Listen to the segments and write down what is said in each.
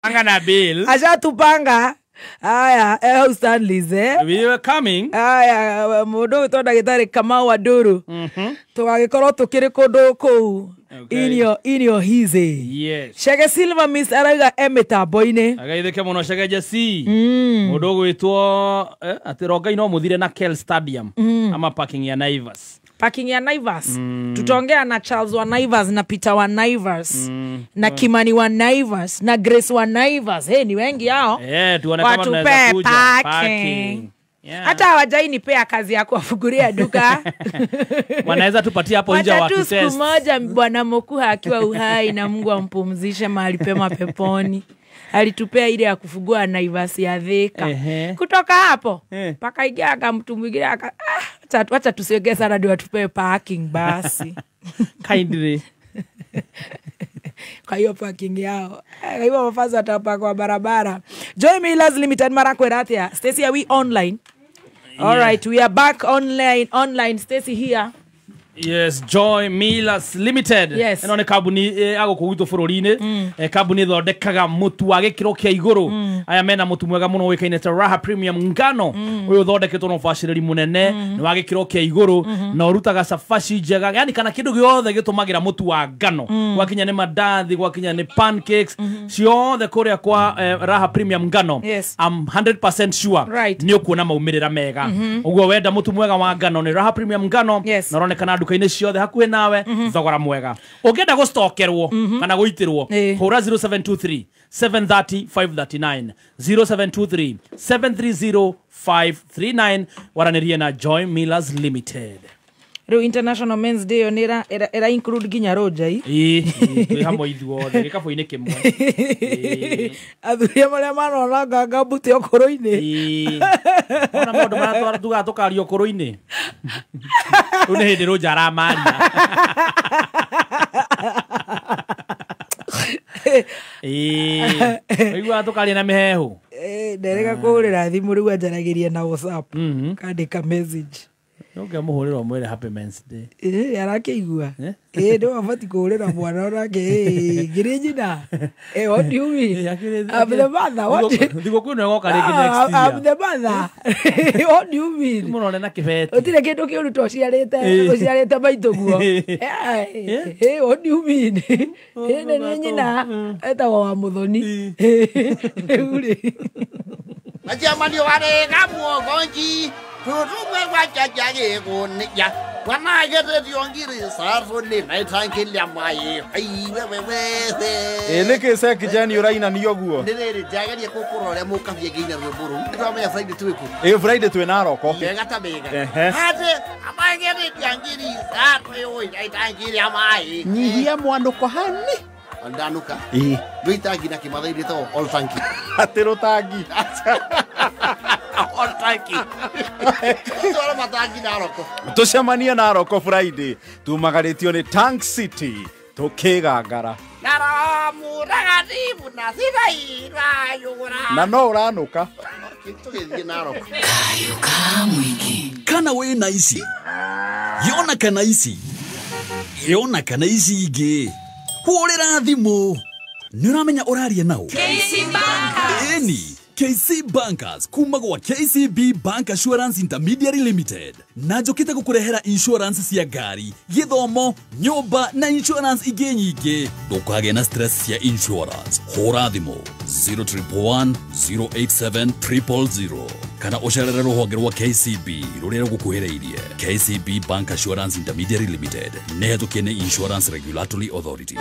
Anga na Bill. Ashatupanga. Aya, Stanley's We were coming. Aya, mundu witwo ndagitari Kamau wa Nduru. Tugagikorwo tukiri kundu kuu. Inio hizi. Yes. Shege Silver Miss arauga e mitambo-ini. Agaithike muno Shege Jesse. Mundu ugwitwo ati Rongai no muthire na Kel Stadium ama parking ya Naivas. Parking ya Naivas. Tutaongea na Charles wa Naivas na Peter wa Naivas na Kimani wa Naivas na Grace wa Naivas. Hey, ni wengi hao. Tuone kama tunaweza kuja parking. Hata hawajai nipea kazi ya kuwafungulia duka. Wanaweza tupatie hapo nje wa test. Siku moja Bwana Mokuha akiwa uhai na Mungu ampumzishe mahali pema peponi. Alitupea ile ya kufungua Naivas ya Thika. Kutoka hapo paka ingia mtu mwingine aka acha tusiongee sana ndio atupe parking basi. Kindly. Kwa hiyo parking yao. Kwa hiyo mafazo atapaka kwa barabara. Joy Millers Limited marakweratia. Stacy, are we online? All right, we are back online. Stacy here. Yes, Joy Millers Limited. Yes. Eno ni kambuni ago gwitũ bũrũri-inĩ. Kambuni ĩthondekaga mũtu wa gĩkĩro kĩa igũrũ. Aya mena mũtu mwega mũno ũĩkaine ta Raha Premium ngano. Ũyũ ũthondeketwo na ũbacĩrĩri mũnene nĩ wa gĩkĩro kĩa igũrũ na ũrutaga cabaci njega. Yani kana kĩndũ gĩothe gĩtũmagĩra mũtu wa ngano. Gwakinya nĩ mandathi, gwakinya nĩ pancakes, ciothe kũrĩa kwa Raha Premium ngano. Yes. I'm 100% sure. Right. Nĩ ũkuona maumĩrĩra mega. Ũguo wenda mũtu mwega wa ngano nĩ Raha Premium ngano. Yes. Na ũronekana nduka-inĩ ciothe hakuhĩ nawe thogora mwega. Ũngĩenda gũstokerwo kana gũitĩrwo hũra 0723 730 539 0723 730 539 waranĩrie na Joy Millers Limited. Rĩu International Men's Day nĩ ĩra include nginya Roja. Twĩ hamwe ithuothe gĩkabũ-inĩ kĩmwe. Athuri marĩa manona nganga mbuti ũkũrũ-inĩ. Ona maũndũ marĩa tugaga tũkaria ũkũrũ-inĩ. Rĩu nĩ hĩndĩ Roja aramaria. Ũiguaga tũkaria na mĩhehu. Nderega kũhũrĩra thimũ rĩu anjaragĩria na WhatsApp. Kandĩka message. Nonge muhurira mwere Happy Men's Day. Arakĩigua. Nĩ wabati kũhũrĩra mwana onake ngiri nyina. What do you mean? I'm the mother. What? Thigũkũ ĩno ĩgoka rĩngĩ next year. I'm the mother. What do you mean? Mũrore na kĩbeti. Gũtirĩ kĩndũ kĩũru to ũciarĩte maitũguo. What do you mean? Nĩ nyina etagwo wa Mũthoni. Rĩu rĩ. Maciamanio warega muogonji. Nĩkĩ se kijani ũrainanio guo? Ndĩrageria kũkũrora ũrĩa mũkabia ngĩina rwĩmbo rũu. Nĩtwamenya Friday twĩ kũ? Ĩ Friday twĩ Naroko. Mega ta mega. Nyihia mwanũko hani. Ndanuka. Ĩ. Rwĩtangi na kĩmathai rĩtagwo all tanki. Atĩ rũtangi. All tanki. Twara matangi Naroko. Tũcemanie Naroko Friday. Tumagarĩtio nĩ Tank City. Tũkĩgangara. Na no ũranũka. Tũgĩthiĩ Naroko. Kana wĩna ici. Yona kana ici. Yona kana ici ingĩ. Hũrĩra thimũ. Nĩ ũramenya ũraria nao? KC Bankers. Ĩni. KC Bankers kuma gwa KCB Bank Assurance Intermediary Limited na njũkĩte gũkũrehera insurance cia ngari, gĩthomo, nyũmba na insurance ingĩ nyingĩ. Ndũkagĩe na stress cia insurance. Hũra thimũ 0111 087 000 kana ũcerere rũhonge rwa KCB rũrĩa rũgũkuhĩrĩirie. KCB Bank Assurance Intermediary Limited nĩ hetũkie nĩ Insurance Regulatory Authority.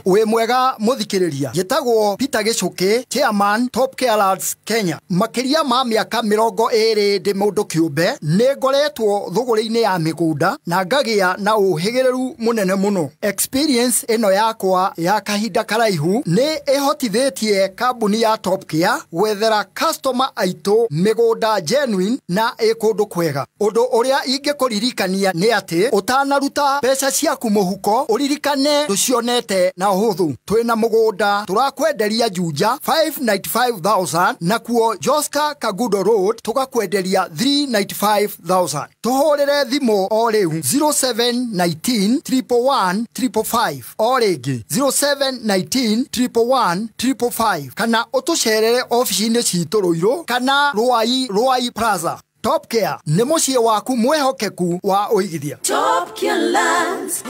Wĩ mwega mũthikĩrĩria, njĩtagwo Peter Gĩcũkĩ, Chairman Top Care Lads Kenya. Makĩria ma mĩaka 20 ndĩ mũndũ kĩũmbe, nĩ ngoretwo thũgũrĩ-inĩ ya mĩgũnda na ngagĩa na ũhĩgĩrĩru mũnene mũno. Experience ĩno yakwa ya kahinda karaihu nĩ ĩhotithĩtie kambuni ya Top Care gwethera customer aitũ mĩgũnda genuine na ĩ kũndũ kwega. Ũndũ ũrĩa ingĩkũririkania nĩ atĩ ũtanaruta mbeca ciaku mũhuko, ũririkane ndũcionete na mũhũthũ. Twĩna mũgũnda tũrakwenderia Juja 595,000 nakuo Joska Kagudo Road tũgakwenderia 395,000. Tũhũrĩre thimũ o rĩu 0719 111 555 o rĩngĩ 0719 111 555 kana ũtũcerere ofici-inĩ citũ Ruiru kana Ruai Ruai Plaza. Top Care nĩ mũciĩ waku mwĩhokeku wa ũigithia. Top Care Lands.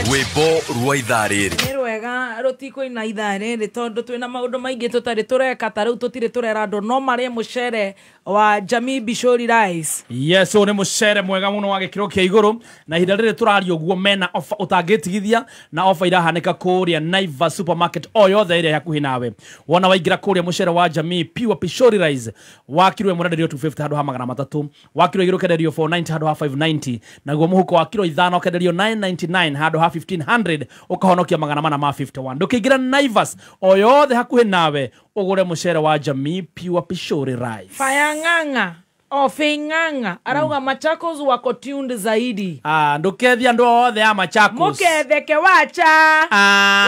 Rwĩmbo rwa ithaa rĩrĩ nĩ rwega rũtikũina ithaa rĩrĩ tondũ twĩna maũndũ maingĩ tũtarĩ tũreka ta rĩu tũtirĩ tũrera andũ no marĩe mũcere wa Jamii Bishori Rice. Yes, ũyũ nĩ mũcere mwega mũno wa gĩkĩro kĩa igũrũ na ihinda rĩrĩ tũraria ũguo mena ofa ũtangĩtigithia na ofa irahanĩka kũrĩa Naivas supermarket o yothe ĩrĩa hakuhĩ nawe. Wona waingĩra kũrĩa mũcere wa Jamii Pure Pishori Rice wa kiro ĩmwe ũrenderio 250 handũ ha 300, wa kiro igĩrĩ ũkenderio 490 handũ ha 590, naguo mũhuko wa kiro 5 ũkenderio 999 handũ ha 1500 ũkahonokia 451. Ndũkĩingĩra Naivas o yothe hakuhĩ nawe ũgũre mũcere wa Jamii Pure Pishori Rice. Fayang'ang'a o Feing'ang'a arauga Machakos wako tuned zaidi. Ndũkethia andũ othe a Machakos. Muketheke wacha.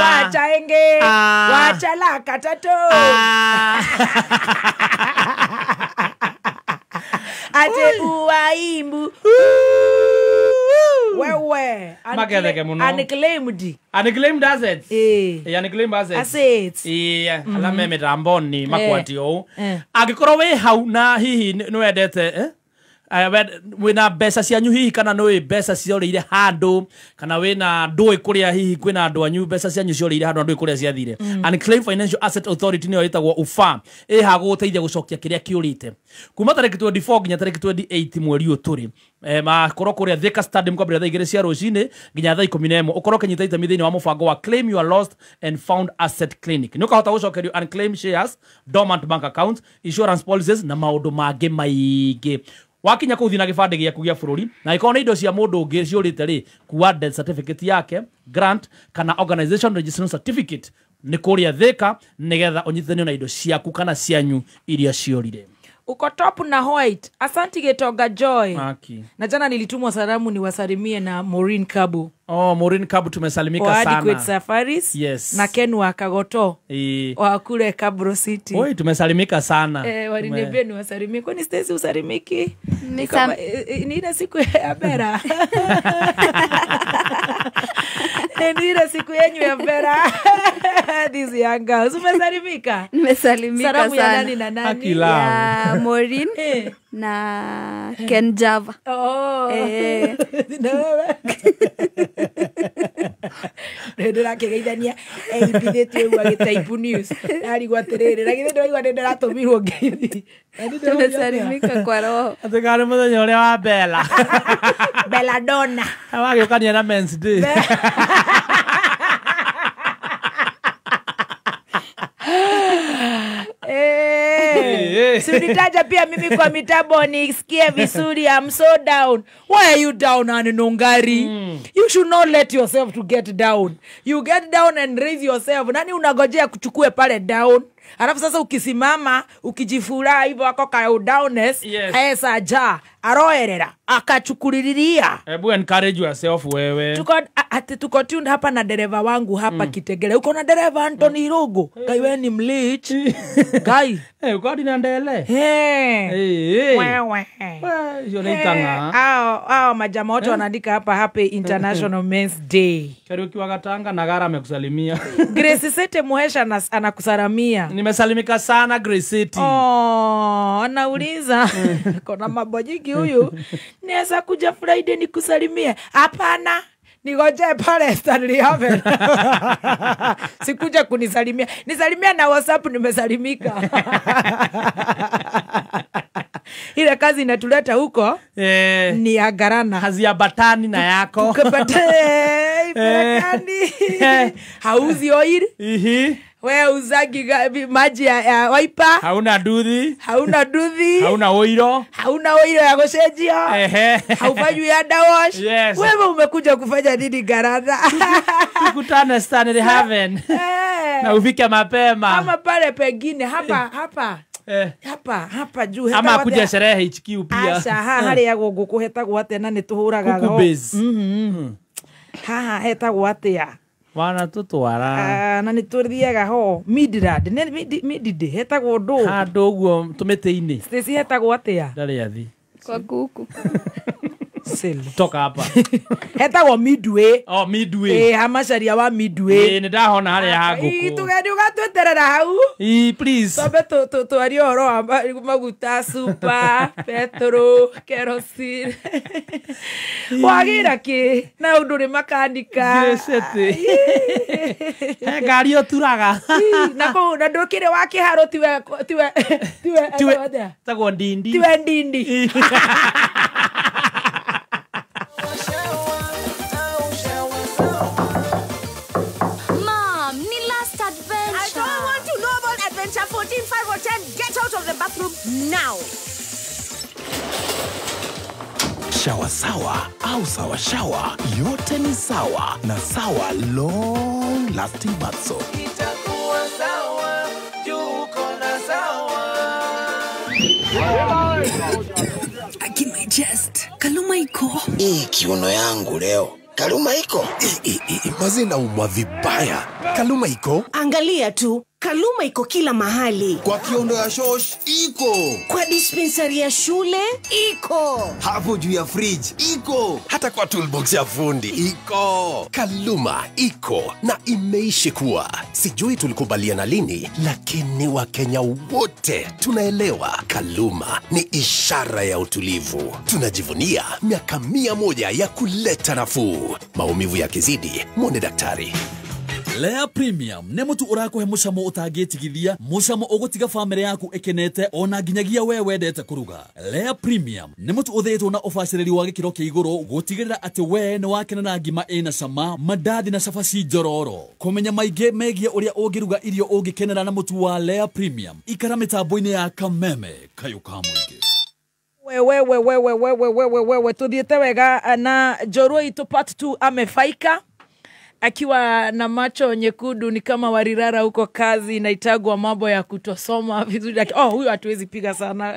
Wacha enge. Wacha la katatu. Ate uaimbu. Wewe maketheke muno. Unclaimed. Unclaimed assets. Unclaimed assets. Assets. Ala me mitamboni makwati ou. Angikorwo wi hau na hihi nĩ wendete wĩna mbeca cianyu hihi kana nĩ mbeca ciorĩire handũ kana wĩna ndũĩ kũrĩa hihi kwĩna andũ anyu mbeca cianyu ciorĩire handũ na ndũĩ kũrĩa ciathire. Unclaimed Financial Asset Authority nĩyo ĩtagwo UFA ĩha gũgũteithia gũcokia kĩrĩa kĩũrĩte kuma tarĩki 24 nginya tarĩki 28 mweri ũyũ tũrĩ. Makorwo kũrĩa Thika Stadium kwambĩrĩria thaa 2 cia rũcinĩ nginya thaa 11 ũkorwo ũkĩnyita itemi thĩinĩ wa mũbango wa Claim Your Lost and Found Asset Clinic. Nĩ ũkahota gũcokerio unclaimed shares, dormant bank accounts, insurance policies na maũndũ mangĩ maingĩ. Wakinya kũu thiĩ na gĩbandĩ gĩaku gĩa bũrũri na ĩkorwo nĩ indo cia mũndũ ũngĩ ciũrĩte rĩ, kua death certificate yake, grant kana organization registration certificate nĩ kũrĩa Thika nĩgetha ũnyitithanio na indo ciaku kana cianyu iria ciũrire. Uko top na white. Asanti Getonga Joy. Aki. Na jana nilitumwa salamu niwasalimie na Maureen Kabu. Oh, Maureen Kabu tumesalimika wa sana. Adequate Safaris. Yes. Na Ken wa Kagoto. Wa kule Kabro City. Oi, tumesalimika sana. Waliniambia niwasalimie. Kwani Stacy usalimiki? Ni ile siku ya Bera. Ni ile siku yenyu ya Bera. These young girls. Umesalimika? Nimesalimika sana. Salamu ya nani na nani? Akila. Ya Maureen na Ken Java. Oh. Na wewe. Ndĩrakĩgeithania eibithĩtie ũguo agĩtaipu news arigwo atĩrĩrĩ na githĩ ndĩraigua nĩ ndĩratũmirwo ngeithi. Tumesalimika kwa roho. Atĩ karĩ mũthenya ũrĩa wa Bella. Belladonna. Wagĩũkania na Men's Day. Sinitaja pia mimi kwa mitambo nisikie vizuri. I'm so down. Why are you down, Anne Nungari? You should not let yourself to get down. You get down and raise yourself. Nani unagojea kuchukue pale down? Alafu sasa ukisimama ukijifurahi hivyo ako ka downness, yes. Esa ja aroerera akachukulililia. Hebu encourage yourself wewe. Tuko ati tuko tuned hapa na dereva wangu hapa Kitegele. Uko na dereva Anthony Irogo. Kai wewe ni mlich. Kai. Uko hadi na ndele. Wewe. Hiyo ni tanga. Hao majamaa wote wanaandika hapa Happy International Men's Day. Kariuki wa Gatanga na Gara amekusalimia. Grace Sete Muhesha anakusalamia. Nimesalimika sana Grace City. Oh, anauliza kuna mabojiki huyu. Naweza kuja Friday nikusalimie? Hapana. Nigoje pale Stanley Haven. Sikuja kunisalimia. Nisalimia na WhatsApp nimesalimika. Ile kazi inatuleta huko ni ya gharama. Haziambatani na yako. Tukapate pelekani. Hauzi oil. Wewe uzagi maji ya wiper. Hauna duthi. Hauna duthi. Hauna oiro. Hauna oiro ya kucenjia. Ehe. Haufanyi underwash. Yes. Wewe umekuja kufanya nini Galana? Tukutane Stanley Haven. Na ufike mapema. Ama pale pengine hapa hapa. Hapa juu heta ama kuja sherehe HQ pia. Acha hari ya guku hetagwo atia na nituhuraga roho. Haha hetagwo atia. Wana tutwara. Na nituthiaga ho Midland Midday hetagwo ndu. Handu uguo tumiti-ini. Stacy hetagwo atia? Ndari athi. Kwa guku. Sili. Toka hapa. Hetagwo Midway. Oh, Midway. Hamacaria wa Midway. Ni ndahona haria ha nguku. Tugeni ugatweterera hau. Please. Twambe twarie ũhoro wa maguta super, petrol, kerosene. Wagĩra kĩ? Na ũndũ rĩ makanika. Ngĩcĩtĩ. He ngari ũturaga. Na kũu na ndũkĩrĩ wa kĩharo tiwe tiwe tiwe tagwo ndindi. Tiwe ndindi. Mom, ni last adventure. I don't want to know about adventure 14, 5 or 10. Get out of the bathroom now. Shawa sawa au sawa shawa, yote ni sawa na sawa long lasting bath soap. Itakuwa sawa, juu kona sawa. Aki my chest. Kaluma iko. Kiuno yangu leo. Kaluma iko. Maze naumwa vibaya. Kaluma iko. Angalia tu. Kaluma iko kila mahali. Kwa kiondo ya shosh iko. Kwa dispensary ya shule iko. Hapo juu ya fridge iko. Hata kwa toolbox ya fundi iko. Kaluma iko na imeishi kuwa. Sijui tulikubaliana lini, lakini Wakenya wote tunaelewa Kaluma ni ishara ya utulivu. Tunajivunia miaka 100 ya kuleta nafuu. Maumivu yakizidi, mwone daktari. Lea Premium nĩ mũtu ũrakũhe mũcamo ũtangĩtigithia, mũcamo ũgũtiga famĩlĩ yaku ĩkenete ona nginyagia we wendete kũruga. Lea Premium nĩ mũtu ũthĩĩtwo na ũbacĩrĩri wa gĩkĩro kĩa igũrũ gũtigĩrĩra atĩ we nĩ wakena na ngima ĩna cama, mandathi na cabaci njororo. Kũmenya maingĩ megiĩ ũrĩa ũngĩruga irio ũngĩkenera na mũtu wa Lea Premium, ikara mĩtambo-inĩ ya Kameme kayũ ka mũingĩ. Wewe tuthiĩte wega na njorua itũ part 2 amefaika. Akiwa na macho nyekundu ni kama warirara huko kazi inaitagwa mambo ya kutosoma vizuri. Oh, huyu hatuwezi piga sana.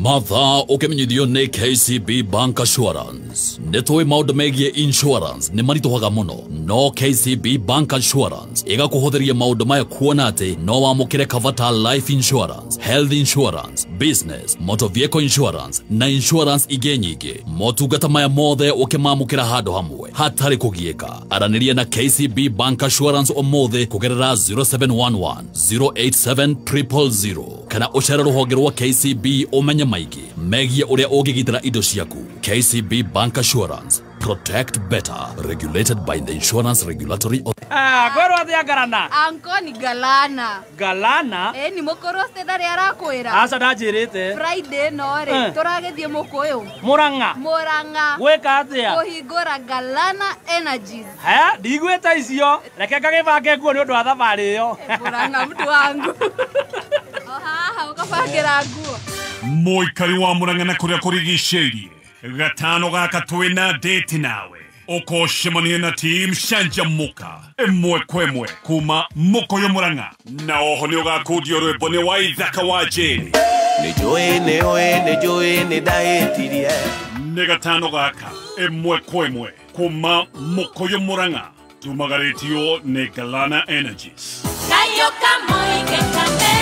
Mathaa ũkĩmenyithio nĩ KCB Bank Assurance. Nĩ tũĩ maũndũ megiĩ insurance nĩ maritũhaga mũno, no KCB Bank Assurance ĩgakũhũthĩria maũndũ maya kuona atĩ no wamũkĩre cover ta life insurance, health insurance, business, motor vehicle insurance na insurance ingĩ nyingĩ. Motungata maya mothe ũkĩmamũkĩra handũ hamwe hatarĩ kũgiĩka. Aranĩria na KCB Bank Assurance ũmũthĩ kũgerera 0711 087 000 kana ũcere rũhonge rwa KCB ũmenye maingĩ megiĩ ũrĩa ũngĩgitĩra indo ciaku. KCB Bank Assurance, protect better, regulated by the Insurance Regulatory Authority. Kwĩrwo atĩa Galana? Anko ni Galana. Galana? Ni mũkũrũ ndarĩ arakwĩra. Aca ndanjĩrĩte. Friday no rĩ, tũragĩthiĩ mũkũyũ. Mũrang'a. Mũrang'a. Gwĩka atĩa? Kũhingũra Galana Energies. Haya, ndigwĩte icio. Reke ngagĩbange nguo nĩ ũndũ wa thabarĩ ĩyo. Mũrang'a mtu wangu. Haha ũkabangĩra nguo. Mũikari wa Mũrang'a na kũrĩa kũrigicĩirie gatano gaka twĩna date nawe ũkũcemania na team Canjamũka ĩmwe kwa ĩmwe kuma Mũkũyũ Mũrang'a, na oho nĩ ũgakundio rwĩmbo nĩ Waithaka wa Jane. Nĩnjũĩ nĩũĩ nĩnjũĩ nĩndahĩtirie. Nĩ gatano gaka ĩmwe kwa ĩmwe kuma Mũkũyũ Mũrang'a, tumagarĩtio nĩ Galana Energies. Kayoka moike kameme.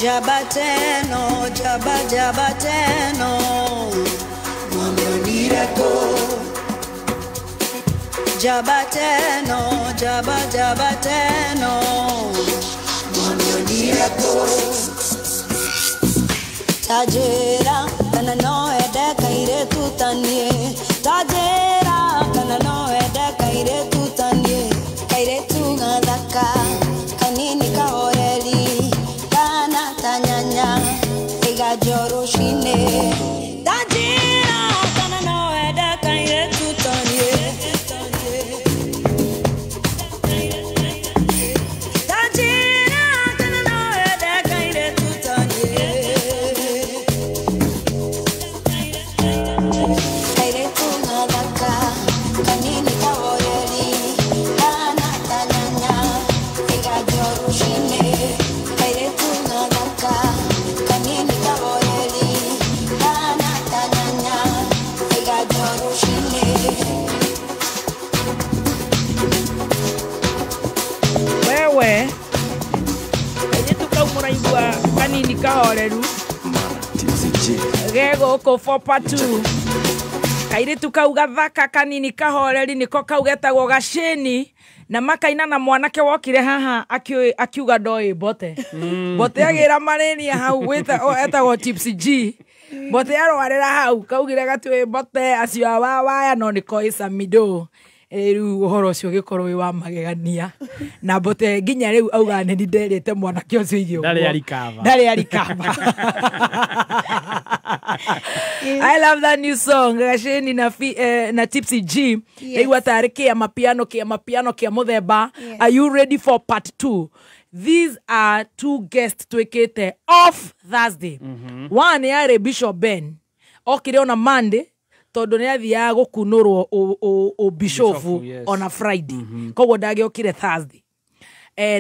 Jabateno, jaba jabateno, mwamionireko. Jabateno, jaba jabateno, mwamionireko. Tajera, kana no ede kaire tutanie. Tajera, kana no ede kaire tutanie. Kaire tungadaka, kanini kahoreli. Kana tanyanya, iga joroshine. Tajera, kana no ede kaire tutanie. Tajera, kana no ede kaire tutanie. Kaire tungadaka, kanini kahoreli. Kana tanyanya, iga joroshine. Kaire tungadaka, kanini kahoreli. Kana tanyanya, iga joroshine. Wewe kairĩtu kau mũraigua kanini kahoreru ge gũkũ 4:2 kairĩtu kau gathaka kanini kahoreri nĩko kau getagwo Gacĩni na makaina na mwanake wokire haha akiuga ndoĩ mbote mbote agĩra marĩria hau etagwo Tipsy G mbote arwarĩra hau kaugire gatiũĩ mbote acio a wawaya no nĩkoĩ Samido. Rĩu ũhoro ũcio ũgĩkorwo wĩ wa magegania na mbote nginya rĩu auga nĩ nderĩte mwanake ũcio irio Ndarĩ arikava. Ndarĩ arikava. I love that new song Gacĩni na na Tipsy G. Ndaigua tarĩ kĩa mapiano kĩa mũthemba. Are you ready for part 2? These are two guests twĩkĩte off Thursday. One yarĩ Bishop Ben okire ona Monday tondu nĩ athiaga gũkunũrwo ũbishofu ona Friday koguo ndagĩokire Thursday.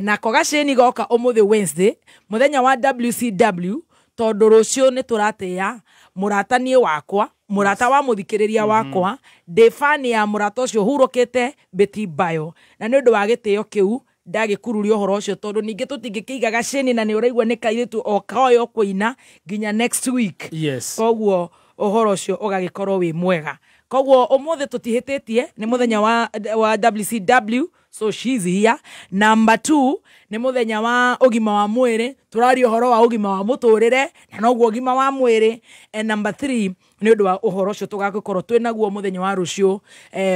Nako Gacĩni goka ũmũthĩ Wednesday mũthenya wa WCW tondu rũciũ nĩ tũratĩa mũrata niĩ wakwa mũrata wa mũthikĩrĩria wakwa ndĩ fan ya mũrata ũcio hurũkĩte Betty Bayo na nĩ ũndũ wa gĩtĩo kĩu ndagĩkururia ũhoro ũcio tondu ningĩ tũtingĩkĩiga Gacĩni na nĩ ũraigua nĩ kairĩtu o koyo kũina nginya next week. Yes. Koguo ũhoro ũcio ũgagĩkorwo wĩ mwega. Koguo ũmũthĩ tũtihĩtĩtie nĩ mũthenya wa WCW, so she's here. Number 2 nĩ mũthenya wa ũgima wa mwĩrĩ, tũraria ũhoro wa ũgima wa mũtũrĩre na noguo ũgima wa mwĩrĩ. And number 3 nĩ ũndũ wa ũhoro ũcio tũgagĩkorwo twĩ naguo mũthenya wa rũciũ,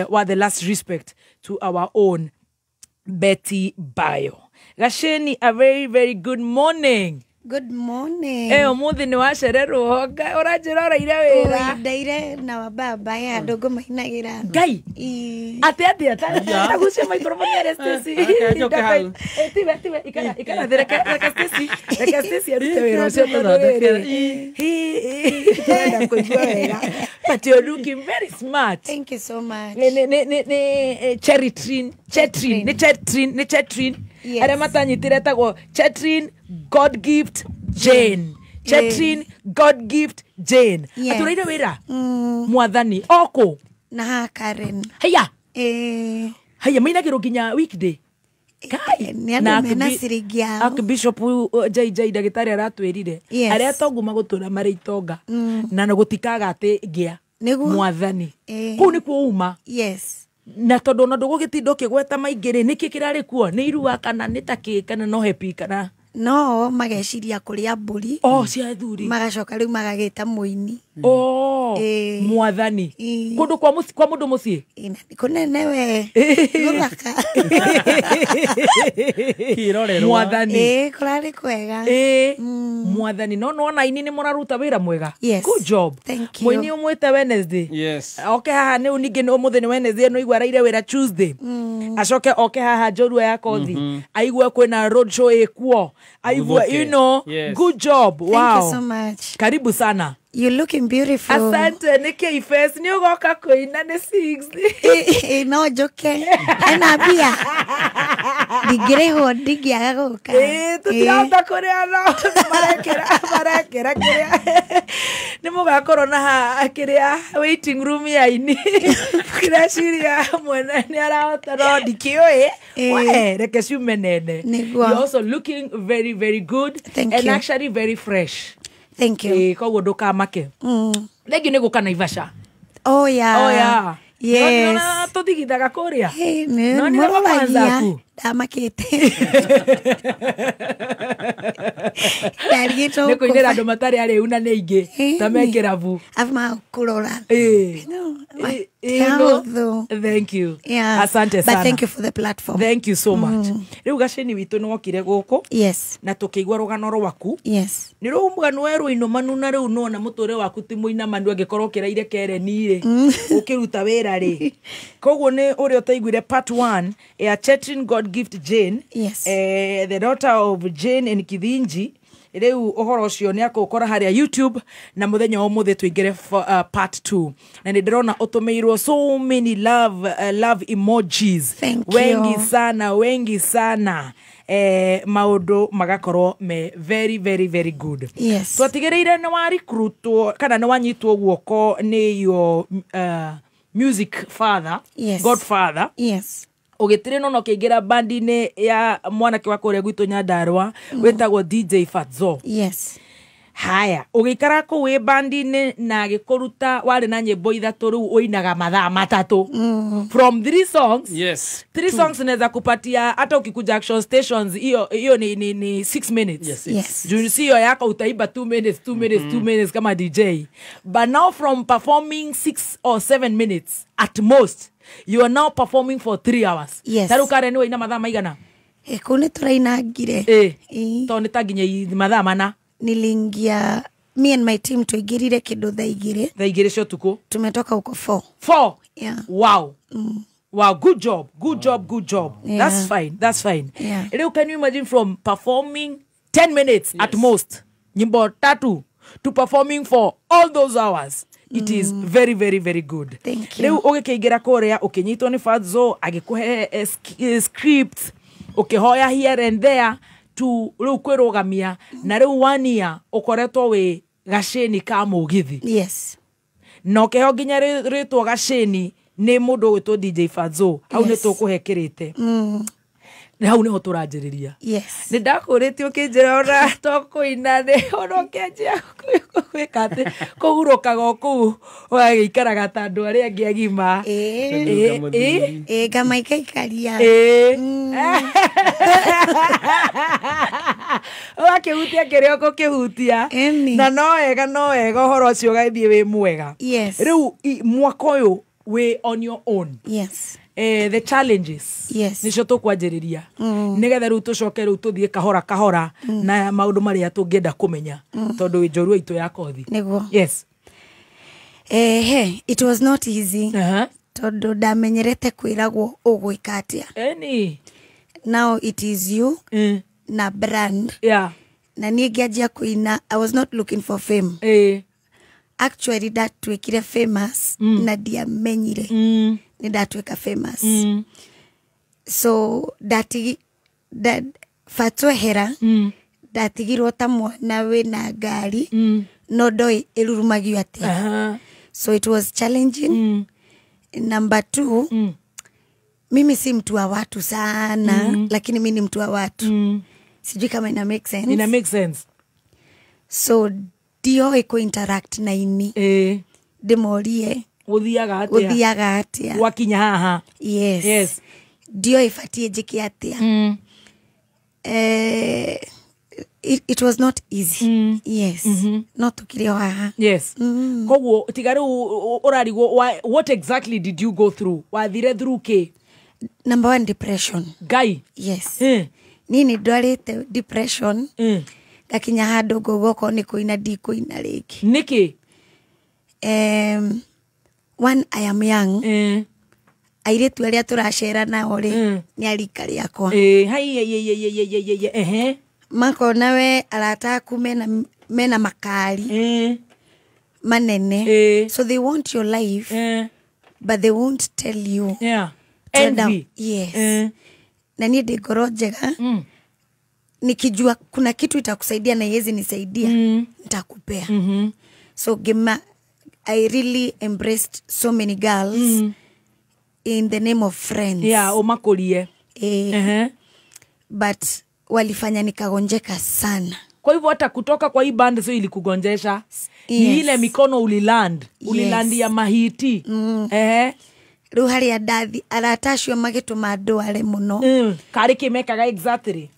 wa the last respect to our own Betty Bayo. Gacĩni, a very very good morning. Good morning. Ũmũthĩ nĩ wacererwo ũranjĩra ũraire wĩra. Ndaire na wa baba ya andũ ngũmainagĩra. Ngai. Atĩ atĩa tagucia microphone ya Stacy. Tiwe ikara reke Stacy. Reke Stacy arute wĩra ũcio tondũ rĩrĩ. Tũrenda kũigua wega. But you're looking very smart. Thank you so much. Ne Cherry Trin, Chetrin, ne Chetrin, ne Chetrin. Yes. Arĩa matanyitire etagwo Chetrin God Gift Jane. Chetrin God Gift Jane. Yes. Atũraire wĩra mwathani oko na haha Karen. Haya. Haya mainagĩrwo nginya weekday. Kai nĩ andũ mena ciringi yao. Archbishop JJ ndagĩtarĩ aratwĩrire arĩa atongu magũtũra marĩ itonga na gũtikaga atĩ ngĩa mwathani. Kũu nĩkuo uma. Yes. Na tondu ona ndũgũgĩtinda ũkĩgweta maingĩ rĩ nĩkĩ kĩrarĩ kuo nĩ irua kana nĩ takĩ kana no happy kana no mageciria kũrĩa mbũri cia athuri magacoka rĩu magagĩta mũini mwathani kũndũ kwa mũndũ mũciĩ kũnene we gũthaka mwathani kũrarĩ kwega mwathani no nĩwona aini nĩ mũraruta wĩra mwega. Yes. Good job. Thank you. Mũini ũmwĩte Wednesday. Yes. Oke haha nĩ ningĩ nĩ ũmũthĩ nĩ Wednesday no igua araire wĩra Tuesday. Acoke oke haha njorua ya kothi aigue kwĩna road show ĩkuo aigue you know. Yes. Good job. Wow. Thank you so much. Karibu sana. You looking beautiful. Asante nä kä ifes nä å goka kå ina nä six. No njoke. Ena mbia. Ndingĩrĩhwo ndingĩaga gũka. Tũtirahota kũrĩa no marekĩra kĩrĩa nĩ mũgakorwo na kĩrĩa waiting room ya ini. Ndĩreciria mwene nĩ arahota no ndikĩũĩ. We reke ciume nene. You're also looking very very good. Thank and you. Actually very fresh. Thank you. Koguo ndũkamake. Thengiũ nĩ gũka Naivasha. Oh yeah. Oh yeah. Yes. Tũthigithaga kũrĩa. No nĩ mũroragia. Ndamakĩte. Ndarigĩtwo. Nĩ kũinĩra andũ matarĩ arĩu na nĩ aingĩ ta me kĩrabu. Arabu magũkũrora. Thank you. Yeah. Asante sana. But thank you for the platform. Thank you so much. Rĩu gacini witũ nĩ wokire gũkũ. Yes. Na tũkĩigua rũgano rwaku. Yes. Nĩ rũmugano rũinũmanu na rĩu nona mũtũrĩre waku ti mũinamanu angĩkorwo ũkĩraire kereni rĩ ũkĩruta wĩra rĩ. Koguo nĩ ũrĩa ũtaiguire part 1 ya Chetrin God Gift Jane. Yes. The daughter of Jane and Kithinji. Rĩu ũhoro ũcio nĩ akũũkora harĩa YouTube na mũthenya wa ũmũthĩ tũingĩre part 2 na nĩ ndĩrona ũtũmĩirwo so many love emojis. Thank you. Wengi sana maũndũ magakorwo me very very very good. Yes. Twatigĩrĩire nĩ wa recruitwo kana nĩ wanyitwo guoko nĩ your music father. Yes. Godfather. Yes. Ũgĩtirĩ no ũkĩingĩra bandi-inĩ ya mwanake wa kũrĩa gwitũ Nyandarũa wĩtagwo DJ Fatso. Yes. Haya, ũgĩikara kũu wĩ bandi-inĩ na agĩkũruta warĩ na nyĩmbo ithatũ rĩu ũinaga mathaa matatũ. From 3 songs. Yes. 3 songs inaweza kupatia hata ukikuja action stations hiyo ni 6 minutes. Yes. Yes. Juu sio yako utaiba 2 minutes 2 minutes 2 minutes kama DJ. But now from performing 6 or 7 minutes at most, you are now performing for 3 hours. Yes. Taru kare niwe ina mathaa maigana? Kũu nĩ tũrainangire. Tondũ nĩ ta nginya mathaa mana. Niliingia, me and my team tuingirire kĩndũ thaa igĩrĩ. Thaa igĩrĩ cia ũtukũ. Tumetoka huko 4. 4? Yeah. Wow. Wow, good job. Good job, good job. Yeah. That's fine. That's fine. Yeah. Rĩu can you imagine from performing 10 minutes at most, nyimbo tatu, to performing for all those hours? It is very very very good. Thank you. Rĩu ũgĩkĩingĩra kũrĩa ũkĩnyitwo nĩ Fatso agĩkũhe script ũkĩhoya here and there to rĩu kwĩrũgamia na rĩu 1 year ũkoretwo wĩ gacĩni ka mũgithi. Yes. Na ũkĩheo nginya rĩtwa gacĩni nĩ mũndũ ũgwĩtwo DJ Fatso hau nĩ tũkũhekĩrĩte. Hau nĩho tũranjĩrĩria. Yes. Nĩ ndakũrĩtie ũkĩnjĩra ona to kũina nĩ ona ũkĩanjia gwĩka atĩ kũhurũkaga o kũu ũgagĩikaraga ta andũ arĩa angĩ agima. Ngamaikaikaria. Ũgakĩhutia kĩrĩa ũgũkĩhutia. Na no wega ũhoro ũcio ũgathiĩ wĩ mwega. Yes. Rĩu mwaka ũyũ wĩ on your own. Yes. The challenges. Yes. Nicio tũkwanjĩrĩria nĩgetha rĩu tũcoke rĩu tũthiĩ kahora kahora na maũndũ marĩa tũngĩenda kũmenya tondũ wĩ njorua itũ ya kothi. Nĩguo. Yes. It was not easy. Tondũ ndamenyerete kwĩragwo ũgwĩka atĩa. Eni. Now it is you na brand. Yeah. Na niĩ ngĩanjia kũina, I was not looking for fame. Actually ndatuĩkire famous na ndiamenyire. Nĩ ndatuĩka famous. So Fatso ehera ndatigirwo ta mwana wĩna ngari no ndoĩ ĩrurumagio atĩa. So it was challenging. Number 2, mimi si mtu wa watu sana, lakini mimi ni mtu wa watu. Sijui kama ina make sense. Ina make sense. So ndioĩ kũ interact na ini. Ndĩmorie gũthiaga atĩa wakinya haha. Yes. Yes. Ndio ibatiĩ njĩke atĩa. It was not easy. Yes. No tũkĩrĩ o haha. Yes. Koguo tiga rĩu ũrarigwo what exactly did you go through? Wathire through kĩ? Number 1, depression. Ngai. Yes. Niĩ nĩ ndwarĩte depression. Ngakinya handũ ngauga okorwo nĩ kũina ndikũina rĩngĩ. Nĩkĩ? One, I am young. Airĩtu arĩa tũracera nao rĩ nĩ a rika rĩakwa. Makona we arata aku mena makari. Manene. So they want your life, but they won't tell you. Yeah. Envy. Yes. Na niĩ ndĩ ngoro njega, nikijua kuna kitu itakusaidia na iwezi nisaidia, nitakupea. So gima, I really embraced so many girls in the name of friends. Yeah, umakurie. But walifanya nikagonjeka sana. Kwa hivyo hata kutoka kwa hii band sio ilikugonjesha. Yes. Ni ile mikono uliland. Uliland ya mahiti. Rĩu harĩa ndathi arata acio magĩtũma ndware mũno. Karĩ kĩ mekaga exactly?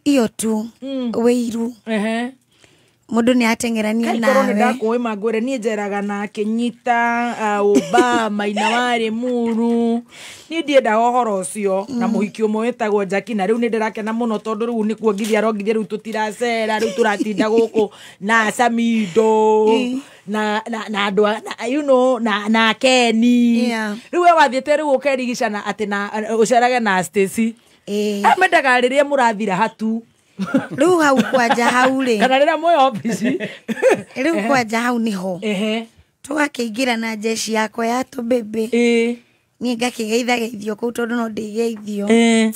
Iyo tu wĩiru. Mũndũ nĩ ateng'erania Kai korwo nĩ nawe. ndakũĩ mangwĩre niĩ njeraga na akĩnyita Obama ina warĩ muru. Niĩ ndiendaga ũhoro ũcio na mũhiki ũmwe wĩtagwo Jackie, na rĩu nĩ ndĩrakena mũno tondũ rĩu nĩ kuongithia arongithia, rĩu tũtiracera, rĩu tũratinda gũkũ na Samido na na andũ you know na Keni. Rĩu we wathiĩte rĩu ũkerigicana atĩ na ũcerage na Stacy. Amendaga rĩrĩa mũrathira hatu. Rĩu hau kwanja hau rĩ. Kana rĩrĩa mwĩ obici. Rĩu kwanja hau nĩho. Tũgakĩingĩra na jeshi yakwa ya tũbĩbĩ. Niĩ ngakĩgeithageithio kũu tondũ no ndĩgeithio.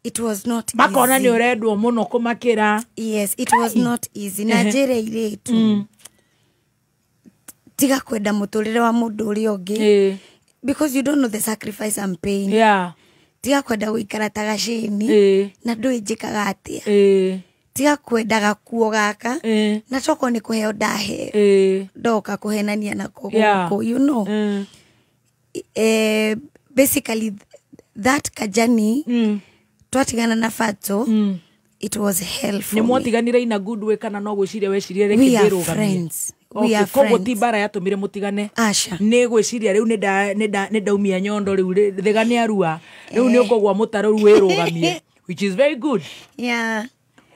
It was not easy. Makona nĩ ũrendwo mũno kũmakĩra. Yes, it was not easy. Na njĩra airĩtu, tiga kwenda mũtũrĩre wa mũndũ ũrĩa ũngĩ. Because you don't know the sacrifice I'm paying. Yeah. Tiga kwenda gũikara ta gacini na ndũĩ njĩkaga atĩa. Tiga kwenda gakuo gaka na tokorwo nĩ kũheo ndaheo, ndoka kũhenania nako gũkũ, you know. Basically that kajani twatigana na Fatso, it was hell for me. Nĩ mwatiganire in a good way kana no gwĩciria wecirie reke ndĩrũgamie? Friends. We are Koguo friends. ti mbara yatũmire mũtigane. Aca. Nĩ gwĩciria rĩu nĩ ndaumia nyondo rĩu thĩga nĩ arua rĩu nĩ ũkũgwa mũtaro rĩu wĩrũgamie, which is very good. Yeah.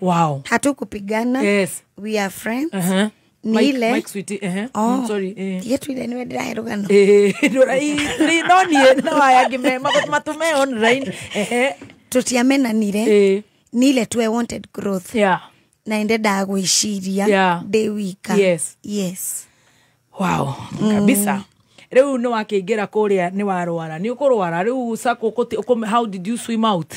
Wow. Hatukupigana. Yes. We are friends. Ni ile Mike Sweetie. Oh. Sorry. Yetu ile niwe ndĩrahe rũgano. No niĩ no aya angĩ matũme online. Tũtiamenanire. Ni ile tu I wanted growth. Yeah. Na ndendaga gwĩciria ndĩ wika. Yes. Yes. Wow. Kabisa. Rĩu nĩ wakĩingĩra kũrĩa nĩ warwara. Nĩ ũkũrwara rĩu sako how did you swim out?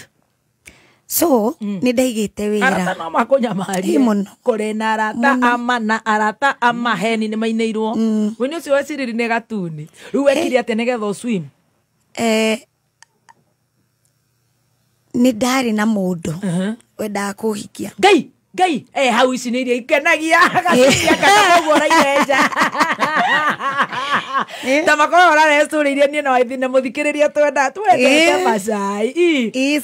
So, nĩ ndaigĩte wĩra. Arata no makũnyamarie. Kũrĩ na arata ama na arata amaheni nĩ mainĩirwo. Mũini ũcio weciriri nĩ gatuni. Rĩu wekire atĩa nĩgetha ũswim? Nĩ ndarĩ na mũndũ wendaga kũhikia. Ngai! Ngai! Hau ici nĩ iria ikenagia. Gaciria kana koguo ũrairenja. Ta makorwo ũrarecũrĩirie niĩ na waithi na mũthikĩrĩria twendete macai.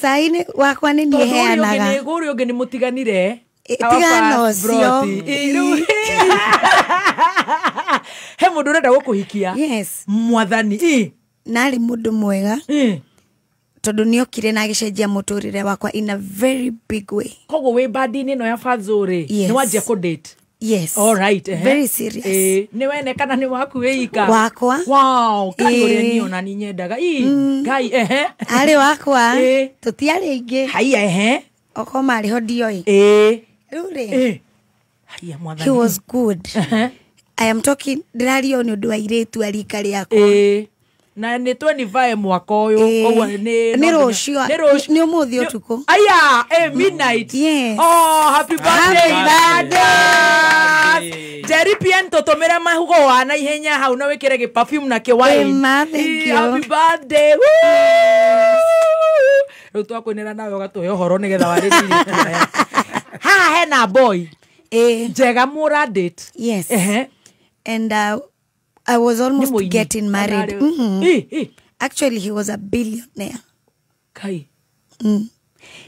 Cai wakwa nĩ niĩ heanaga. Tondũ ũrĩa ũngĩ nĩ mũtiganire. Tigana ũcio. He mũndũ ũrenda gũkũhikia. Yes. Mwathani. Narĩ mũndũ mwega. Tondũ nĩokire na agĩcenjia mũtũrĩre wakwa in a very big way. Koguo wĩ bandi-inĩ ĩno ya Fatso rĩ, nĩ wanjia kũ date? Yes. All right. Very serious. Nĩ wene kana nĩ waku wĩ ika? Wakwa. Wow. Ngai ũrĩa niĩ ona niĩ nyendaga. Ngai Arĩ wakwa. Tũtiarĩ aingĩ. Haiya Okorwo marĩ ho ndioĩ. Rĩu rĩ. Haiya mwathani. He was good. I am talking ndĩraria nĩ ũndũ wa airĩtu a rika rĩakwa. Na nĩ 25 mwaka ũyũ koguo nĩ rũciũ nĩ ũmũthĩ ũtukũ. Aya, midnight. Yes. Oh, happy birthday. Jerry Pien tũtũmĩre mahugo wa na ihenya hau na wĩkĩre gĩ perfume na kĩ wine. Thank you. Happy birthday. Rĩu twakũinĩra nawe ũgatũhe ũhoro nĩgetha warĩrie aya. Haha hena boy. Njega mũra date. Yes. And I was almost getting married. Actually, he was a billionaire. Kai.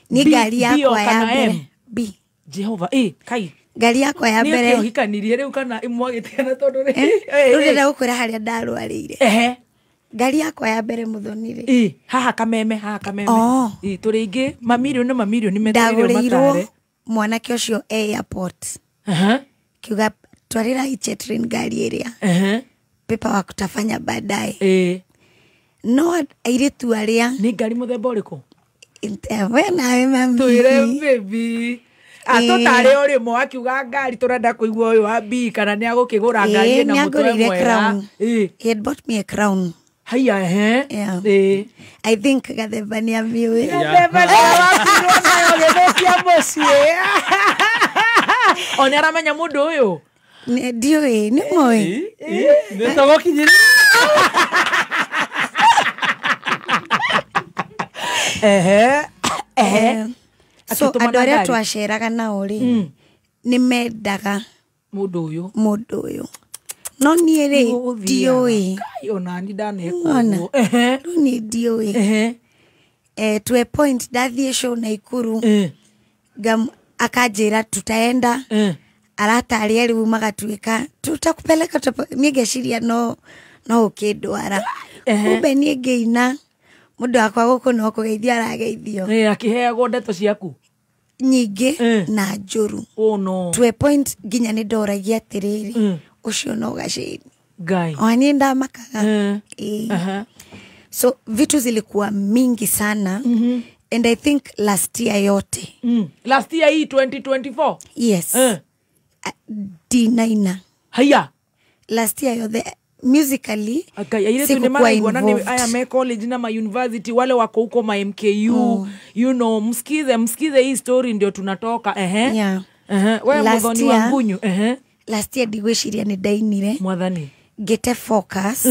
Ni gari yakwa ya mbere. B. Jehova. Kai. Gari yakwa ya mbere. Nĩ ũhikanirie rĩu kana imwagĩtigana tondũ rĩ. Rĩu ndĩrenda gũkwĩra harĩa ndarwarĩire. Gari yakwa ya mbere mũthoni rĩ. Haha kameme, haha kameme. Tũrĩ aingĩ mamirioni mamirioni metereire matare. Ndagũrĩirwo mwanake ũcio airport. Kiuga twarĩra Ichetrin ngari ĩrĩa. Paperwork utafanya baadaye. No airĩtu arĩa nĩ ngari mũthemba ũrĩkũ? We nawe mami. Twĩre baby. Atutare urimo akiuga ngari turenda kuigua uyu wa B kana ni agukigura ngari na mutwe mwega. He had bought me a crown. Haya he. Yeah. I think Gathemba ni amiwe. Gathemba ni wakirwo nayo githukia mucii. Ona aramenya mundu uyu. Ndiũĩ nĩ moĩ. Nĩ tũgũkinyĩria. Ehe. Ehe. So andũ arĩa twaceraga nao rĩ nĩ mendaga mũndũ ũyũ. Mũndũ ũyũ. No niĩ rĩ ndiũĩ. Kai ona ni ndanekwo. Ehe. Rĩu niĩ ndiũĩ. Ehe. To a point ndathiĩ show Naikuru. Akanjĩra tutaenda. Arata arĩa rĩu magatuĩka tutakupeleka niĩ ngeciria no ũkĩndwara. Kumbe niĩ ngĩina mũndũ wakwa gũkũ no kũgeithio arageithio. Akĩheagwo ndeto ciaku nyingĩ na njũru. Oh no. To a point nginya nĩ ndoragia atĩrĩrĩ ũcio no gacĩni. Ngai. Ona niĩ ndamakaga. So vitu zilikuwa mingi sana. And I think last year yote. Last year hii 2024? Yes. D9. Haya. Last year yothe musically sikukuwa involved. Aya me college na ma university wale wako huko ma MKU. You know, msikize hii story ndio tunatoka. Ehe. Yeah. Ehe. Wewe Muthoni wa Ngunyu. Ehe. Last year ndigwiciria ni ndainire. Mwathani. Ngĩte focus.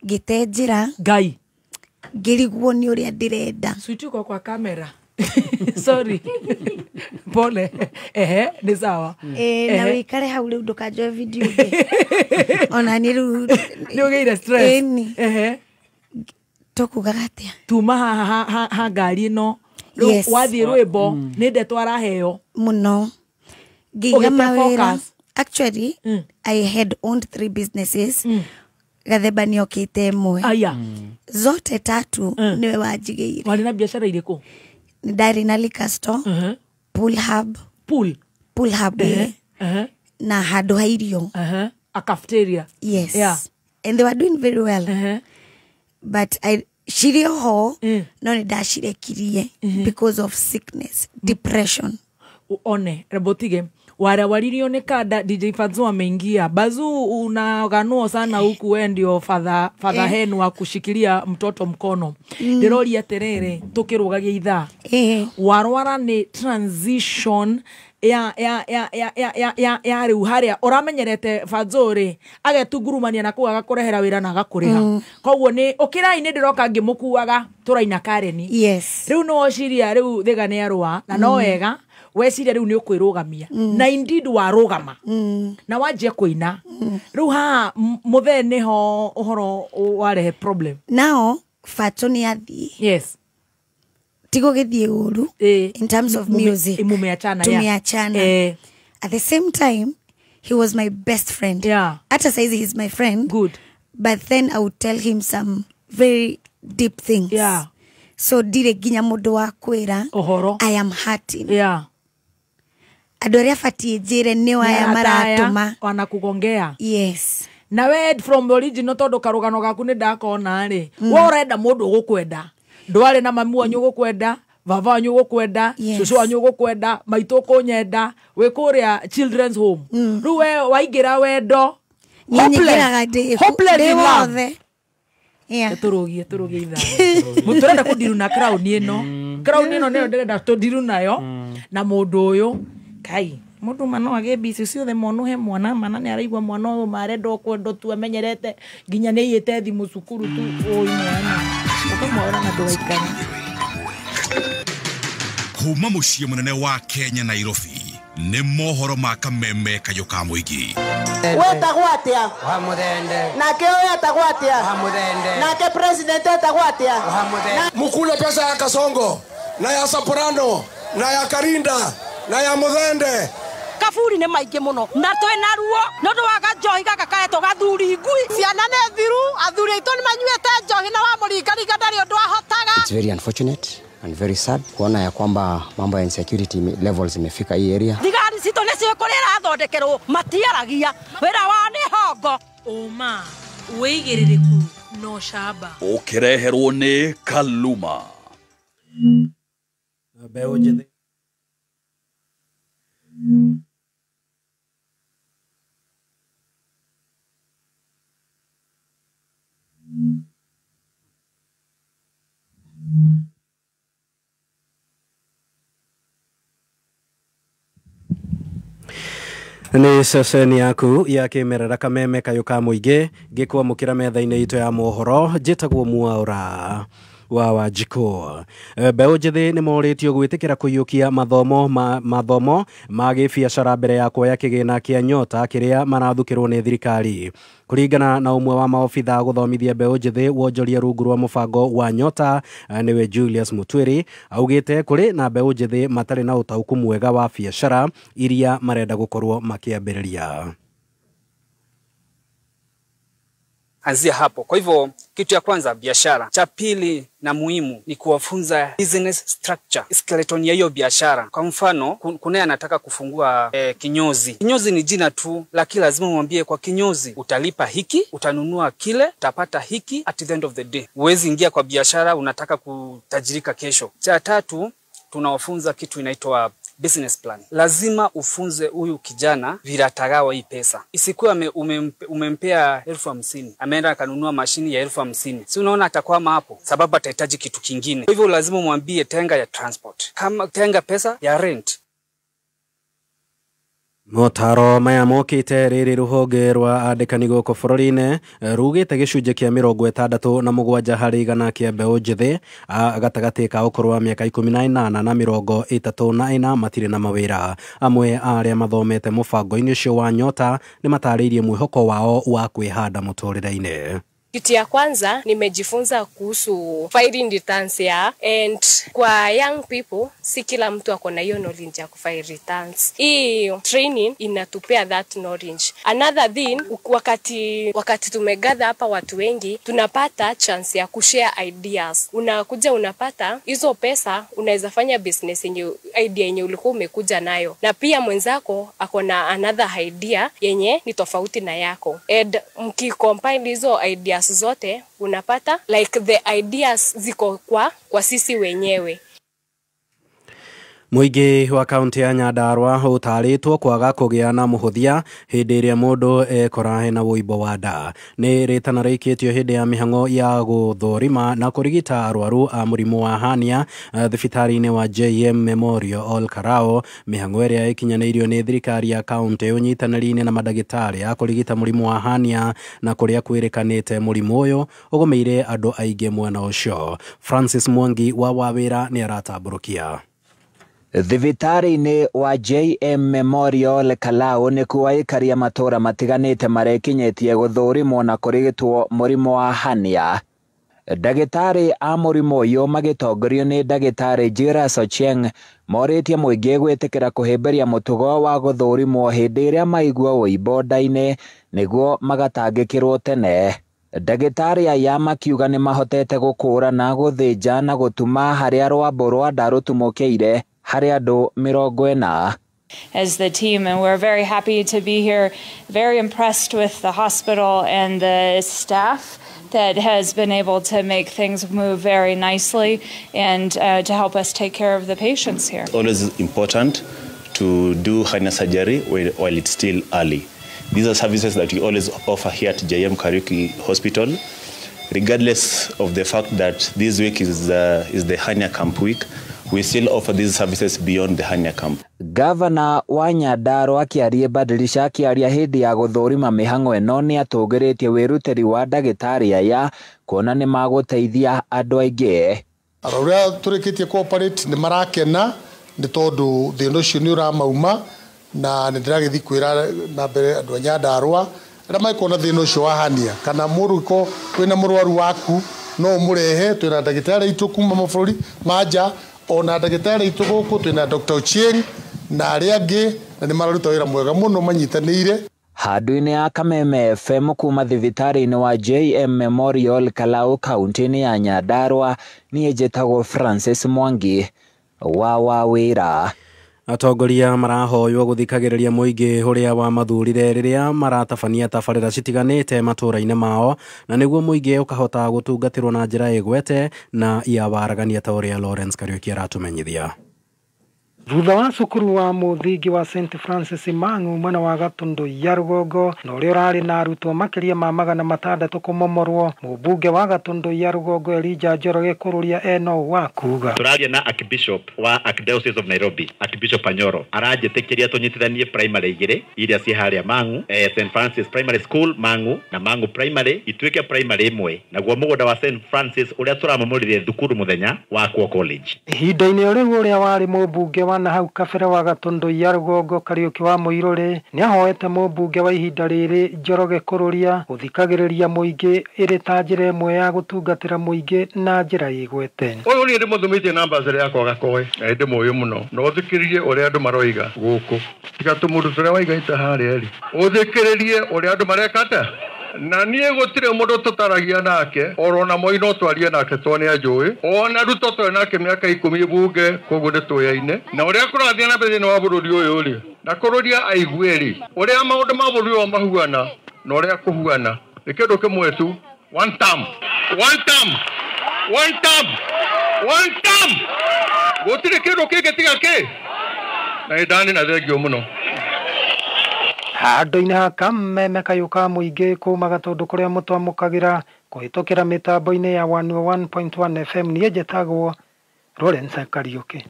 Ngĩte njĩra. Ngai. Ngĩrigwo nĩ ũrĩa ndĩrenda. Switch uko kwa kamera. Sorry. Pole. Ehe, ni sawa. Na wikare hau rĩu ndũkanjoe video ĩngĩ. Ona niĩ rĩu nĩ ũgĩire stress. Ehe. Tũkugaga atĩa? Tuma ha ngari ĩno. Rĩu wathiĩ rwĩmbo nĩ ndeto araheo. Mũno. Ngĩiga mawĩra. Actually, I had owned 3 businesses. Gathemba nĩ okĩte ĩmwe. Aya. Zote tatu niwe wanjigĩire. Warĩ na biacara irĩkũ? Ndarĩ na liquor store, pool hub. Pool hub. Na handũ ha irio. A cafeteria. Yes. Yeah. And they were doing very well. But I cirĩ ho no nĩ ndacirekirie because of sickness, depression. One, rebotige. Warawalirio nĩ kada DJ Fazu ameingia. Bazu unaganuo sana huku we ndio father henu wa kushikilia mtoto mkono. Ndĩroria atĩrĩrĩ tũkĩrũgagia ithaa. Warwara nĩ transition ya rĩu harĩa ũramenyerete Fazu rĩ agetungurumania na kũu agakũrehera wĩra na agakũrĩha. Koguo nĩ ũkĩrai nĩ ndĩroka ngĩmũkuaga tũraina Kareni. Yes. Rĩu no wociria rĩu Thĩga nĩ arũa na no wega weciria rĩu nĩ ũkwĩrũgamia na indeed warũgama na wanjia kũina rĩu haha mũthee nĩho ũhoro warehe problem. Now Fato nĩ athiĩ. Yes. Tigo gĩthiĩ ũru in terms of music. Mumeachana. Tumeachana. At the same time he was my best friend. Yeah. Hata saizi he's my friend. Good. But then I would tell him some very deep things. Yeah. So ndirĩ nginya mũndũ wa kwĩra ũhoro. I am hurting. Yeah. Andũ arĩa batiĩ njĩre nĩo aya maratũma. Wanakugongea. Yes. Na we from original tondũ karũgano gaku nĩ ndakona rĩ. We ũrenda mũndũ ũgũkwenda. Ndwarĩ na mami wanyu ũgũkwenda, baba wanyu ũgũkwenda, cũcũ wanyu ũgũkwenda, maitũ ũkũnyenda, wĩ kũrĩa children's home. Rĩu we waingĩra wendo. Hopeless in love. Yeah. Tũrũgie ithaa. Mũtũrenda kũndiru na crown ĩno. Crown ĩno nĩyo ndĩrenda tũndiru nayo na mũndũ ũyũ. Kai mũndũ ma no agĩe mbici ciothe monuhe mwana mana nĩ araigua mwana ũyũ marenda kwendwo tu amenyerete nginya nĩ aiyĩte thimũ cukuru tu ũi mwana ũkamwona na ndũgaikara. Kuma mũciĩ mũnene wa Kenya Nairobi nĩ mohoro ma kameme kayũ ka mũingĩ. Wetagwo atĩa? Wa Muthende. Nake ũyũ etagwo atĩa? Wa Muthende. Nake president etagwo atĩa? Wa Muthende. Mukule pesa ya Kasongo na ya Soprano na ya Karinda na ya Muthende. Kaburi nĩ maingĩ mũno na twĩna ruo nĩ ũndũ wa ganjohi gaka karetwo gathuri ngui. Ciana nĩ thiru, athuri aitũ nĩ manyuĩte njohi na wamũringaringa ndarĩ ũndũ ahotaga. It's very unfortunate and very sad kuona ya kwamba mambo ya insecurity levels imefika hii area. Thigari citũ nĩ ciũĩ kũrĩa irathondekerwo, matiaragia wĩra wao nĩ hongo. Ũma wĩigĩrĩrĩku no camba ũkĩreherwo nĩ Kaluma. Mbeũ njĩthĩ. Nĩ ceceni yaku ya kĩmerera Kameme kayũ ka mũingĩ ngĩkwamũkĩra metha-inĩ itũ ya mohoro njĩtagwo Mwaura wa Wanjikũ. Mbeũ njĩthĩ nĩ morĩtio gwĩtĩkĩra kũiyũkia mathomo ma gĩbiacara mbere ya kuoya kĩgĩna kĩa Nyota kĩrĩa marathukĩrwo nĩ thirikari. Kũringana na ũmwe wa maobitha gũthomithia mbeũ njĩthĩ wonjoria rungu rwa mũbango wa Nyota nĩwe Julius Mutwiri augĩte kũrĩ na mbeũ njĩthĩ matarĩ na ũtaũku mwega wa biacara iria marenda gũkorwo makĩambĩrĩria. Anzia hapo. Kwa hivyo kitu ya kwanza biashara. Cha pili na muhimu ni kuwafunza business structure, skeleton ya hiyo biashara. Kwa mfano, kuna anataka kufungua kinyozi. Kinyozi ni jina tu, lakini lazima umwambie kwa kinyozi utalipa hiki, utanunua kile, utapata hiki at the end of the day. Huwezi ingia kwa biashara unataka kutajirika kesho. Cha tatu tunawafunza kitu inaitwa business plan. Lazima ufunze huyu kijana vile atagawa hii pesa. Isikuwe umempea 50,000, ameenda akanunua mashini ya 50,000. Si unaona atakwama hapo, sababu atahitaji kitu kingine. Kwa hivyo lazima umwambie tenga ya transport, kama tenga pesa ya rent. Motaro maya mokite rĩrĩ rũhonge rwa andĩkani gũkũ bũrũri-inĩ rugĩte gĩcunjĩ kĩa 67 harĩ igana kĩa mbeũ njĩthĩ gatagatĩ ka ũkũrũ wa mĩaka 18 na 34 matirĩ na mawĩra. Amwe a arĩa mathomete mũbango-inĩ ũcio wa Nyota nĩ matarĩirie mwĩhoko wao wa kwĩhanda mũtũrĩre-inĩ. Kitu ya kwanza nimejifunza kuhusu filing returns ya, and kwa young people si kila mtu ako na hiyo knowledge ya kufile returns. Hii training inatupea that knowledge. Another thing, wakati tumegather hapa watu wengi tunapata chance ya kushare ideas. Unakuja unapata hizo pesa, unaweza fanya business yenye idea yenye ulikuwa umekuja nayo, na pia mwenzako ako na another idea yenye ni tofauti na yako, and mkicombine hizo ideas zote unapata like the ideas ziko kwa sisi wenyewe. Mũingĩ wa kaunti ya Nyandarua ũtarĩtwo kwaga kũgĩa na mũhũthia hĩndĩ ĩrĩa mũndũ ekora hena wũimbo wa nda. Nĩ rĩtana rĩikĩtio hĩndĩ ya mĩhang'o ya gũthũrima na kũrigita arwaru a mũrimũ wa hernia thibitarĩ-inĩ wa JM Memorial Ol Kalou. Mĩhang'o ĩrĩa ĩkinyanĩirio nĩ thirikari ya kaunti ũnyitanĩri-inĩ na mandagĩtarĩ a kũrigita mũrimũ wa hernia na kũrĩa kwĩrĩkanĩte mũrimũ ũyũ ũgũmĩire andũ aingĩ mwena ũcio. Francis Mwangi wa Wawĩra nĩ aratambũrũkia. Thibitarĩ-inĩ wa JM Memorial Kalau nĩkuo aikari a matũra matiganĩte marekinyĩtie gũthũrimwo na kũrigitwo mũrimũ wa hernia. Ndagĩtarĩ a mũrimũ ũyũ magĩtongorio nĩ ndagĩtarĩ Julius Ochieng morĩtie mũingĩ gwĩtĩkĩra kũhĩmbĩria mũtugo wa gũthũrimwo hĩndĩ ĩrĩa maigua ũimbo nda-inĩ nĩguo magatangĩkĩrwo tene. Ndagĩtarĩ aya makiuga nĩ mahotete gũkũũrana, gũthĩnja na gũtuma harĩa rwambo rwa nda rũtumũkĩire harĩ andũ 40. As the team, and we're very happy to be here, very impressed with the hospital and the staff that has been able to make things move very nicely and to help us take care of the patients here. It's always important to do hernia surgery while it's still early. These are services that we always offer here at JM Kariuki Hospital, regardless of the fact that this week is the hernia camp week. We still offer these services beyond the hernia camp. Gavana wa Nyandarua akĩaria Badilisha akĩaria hĩndĩ ya gũthũrima mĩhang'o ĩno nĩ atũgĩrĩtie wĩrutĩri wa ndagĩtarĩ aya kuona nĩ magũteithia andũ aingĩ. Arwaru arĩa tũrĩkĩtie cooperate nĩ marakena nĩ tondũ thĩna ũcio nĩ ũramauma, na nĩ ndĩragĩthiĩ kwĩra na mbere andũ a Nyandarua arĩa mangĩkorwo na thĩna ũcio wa hernia, kana mũrũko wĩna mũrwaru waku no ũmũrehe. Twĩna ndagĩtarĩ aitũ kuma mabũrũri ma nja, ona ndagĩtarĩ aitũ gũkũ twĩna Dr. Ochieng na arĩa angĩ, na nĩ mararuta wĩra mwega mũno manyitanĩire. Handũ-inĩ ya Kameme FM kuma thibitarĩ-inĩ wa JM Memorial Kalau kaunti-inĩ ya Nyandarua, niĩ njĩtagwo Francis Mwangi wa Wawĩra. Atongoria marahoywo gũthikagĩrĩria mũingĩ ũrĩa wamathurire rĩrĩa maratabania tabarĩra citiganĩte matũra-inĩ mao, na nĩguo mũingĩ ũkahota gũtungatĩrwo na njĩra ĩgwete na ya waragania ta ũrĩa Lawrence Kariuki aratũmenyithia. Thutha wa cukuru wa mũthingi wa St Francis Mang'u mwena wa Gatũndũ ya rũgongo na ũrĩa ũrarĩ na arutwo makĩria ma 600 kũmomorwo, mũmbunge wa Gatũndũ ya rũgongo Elijah Njoroge kũrũria eno wa kuga. Tũraria na Archbishop wa Archdiocese of Nairobi, Archbishop Anyoro, aranjĩtĩkĩria tũnyitithanie primary igĩrĩ iria ciĩ harĩa Mang'u, St Francis Primary School Mang'u na Mang'u Primary ituĩke primary ĩmwe, naguo mũgũnda wa St Francis ũrĩa tũramomorire thukuru mũthenya wa Kuo College. Ihinda-inĩ o rĩu ũrĩa warĩ mũmbunge wa na hau kabere wa Gatũndũ ya rũgongo Kariũki wa Mũirũrĩ nĩahoete mũmbunge wa ihinda rĩrĩ Njoroge kũrũria gũthikagĩrĩria mũingĩ ĩrĩ ta njĩra ĩmwe ya gũtungatĩra mũingĩ na njĩra ĩgwete. Ũyũ niĩ ndĩmũthũmĩtie na mbacĩrĩ yakwa Gakoe na nĩndĩmũĩ mũno, na ũthikĩrĩrie ũrĩa andũ maroiga gũkũ, tiga tũmũndũ tũrĩa waigaite harĩa rĩ, ũthikĩrĩrie ũrĩa andũ mareka atĩa. Na niĩ gũtirĩ mũndũ tũtaragia nake, orona Moi no twarie nake tondũ nĩ anjũĩ, ona Ruto twarĩ nake mĩaka 10 bunge, koguo nĩ tũyaine. Na ũrĩa kũrathiĩ na mbere thĩinĩ wa bũrũri ũyũ rĩ, na kũrũria aigue rĩ, ũrĩa maũndũ ma bũrũri ũyũ mahuana na ũrĩa kũhuana nĩ kĩndũ kĩmwe tu, one term, one term, one term, one term. Gũtirĩ kĩndũ kĩngĩ tiga kĩ. Na nĩ ndani na thengio mũno. Handũ-inĩ ha kameme kayũ ka mũingĩ kuma Gatũndũ kũrĩa mũtwamũkagĩra kũhĩtũkĩra mĩtambo-inĩ ya 101.1 FM, niĩ njĩtagwo Lawrence Kariũki.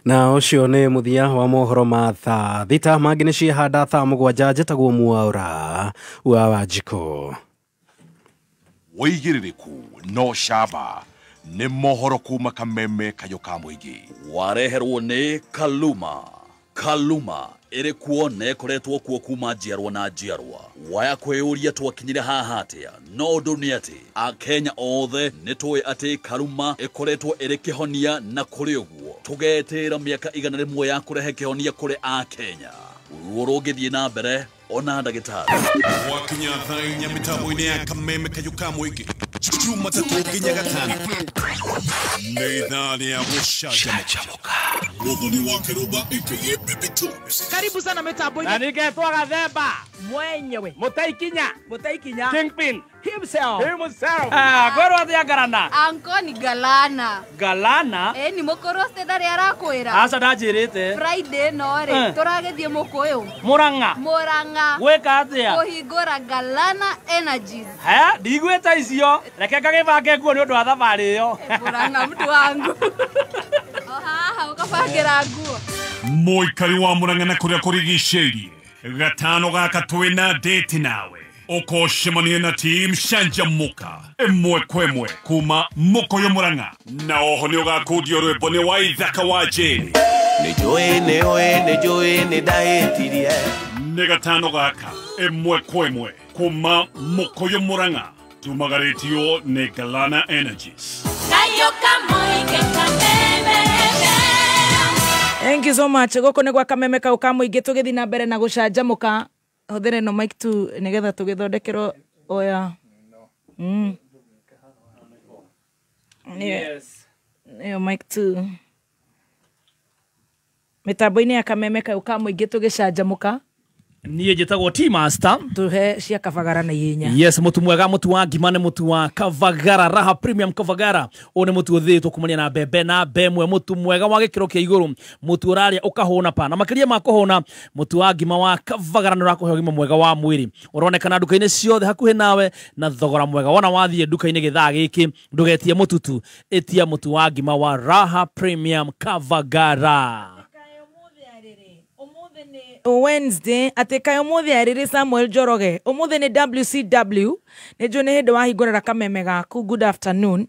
Na ũcio nĩ mũthia wa mohoro ma thaa 6, mangĩ nĩ ciehanda thaa 7. Njĩtagwo Mwaura wa Wanjikũ. Wĩigĩrĩrĩku no camba nĩ mohoro kuma kameme kayũ ka mũingĩ. Wareherwo nĩ Kaluma. Kaluma ĩrĩ kuo na ĩkoretwo kuo kuma njiarwa na njiarwa. Waya kwĩyũria twakinyire haha atĩa? No ũndũ nĩ atĩ Akenya othe nĩ tũĩ atĩ Kaluma ĩkoretwo ĩrĩ kĩhonia, na kũrĩ ũguo tũgetĩra mĩaka 101 ya kũrehe kĩhonia kũrĩ Akenya. Ruo rũngĩthiĩ na mbere ona ndagĩtarĩ. Wakinya thaa 4 mĩtambo-inĩ ya kameme kayũ ka mũingĩ Jumatatũ nginya Gatano nĩ ithaa rĩa gũcanjamũka. Muthoni wa Kĩrũmba aka Baby Toes. Karibu sana mitambo-inĩ. Na nĩngetwo Gathemba mwenyewe, Mũtaikinya, Mũtaikinya Kingpin himself, himself. Ngorwo atĩa Ngarana? Anko ni Galana. Galana? Ni mũkũrũ ũcio ndarĩ arakwĩra. Aca ndanjĩrĩte. Friday no rĩ, tũragĩthiĩ Mũkũyũ. Mũrang'a. Mũrang'a. Gwĩka atĩa? Kũhingũra Galana Energies. Haya, ndigwĩta icio. Reke ngagĩbange nguo nĩ ũndũ wa thabarĩ ĩyo. Mũrang'a mtu wangu. O haha ũkabangĩra nguo. Mũikari wa Mũrang'a na kũrĩa kũrigicĩirie, gatano gaka twĩna date nawe ũkũcemania na team Canjamũka ĩmwe kwa ĩmwe kuma Mũkũyũ Mũrang'a, na oho nĩ ũgakundio rwĩmbo nĩ Waithaka wa Njeri. Nĩnjũĩ nĩũĩ nĩnjũĩ nĩndahĩtirie. Nĩ gatano gaka ĩmwe kwa ĩmwe kuma Mũkũyũ Mũrang'a, tumagarĩtio nĩ Galana Energies. Thank you so much. Gũkũ nĩ gwa kameme kau ka mũingĩ tũgĩthiĩ na mbere na gũcanjamũka. Hũthĩra ĩno mic tu nĩgetha tũgĩthondekerwo oya. Yes. Nĩyo mic tu. Mĩtambo-inĩ ya kameme kau ka mũingĩ tũgĩcanjamũka. Niĩ njĩtagwo T Master. Tuhe cia Kavagara na ihenya. Yes, mũtu mwega, mũtu wa ngima nĩ mũtu wa Kavagara, Raha Premium Kavagara. Ũyũ nĩ mũtu ũthĩĩtwo kumania na mbembe na mbemwe, mũtu mwega wa gĩkĩro kĩa igũrũ, mũtu ũrarĩa ũkahũna pa. Na makĩria ma kũhũna, mũtu wa ngima wa Kavagara nĩ ũrakũhe ũgima mwega wa mwĩrĩ. Ũronekana nduka-inĩ ciothe hakuhĩ nawe na thogora mwega. Wona wathiĩ nduka-inĩ gĩthaa gĩkĩ, ndũgetie mũtu tu, ĩtia mũtu wa ngima wa Raha Premium Kavagara. Wednesday atĩ kaĩ ũmũthĩ arĩrĩ Samuel Njoroge, ũmũthĩ nĩ WCW, nĩ njũĩ nĩ hĩndĩ wahingũrĩra kameme gaku. Good afternoon.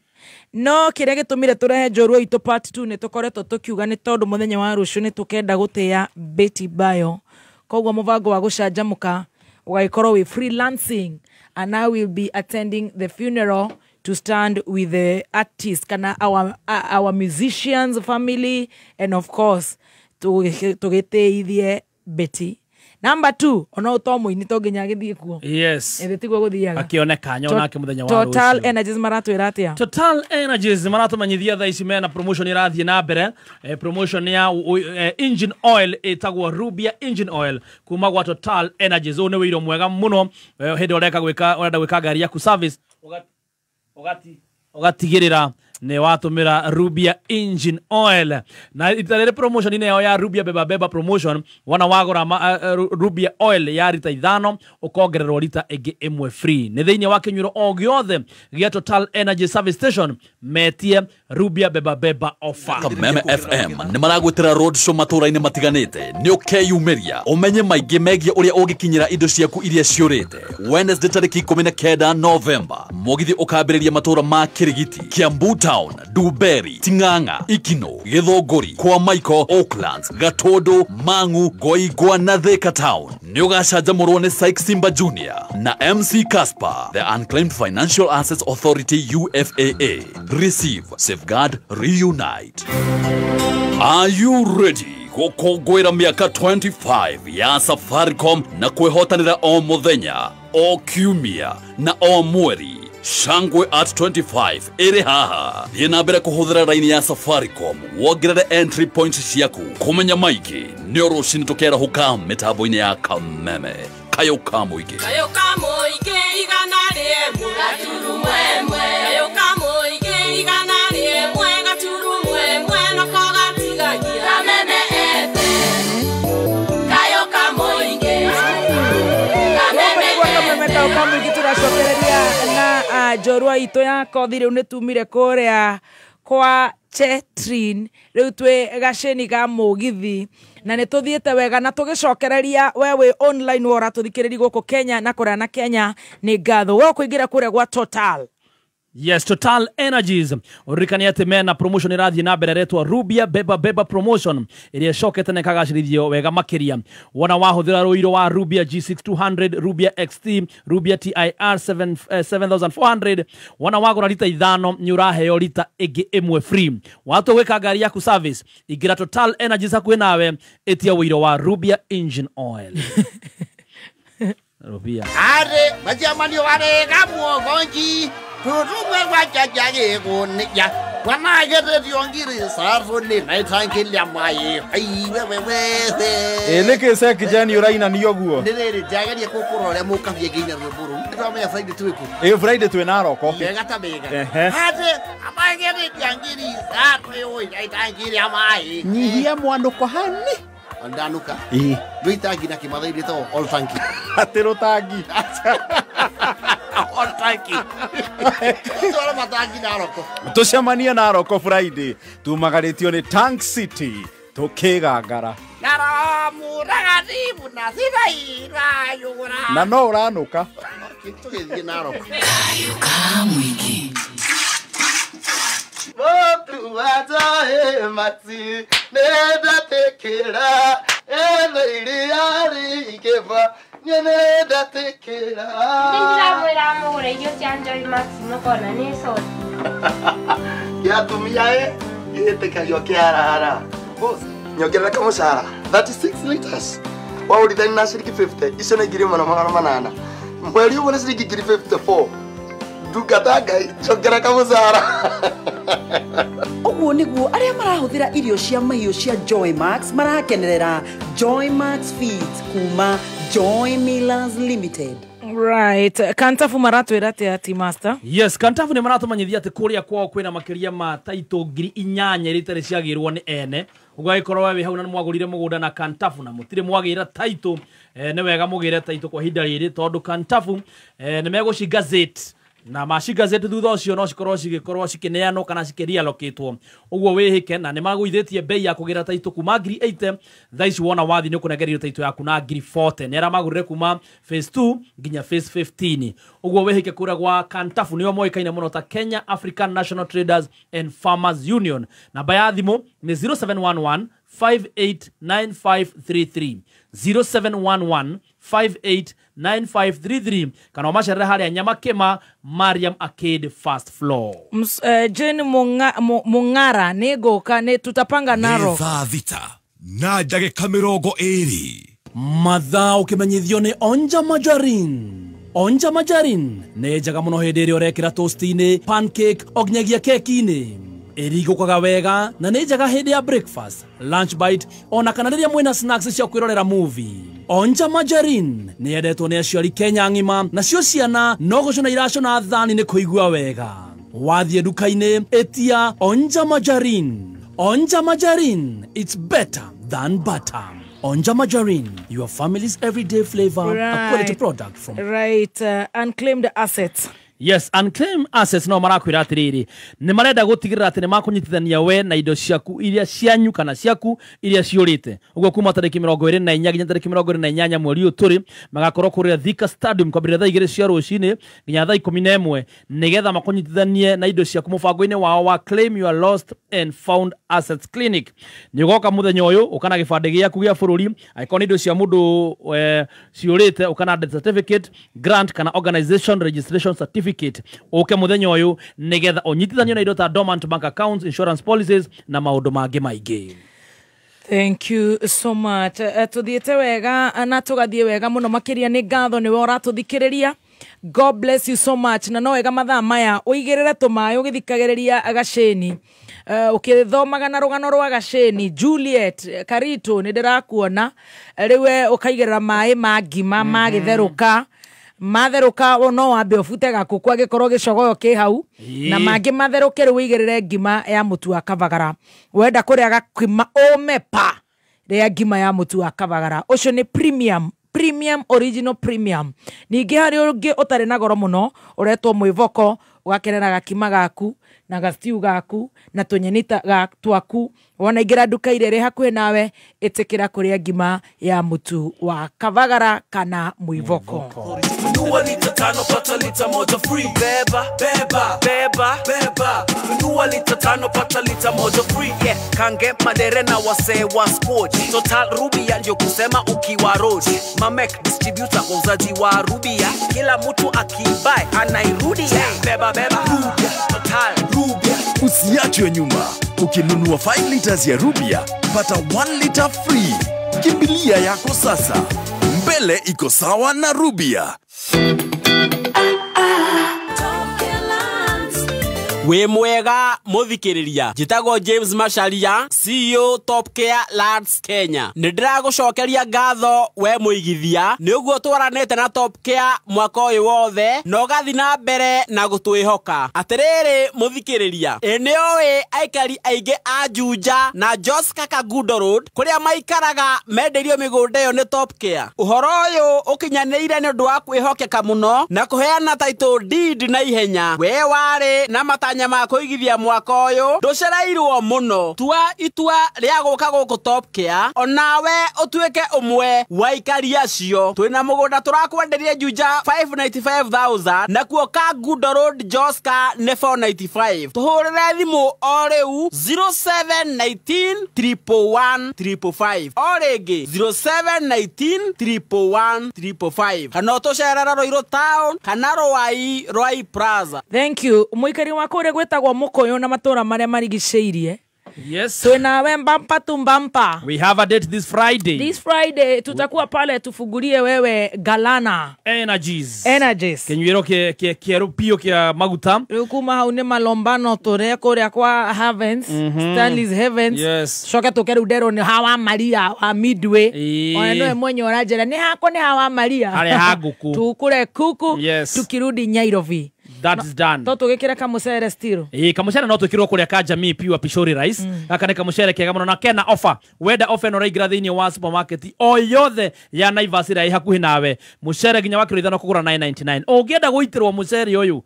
No kĩrĩa gĩtũmire tũrehe njorua itũ part 2 nĩ tũkoretwo tũkiuga nĩ tondũ mũthenya wa rũciũ nĩ tũkenda gũtĩa Betty Bayo, koguo mũbango wa gũcanjamũka ũgagĩkorwo wĩ freelancing, and I will be attending the funeral to stand with the artists kana our musicians family, and of course tũgĩtĩithie Betty. Number 2, ona to muini to nginya agithie kuo. Yes. Ĩthĩ tiguo gũthiaga. Akioneka nyona nake mũthenya wa rũciũ. Total Energies maratwĩra atĩa? Total Energies maratumenyithia thaa ici mena promotion irathiĩ na mbere. Promotion ya engine oil ĩtagwo Rubia engine oil kuma gwa Total Energies. Ũyũ nĩ wĩiro mwega mũno hĩndĩ ũreka gwĩka ũrenda gwĩka ngari yaku service ũgatigĩrĩra Nĩ watũmĩra Rubia engine oil na itarĩrĩ promotion inĩ yao ya Rubia beba beba promotion. Wona wagũra Rubia oil ya rita 5 ũkongererwo rita ĩngĩ 1 free. Nĩ thĩinĩ wa kĩnyuĩro o gĩothe gĩa Total Energy Service Station metie Rubia beba beba offer. Kameme FM nĩ maragwĩtĩra road show matũra-inĩ matiganĩte. Nĩ ũkeyumĩria ũmenye maingĩ megiĩ ũrĩa ũngĩkinyĩra indo ciaku iria ciũrĩte. Wednesday tarĩki 19 November mũgithi ũkambĩrĩria matũra ma Kirigiti, Kiambu Town, Duberi, Ting'ang'a, Ikino, Gĩthũngũri, kwa Michael, Oaklands, Gatondo, Mang'u, Goigwa na Thika Town. Nĩ ũgacanjamũrwo nĩ Syke Simba Junior na MC Casper, the Unclaimed Financial Assets Authority UFAA. Receive, safeguard, reunite. Are you ready? Gũkũngũĩra mĩaka 25 ya Safaricom na kwĩhotanĩra o mũthenya, o kiumia na o mweri. Shangwe at 25 ĩrĩ haha. Thiĩ na mbere kũhũthĩra raini ya Safaricom wongerere entry points ciaku. Kũmenya maingĩ nĩ rũcinĩ tũkerahũka mĩtambo-inĩ ya Kameme. Kayo ka mũingĩ. Kayo ka mũingĩ igana rĩmwe gaturumo ĩmwe. Kayo ka mũingĩ igana rĩmwe gaturumo ĩmwe nako gatigagia. Kameme FM. Kayo ka mũingĩ. Kameme kayo ka mũingĩ tũracokereria na njorua itũ ya kothi. Rĩu nĩ tumire kũrĩa kwa Chetrin, rĩu twĩ gaceni ga mũgithi na nĩ tũthiĩte wega na tũgĩcokereria. We wĩ online wora tũthikĩrĩri gũkũ Kenya na kũrĩa na Kenya nĩ ngatho we kũingĩra kũrĩa gwa Total. Yes, Total Energies uririkanie atĩ mena promotion ĩrathiĩ na mbere retwa Rubia beba beba promotion ĩrĩa ĩcokete na ĩkagacĩrithio wega makĩria. Wona wahũthĩra rũiro wa Rubia G6200, Rubia XT, Rubia TIR 7400, wona wagũra rita 5 nĩ ũraheo rita ĩngĩ 1 free. Watua gwĩka ngari yaku service, ingĩra Total Energies hakuhĩ nawe, ĩtia ũiro wa Rubia engine oil. Rubia. Are majamanio are gamuogonji turumwe gwajaja goniya wanagere sarfuli naitangilya mai ai wewe we niki se kijani uraina ni oguo ndiriri ndiageria kukurora mukabie nginya rwimbo twamenya Friday twiku Friday twi Naroko mega ta mega hate amagere ndiangiri sarfuli naitangilya mai nyihia mwanuko hani andanuka rwitangi na kimathairi to all tanki ati rutangi all tanki twara matangi Naroko tucemanie Naroko Friday tumagarĩtio nĩ Tank City tukĩgangara naramuragaribu na sirairayura na no ũranuka tũgĩthiĩ Naroko. Kayo ka mũingĩ. Motu wajae mati nedatekera eno iriari ikeva nedatekera. Ndĩramwĩra mũgũre irio cia Joy Max mũkona nĩ soda. Gĩatumia ĩ gĩtĩkagio kĩarahara. Boss, nyongerera kamũcara 36 liters. Waũrithani na ciringi 50 icio nĩ 1800. Mweri ũmwe nĩ ciringi 54. Ndungata Ngai njongera kamũcara. Ũguo nĩguo arĩa marahũthĩra irio cia mahiũ cia Joy Max marakenerera Joy Max Feeds kuma Joy Millers Limited. Right. Kantafu maratwĩra atĩa ati master? Yes, Kantafu nĩ maratũmanyithia atĩ kũrĩa kwao kwĩna makĩria ma taitũ 8,000 iria itarĩ ciagĩrwo nĩ ene. Ũguo angĩkorwo we wĩ hau na nĩ mwagũrire mũgũnda na Kantafu na mũtirĩ mwagĩra taitũ, nĩ wega mũgĩre taitũ kwa ihinda rĩrĩ tondũ Kantafu nĩ megũcigazette na macigazette thutha ũcio no cikorwo cigĩkorwo cikĩneanwo kana cikĩrialokĩtwo. Ũguo wĩhĩke na nĩ magũithĩtie bei ya kũgĩra taitũ kuma 80,000 thaa ici wona wathi nĩ ũkũnengererio taitũ yaku na 40,000. Nĩ arĩa magũrire kuma phase 2 nginya phase 15. Ũguo wĩhĩke kũrĩa gwa Kantafu nĩo moĩkaine mũno ta Kenya African National Traders and Farmers Union. Namba ya thimũ nĩ 0711 589533 0711 589533 kana ũmacerere harĩa Nyamakĩma Mariam Arcade first floor. Jane Mung'ara nĩ ngũka nĩ tutapanga Narok. Nĩ thaa 6 na ndagĩka 20. Mathaa ũkĩmenyithio nĩ Onja Majarin. Onja Majarin nĩ njega mũno hĩndĩ ĩrĩa ũrekĩra toast-inĩ, pancake o nginyagia keki-inĩ. Ĩrigũkaga wega na nĩ njega hĩndĩ ya breakfast, lunch bite ona kana rĩrĩa mwĩna snacks cia kwĩrorera movie. Onja Majarin nĩ yendetwo nĩ aciari Kenya ng'ima nacio ciana no gũcũna iracũna thani nĩ kũigua wega. Wathiĩ nduka-inĩ ĩtia Onja Margarine. Onja Margarine, it's better than butter. Onja Margarine, your family's everyday flavor, right. A quality product from right. Unclaimed assets. Yes, unclaimed assets no marakwira atiriri ni marenda gutigirira ati ni makunyitithania we na indo ciaku iria cianyu kana ciaku iria ciurite uguo kuma tariki 24 nginya tariki 28 mweri uyu turi magakorwo kuria Thika Stadium kwambĩrĩria thaa 2 cia rucini nginya thaa 11 nigetha makunyitithanie na indo ciaku mubango-inĩ wao wa Claim Your Lost and Found Assets Clinic. Ni ugoka muthenya uyu ukana gibandĩ gĩaku gĩa bũrũri angĩkorwo nĩ indo cia mũndũ ciurite ukana death certificate, grant kana organization registration certificate uke muthenya uyu nigetha unyitithanio na indo ta dormant bank accounts, insurance policies na maundu mangi maingi. Thank you so much. Tuthiete wega na tugathie wega muno makiria ni ngatho niwe uratuthikiriria. God bless you so much. Na no wega mathaa maya uigirire tumaĩ ugithikagiriria Gaceni. Ukithomaga na rugano rwa Gaceni Juliet Karito ni ndirakuona riwe ukaigirira maĩ ma ngima magitheruka matheruka no wambe ũbute gakuku angĩkorwo gĩcogoyo kĩ hau na mangĩ matheruke rĩu ũigĩrĩre ngima ya mũtu wa Kavagara. Wenda kũrĩa gakima ũme pa rĩa ngima ya mũtu wa Kavagara ũcio nĩ premium, premium original premium. Ningĩ harĩ ũngĩ ũtarĩ na goro mũno ũretwo mwĩvoko ũgakenera gakima gaku na gastiu gaku na tũnyeni twaku. Wona ingĩra nduka iria ĩrĩ hakuhĩ nawe ĩtĩkĩra kũrĩa ngima ya mũtu wa Kavagara kana mwĩvoko. Nunua lita 5 pata lita 1 free. Beba beba beba beba. Nunua lita 5 pata lita 1 free. Yeah, kange madere na wasee wa squad. Total Rubia ndio kusema ukiwa road. Mamek distributor wauzaji wa Rubia. Kila mtu akibuy anairudia. Beba beba Rubia. Total Rubia. Usiachwe nyuma. Ukinunua 5 liters ya Rubia, pata 1 liter free. Kimbilia yako sasa. Mbele iko sawa na Rubia. Wĩ mwega mũthikĩrĩria, njĩtagwo James Macharia, CEO Top Care Lands Kenya. Nĩ ndĩragũcokeria ngatho we mũigithia nĩ ũguo twaranĩte na Top Care mwaka ũyũ wothe na ũgathiĩ na mbere na gũtwĩhoka. Atĩrĩrĩ mũthikĩrĩria, ĩ nĩ ũĩ aikari aingĩ a Juja na Joska Kangundo Road kũrĩa maikaraga mendeirio mĩgũnda ĩyo nĩ Top Care. Ũhoro ũyũ ũkinyanĩire nĩ ũndũ wa kwĩhokeka mũno na kũheana title deed na ihenya. We warĩ na matanya ma kũigithia mwaka ũyũ ndũcereirwo mũno. Tua itua rĩa gũka gũkũ Top Care onawe ũtuĩke ũmwe wa aikari acio. Twĩna mũgũnda tũrakwenderia Juja 595,000 nakuo Kangundo Road Joska nĩ 495. Tũhũrĩre thimũ o rĩu 0719 111 555 o rĩngĩ 0719 111 555 kana ũtũcerere Ruiru Town kana Ruai Ruai Plaza. Thank you. Mũikari wa kũrĩa gwĩtagwo Mũkũyũ na matũra marĩa marigicĩirie. Yes. Tunawe mbampa tumbampa. We have a date this Friday. This Friday tutakuwa pale tufugulie wewe Galana Energies. Energies. Kinyuero kieru pio kia maguta. Rukuma hau ni malombano tore kuria kwa Heavens, Stanley's Heavens. Yes. Coke tuke rudero ni hawa Maria wa Midway. Ona no mwenye orajera ni hako ni hawa Maria. Hare haguku. Tukure kuku. Yes. Tukirudi Nairobi. That is done. To tugikira kamucere still. Kamucere no twikirwo kuria ka jamii pure pishori rice. Gaka ni kamucere kega muno na kena offer. Wenda offer no raingira thiini wa supermarket o yothe ya Naivas ira hakuhi nawe. Mucere nginya wa kiro 5 kugura 999. Ungienda guitirwo mucere uyu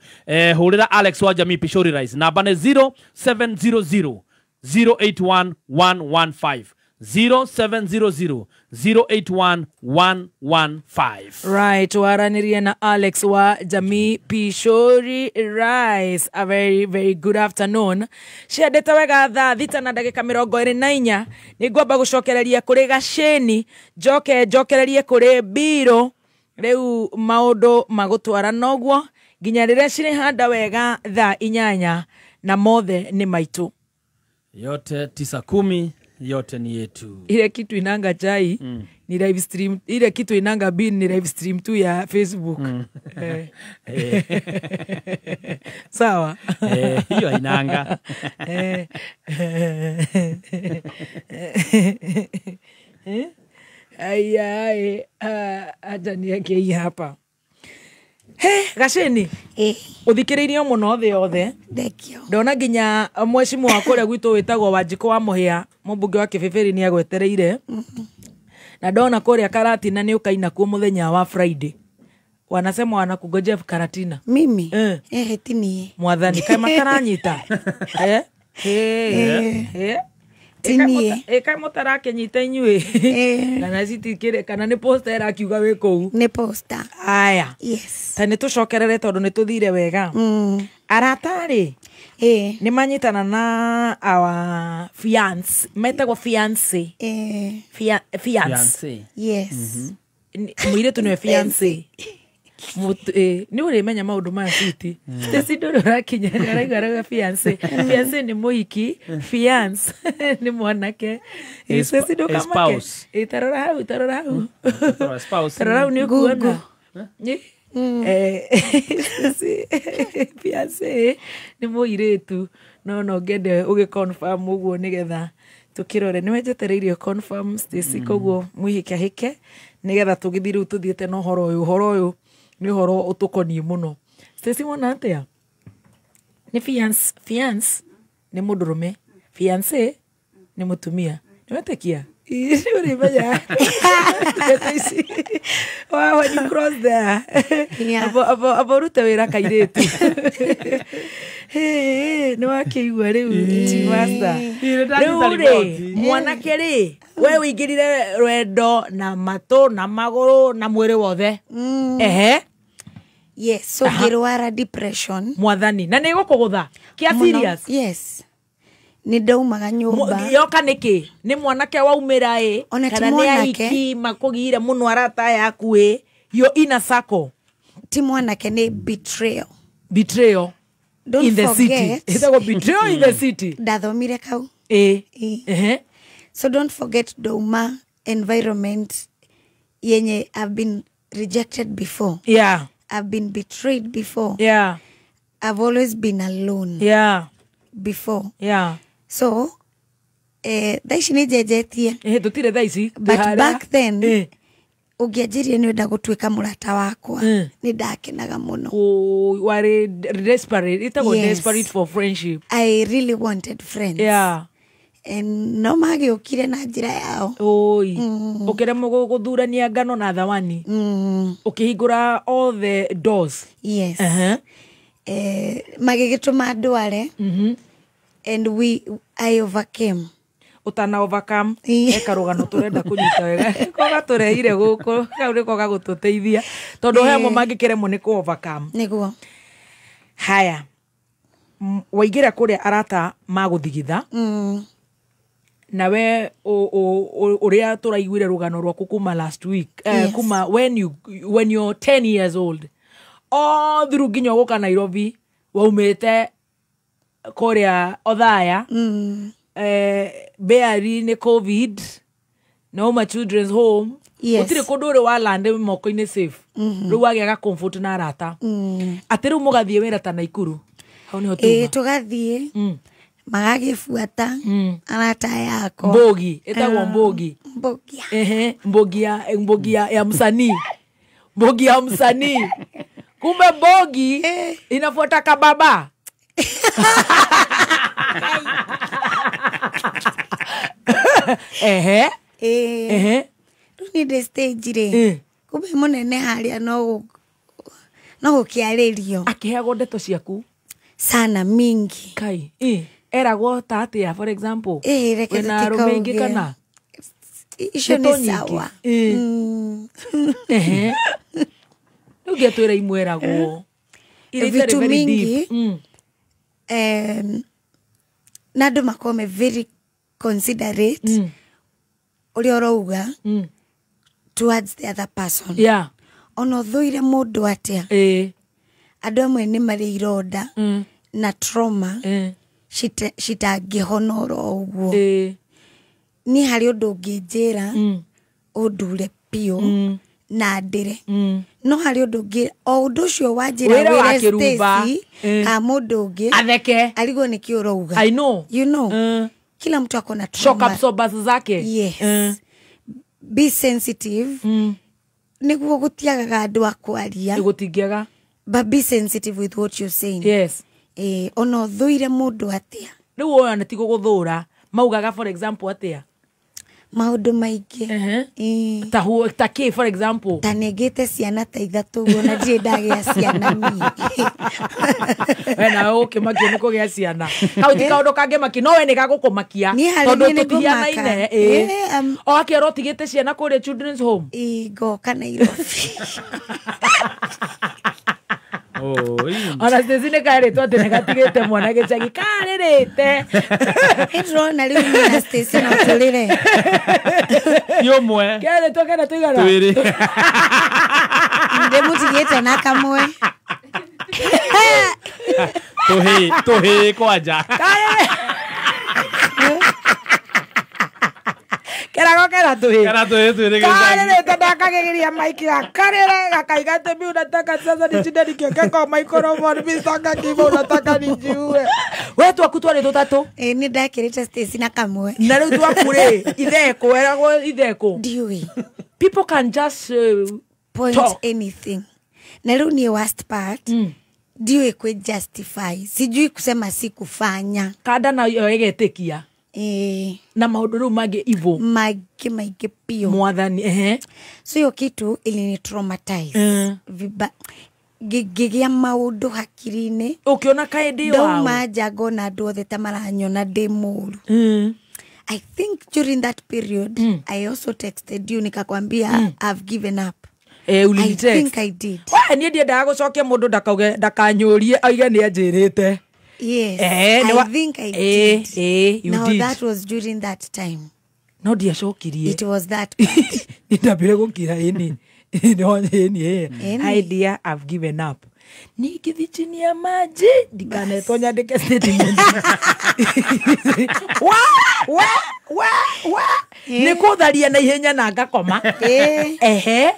hurira Alex wa jamii pishori rice. Namba ni 0700 081 115. 0700 081 115. Right, waranirie na Alex wa Jamii Pishori Rice. A very very good afternoon. Ciendete wega thaa 6 na ndagĩka 24. Nĩngwamba gũcokereria kũrĩ Gaceni, njoke njokererie kũrĩ Mbirũ. Rĩu maũndũ magũtwara noguo nginya rĩrĩa cirĩhanda wega thaa 8 na mothe nĩ maitũ. Yote 9 10 yote ni yetu. Ile kitu inanga chai ni live stream, ile kitu inanga bin ni live stream tu ya Facebook. Sawa. Hiyo inanga. Ai ai, acha niweke hii hapa. He gaceni uthikiriirio muno thi yothe. Thank you. Ndona nginya mwecimu wa kuria gwitu witagwo Wanjikũ wa Muhia mumbunge wa Kibibiri ni agwetereire. Na ndona kuria Karatina ni ukaina kuo muthenya wa Friday. Wanasema wanakungojea Karatina. Mimi? Ti nie. Mwathani kai mataranyita. Ti nie. Kai mutarakinyita inyuĩ. Kana citikire kana nĩ poster ĩrakiuga wĩ kũu. Nĩ poster. Aya. Yes. Ta nĩ tũcokerere tondũ nĩ tũthire wega. Arata rĩ nĩ manyitana na our fiance, metagwo fiance. Fiance. Yes. Mũirĩtu nĩwe fiance. Nĩ ũrĩmenya maũndũ maya citi. Stacy ndũrĩ ũrakinya nĩ araigua arauga fiance. Fiance nĩ mũhiki, fiance nĩ mwanake. Stacy ndũkamake. Tarora hau, tarora hau. Tarora hau nĩ ũkuona. Stacy fiance nĩ mũirĩtu. No no ngende ũgĩ confirm ũguo nĩgetha tũkĩrore. Nĩ wenjetereirie confirm Stacy koguo mwĩhĩkahĩke nĩgetha tũgĩthiĩ rĩu tũthiĩte na ũhoro ũyũ. Ũhoro ũyũ nĩ ũhoro ũtũkoniĩ mũno. Stacy wona atĩa? Nĩ fiance, fiance nĩ mũndũrũme, fiance nĩ mũtumia. Nĩ wetĩkia? Nĩ ũrĩmenya. Wow, when you cross there. Abo rute wĩra kairĩtu. Nĩ wakĩigua rĩu Master. Rĩu rĩ, mwanake rĩ, we wĩingĩrire rwendo na matũ na magũrũ na mwĩrĩ wothe. Ehe. Yes, so ngĩrwara depression. Mwathani, na nĩ gũkũgũtha. Kĩa serious? Yes. Nĩ ndaumaga nyũmba. Yoka nĩkĩ? Nĩ mwanake waumĩra ĩ? Kana nĩ ahiki makũgire mũno arata yaku ĩ? Your inner circle. Ti mwanake, nĩ betrayal. Betrayal. Don't in the forget. City. Ĩtagwo betrayal in the city. Ndathomire kau. So don't forget ndauma environment yenye I've been rejected before. Yeah. I've been betrayed before. Yeah. I've always been alone. Yeah. Before. Yeah. So, thaa ici nĩ njenjetie. Tũtirĩ thaa ici. But back then, ũngĩanjĩrire nĩ ũrenda gũtuĩka mũrata wakwa, nĩ ndakenaga mũno. Warĩ desperate. Ĩtagwo desperate for friendship. I really wanted friends. Yeah. And no magĩũkire na njĩra yao. Oi. Ũkĩremwo gũthurania ngano na thawani. Ũkĩhingũra all the doors. Yes. Magĩgĩtũma ndware. And I overcame. Ũtana overcome eka rũgano tũrenda kũnyita wega. Ko gatũrehire gũkũ, kau nĩko gagũtũteithia. Tondũ he amwe mangĩkĩremwo nĩ kũ overcome. Nĩguo. Haya. Waingĩra kũrĩa arata magũthigitha. Nawe ũrĩa tũraiguire rũgano rwaku kuma last week. Kuma when you're 10 years old. All through nginya gũka Nairobi waumĩte kũrĩa Othaya. Beari nĩ COVID na uma children's home. Yes. Gũtirĩ kũndũ ũrĩ wa land moko-inĩ safe. Rĩu wagĩaga comfort na arata. Atĩ rĩu mũgathiĩ wĩra ta Naikuru. Hau nĩho tuma. Tũgathiĩ magagĩbuata arata yakwa. Mbogi, ĩtagwo mbogi. Mbogi. Ehe, mbogi ya msanii. Mbogi ya msanii. Kumbe mbogi inafuata kababa. Ehe. Ehe. Rĩu niĩ ndĩ stage rĩ. Kumbe mũnene harĩa no gũkĩarĩrio. Akĩheagwo ndeto ciaku sana mingi. Kai. Eragwo ta atĩa, for example? Reke wĩna arũme aingĩ kana? Icio nĩ sawa. Ehe. Rĩu ngĩatwĩra imwe eragwo. Vitu mingi. Na andũ makorwo me very considerate ũrĩa ũrauga towards the other person. Yeah. Ona ũthũire mũndũ atĩa. Andũ amwe nĩ marĩ ironda na trauma citangĩhona oro ũguo. Niĩ harĩ ũndũ ũngĩnjĩra ũndure biũ na ndĩre. No harĩ ũndũ ũngĩ, o ũndũ ũcio wanjĩra wĩre Stacy ka mũndũ ũngĩ atheke arigwo nĩkĩ ũrauga. I know. You know. Kila mtu ako na trauma. Shock absorbers zake. Yes. Be sensitive. Nĩguo gũtiagaga andũ a kwaria. Gũtingĩaga. But be sensitive with what you're saying. Yes. Ona ũthũire mũndũ atĩa. Rĩu ũyũ nĩ ti gũgũthũra. Maugaga for example atĩa? Maũndũ maingĩ. Ta kĩ for example? Ta nĩngĩte ciana ta ithatũ ũguo na ndirĩ ndagĩa ciana niĩ. We nawe ũkĩmakio nĩ kũgĩa ciana. Hau ti kaũndũ kangĩmakia, no we nĩ gagũkũmakia. Tondũ tũtihianaine. O akĩerwo ũtigĩte ciana kũrĩa children's home. Ngoka Nairobi. Ona Stacy nĩ karĩtwo atĩ nĩ gatigĩte mwana gĩcagi karĩrĩte. Ndĩrona rĩu niĩ na Stacy no tũrĩre. Ti ũmwe. Kerĩtwo kena tũigana? Twĩrĩ. Ndĩmũtigĩte na kamwe. Tũhĩ kwanja. Kerago kera tuhi. Kera tuhi twĩrĩ gĩcagi. Karĩrĩte ndakagegeria maiki gakarĩra gakaiga atĩ mi unataka sasa nishinde nikiongea kwa microphone Mr. Kakibo unataka nijiue. We twaku twarĩ tũtatũ. Nĩ ndakĩrĩte Stacy na kamwe. Na rĩu twaku rĩ itheko weragwo itheko. Ndiũĩ. People can just point talk. Anything. Na rĩu niĩ worst part. Ndiũĩ kwĩ justify. Sijui kusema sikufanya. Kanda nayo ĩgetĩkia. Na maũndũ rĩu mangĩ ivo maingĩ maingĩ biũ mwathani. So hiyo kitu ilini traumatize ngĩgĩa maũndũ hakiri-inĩ ũkĩona kaĩ ndĩ wao ndauma nja ngona andũ othe ta maranyona ndĩ mũũru. I think during that period I also texted you nikakwambia I've given up. I think I did. We niĩ ndiendaga gũcokia mũndũ ndakauge ndakanyũrie oige nĩ anjĩrĩte. Yes, I think I did. You now did. That was during that time. No ndiacokirie. It was that bad. Ndambire gũkira ĩni. Ĩni. Hi dear, I've given up. Nikithi chini ya maji ndikanetwo nyandĩke statement. Wa wa wa wa. Nĩ kũtharia na ihenya na ngakoma. Ehe.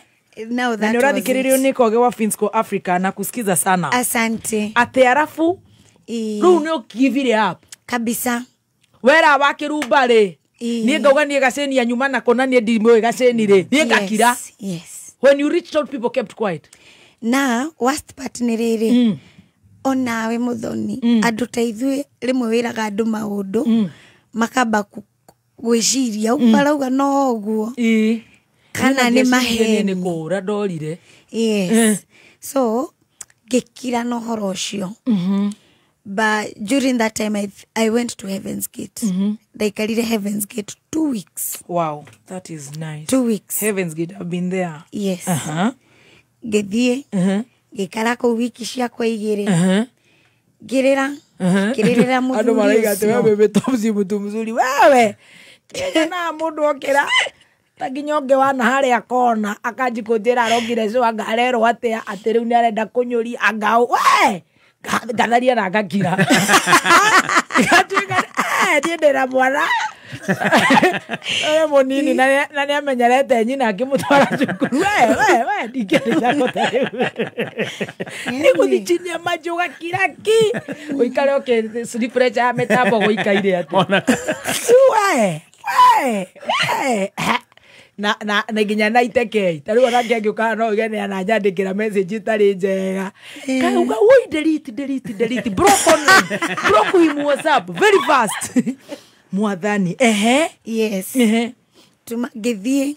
Now that was it. Nĩ ũrathikĩrĩrio nĩ Koge wa Finsco Africa na kusikiza sana. Asante. Atĩ arafu rĩu nĩ ũgivire up kabisa. Wera wa kĩrumba rĩ niĩ ngauga niĩ gacĩni anyuma nako na niĩ ndimũĩ gacĩni rĩ niĩ ngakira. Yes. When you reached out people kept quiet. Na worst part nĩ rĩrĩ onawe Muthoni andũ ta ithuĩ rĩmwe wĩraga andũ maũndũ makamba gwĩciria ũmarauga no ũguo kana nĩ maheni nĩ kũũra ndorire. Yes. So ngĩkira na ũhoro ũcio. But during that time, I went to Heaven's Gate. Ndaikarire Heaven's Gate 2 weeks. Wow, that is nice. 2 weeks. Heaven's Gate, I've been there. Yes. Ngĩthiĩ, ngĩikara kũu wiki ciakwa igĩrĩ. Ngĩrĩra, ngĩrĩrĩra mũthuri Andũ marauga atĩ ũcio. wewe Topsy mũtu mzuri. Wewe. Nyonaga mũndũ okĩra ta nginya ũngĩ wana harĩa kona akanji kũnjĩra arokire cũ anga arerwo atĩa atĩ rĩu nĩ arenda kũnyũria anga we ngatharia na ngakira. Ngatuĩka niĩ ndĩna mwana ũyũ mũnini na nĩ amenyerete nyina akĩmũtwara cukuru. We ndingĩenda gũte rĩu. Nĩ gũthiĩ chini ya maji ũgakira ki ũikare ũkĩ sleep pressure ya mĩtambo gũikaire atĩ we we na na na nginya na itekei ta rĩu onake angĩũkaga no uge nĩ ananyandĩkĩra message itarĩ njega kauga woi delete delete delete block online block him WhatsApp very fast. Mwathani. Ehe. Yes. Ehe. Ngĩthiĩ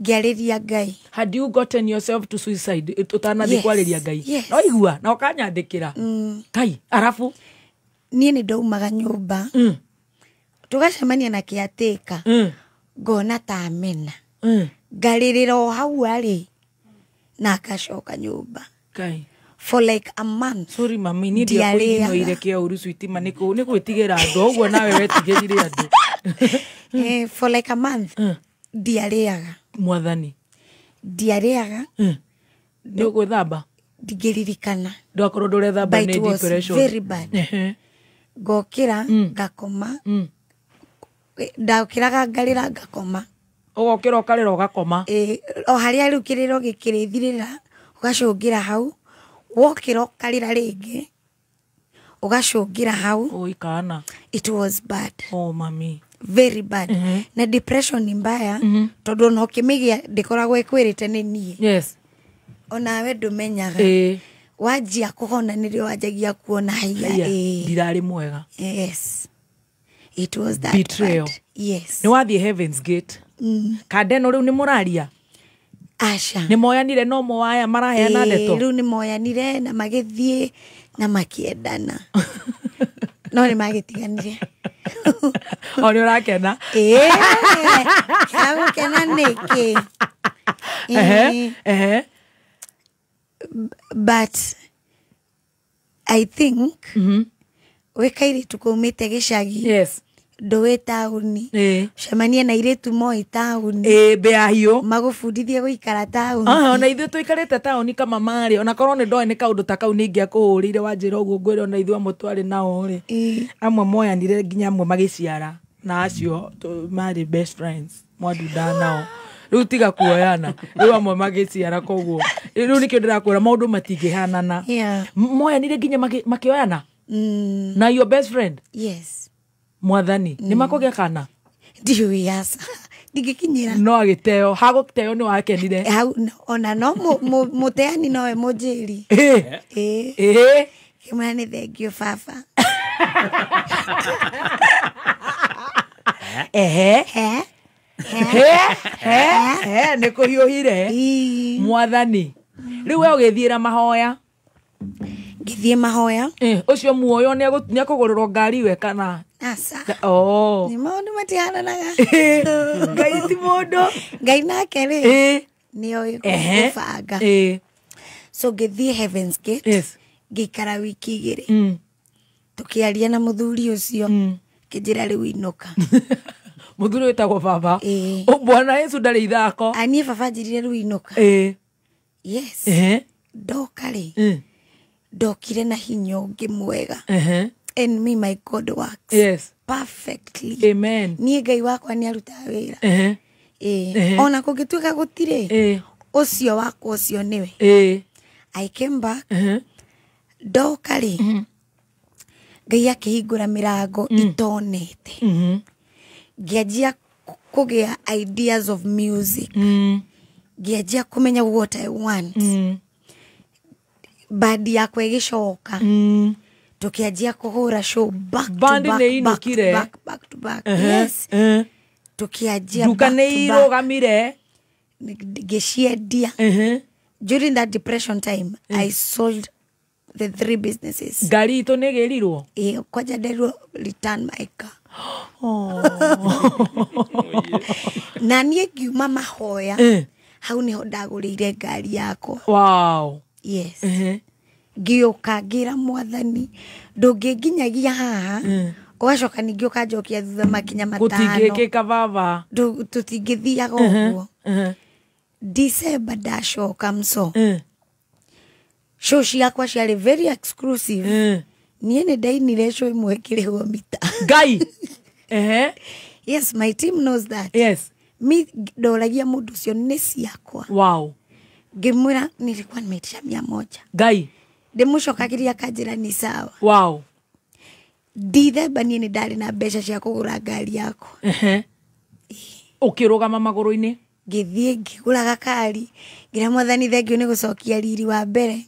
ngĩarĩria Ngai. Had you gotten yourself to suicide ũtanathiĩ kwarĩria Ngai? Yes. No igua na ũkanyandĩkĩra. Ngai arabu niĩ nĩ ndaumaga nyũmba tũgacemania na kĩatĩka ngona ta amena ngarĩrĩra o hau arĩ na akacoka nyũmba Ngai for like a month. Sorry mami, niĩ ndiakwĩginoire kĩa ũru sweetie nĩ gwĩtigĩra andũ ũguo nawe wetigĩrire andũ. For like a month ndiarĩaga. Mwathani ndiarĩaga. Nĩ ũgwĩthamba? Ndingĩririkana. Ndwakorwo ndũrethamba But nĩ it was depression. very bad. Ngokĩra ngakoma. Ndokĩraga ngarĩra ngakoma. Ũgokĩra ũkarĩra ũgakoma. O harĩa rĩu kĩrĩro gĩkĩrĩthirĩra ũgacũngĩra hau wokĩra ũkarĩra rĩngĩ ũgacũngĩra hau. Oi kana. It was bad. Oh mami. Very bad. Na depression ni mbaya tondũ ona ũkĩmĩgĩa ndĩkoragwo ĩkwĩrĩte nĩ niĩ. Yes. Onawe ndũmenyaga. Wanjia kũhona nĩrĩo wanjagia kuona haiya ndirarĩ mwega. Yes. It was that betrayal. Bad. Yes. Nĩ wathiĩ Heaven's Gate. Kandeno rĩu nĩ mũraria? Aca. Nĩ moyanire no moaya maraheana ndeto? Rĩu nĩ moyanire na magĩthiĩ na makĩendana. No nĩ magĩtiganire. O nĩ ũrakena? Agũkena nĩkĩ? Ehe. But I think wĩ kairĩtu kaumĩte gĩcagi. Yes. Ndũĩ taũni. Cemanie na airĩtu moĩ taũni. Mbĩa hiũ. Magũbundithie gũikara taũni. Ona ithuĩ tũikarĩte taũni kama marĩ ona korwo nĩ ndoĩ nĩ kaũndũ ta kau nĩ ingĩakũhũrĩire wanjĩra ũguo ngwĩre ona ithuĩ amwe twarĩ nao rĩ. Amwe moyanire nginya amwe magĩciara na acio marĩ best friends mwandunda nao. Rĩu tiga kuoyana rĩu amwe magĩciara koguo rĩu nĩkĩo ndĩrakwĩra maũndũ matingĩhanana. Moyanire nginya makĩoyana na your best friend? Yes. Mwathani nĩ makũgĩa kana? Ndiũĩ aca. Ndingĩkinyĩra. No agĩteo hagũteo nĩ wakenire. Hau ona no mũteani nowe mũnjĩri. Kĩmwĩra nĩ thengio baba. Ehe. He nĩ kũhiũhire. Mwathani rĩu we ũgĩthiĩra mahoya? Ngĩthiĩ mahoya. Ũcio muoyo nĩ akũgũrĩrwo ngari we kana? Aca. Nĩ maũndũ matihananaga. Ngai ti mũndũ. Ngai nake rĩ nĩoĩ gũbanga. So ngĩthiĩ Heaven's Gate. Yes. Ngĩikara wiki 2. Tũkĩaria na mũthuri ũcio. Ngĩnjĩra rĩu inũka. Mũthuri wĩtagwo baba. Bwana Yesu ndarĩ ithako. Niĩ baba njĩrire rĩu inũka. Yes. Ndoka rĩ ndokire na hinya ũngĩ mwega. And me my God works. Yes. Perfectly. Amen. Niĩ Ngai wakwa nĩ arutaga wĩra. Ona kũngĩtuĩka gũtirĩ ũcio wakwa ũcio nĩwe. I came back. Ndoka rĩ Ngai akĩhingũra mĩrango itonete. Ngĩanjia kũgĩa ideas of music. Ngĩanjia kũmenya what I want. Bandi yakwa ĩgĩcoka. Tukianjia kũhũra show back to back, back to back, back to back. Yes. Tukianjia nduka nĩ irũgamire. Ngĩciendia. During that depression time, I sold the 3 businesses. Ngari itũ nĩ ĩgĩrirwo? Kwanja nderirwo return my car. Na niĩ ngiuma mahoya. Hau nĩho ndagũrĩire ngari yakwa. Wow. Yes. Ngĩũka ngĩra mwathani ndũngĩnginyagia haha ũgacoka ningĩ ũkanjokia thutha makinya 5. Gũtingĩkĩka baba. Tũtingĩthiaga ũguo. December ndacoka mso. Show ciakwa ciarĩ very exclusive. Niĩ nĩ ndainire show ĩmwe ĩkĩrĩhwo mita. Ngai. Yes, my team knows that. Yes. Mi ndoragia mũndũ ũcio nĩ ciakwa. Wow. Ngĩmwĩra nilikuwa nimeitisha 100. Ngai. Ndĩmũcokagĩria akanjĩra nĩ sawa. Wow. Dithemba niĩ nĩ ndarĩ na mbeca cia kũgũra ngari yakwa. Ũkĩrũgama magũrũ-inĩ? Ngĩthiĩ ngĩgũra gakari. Ngĩra mwathani thengio nĩ gũcokia riri wa mbere.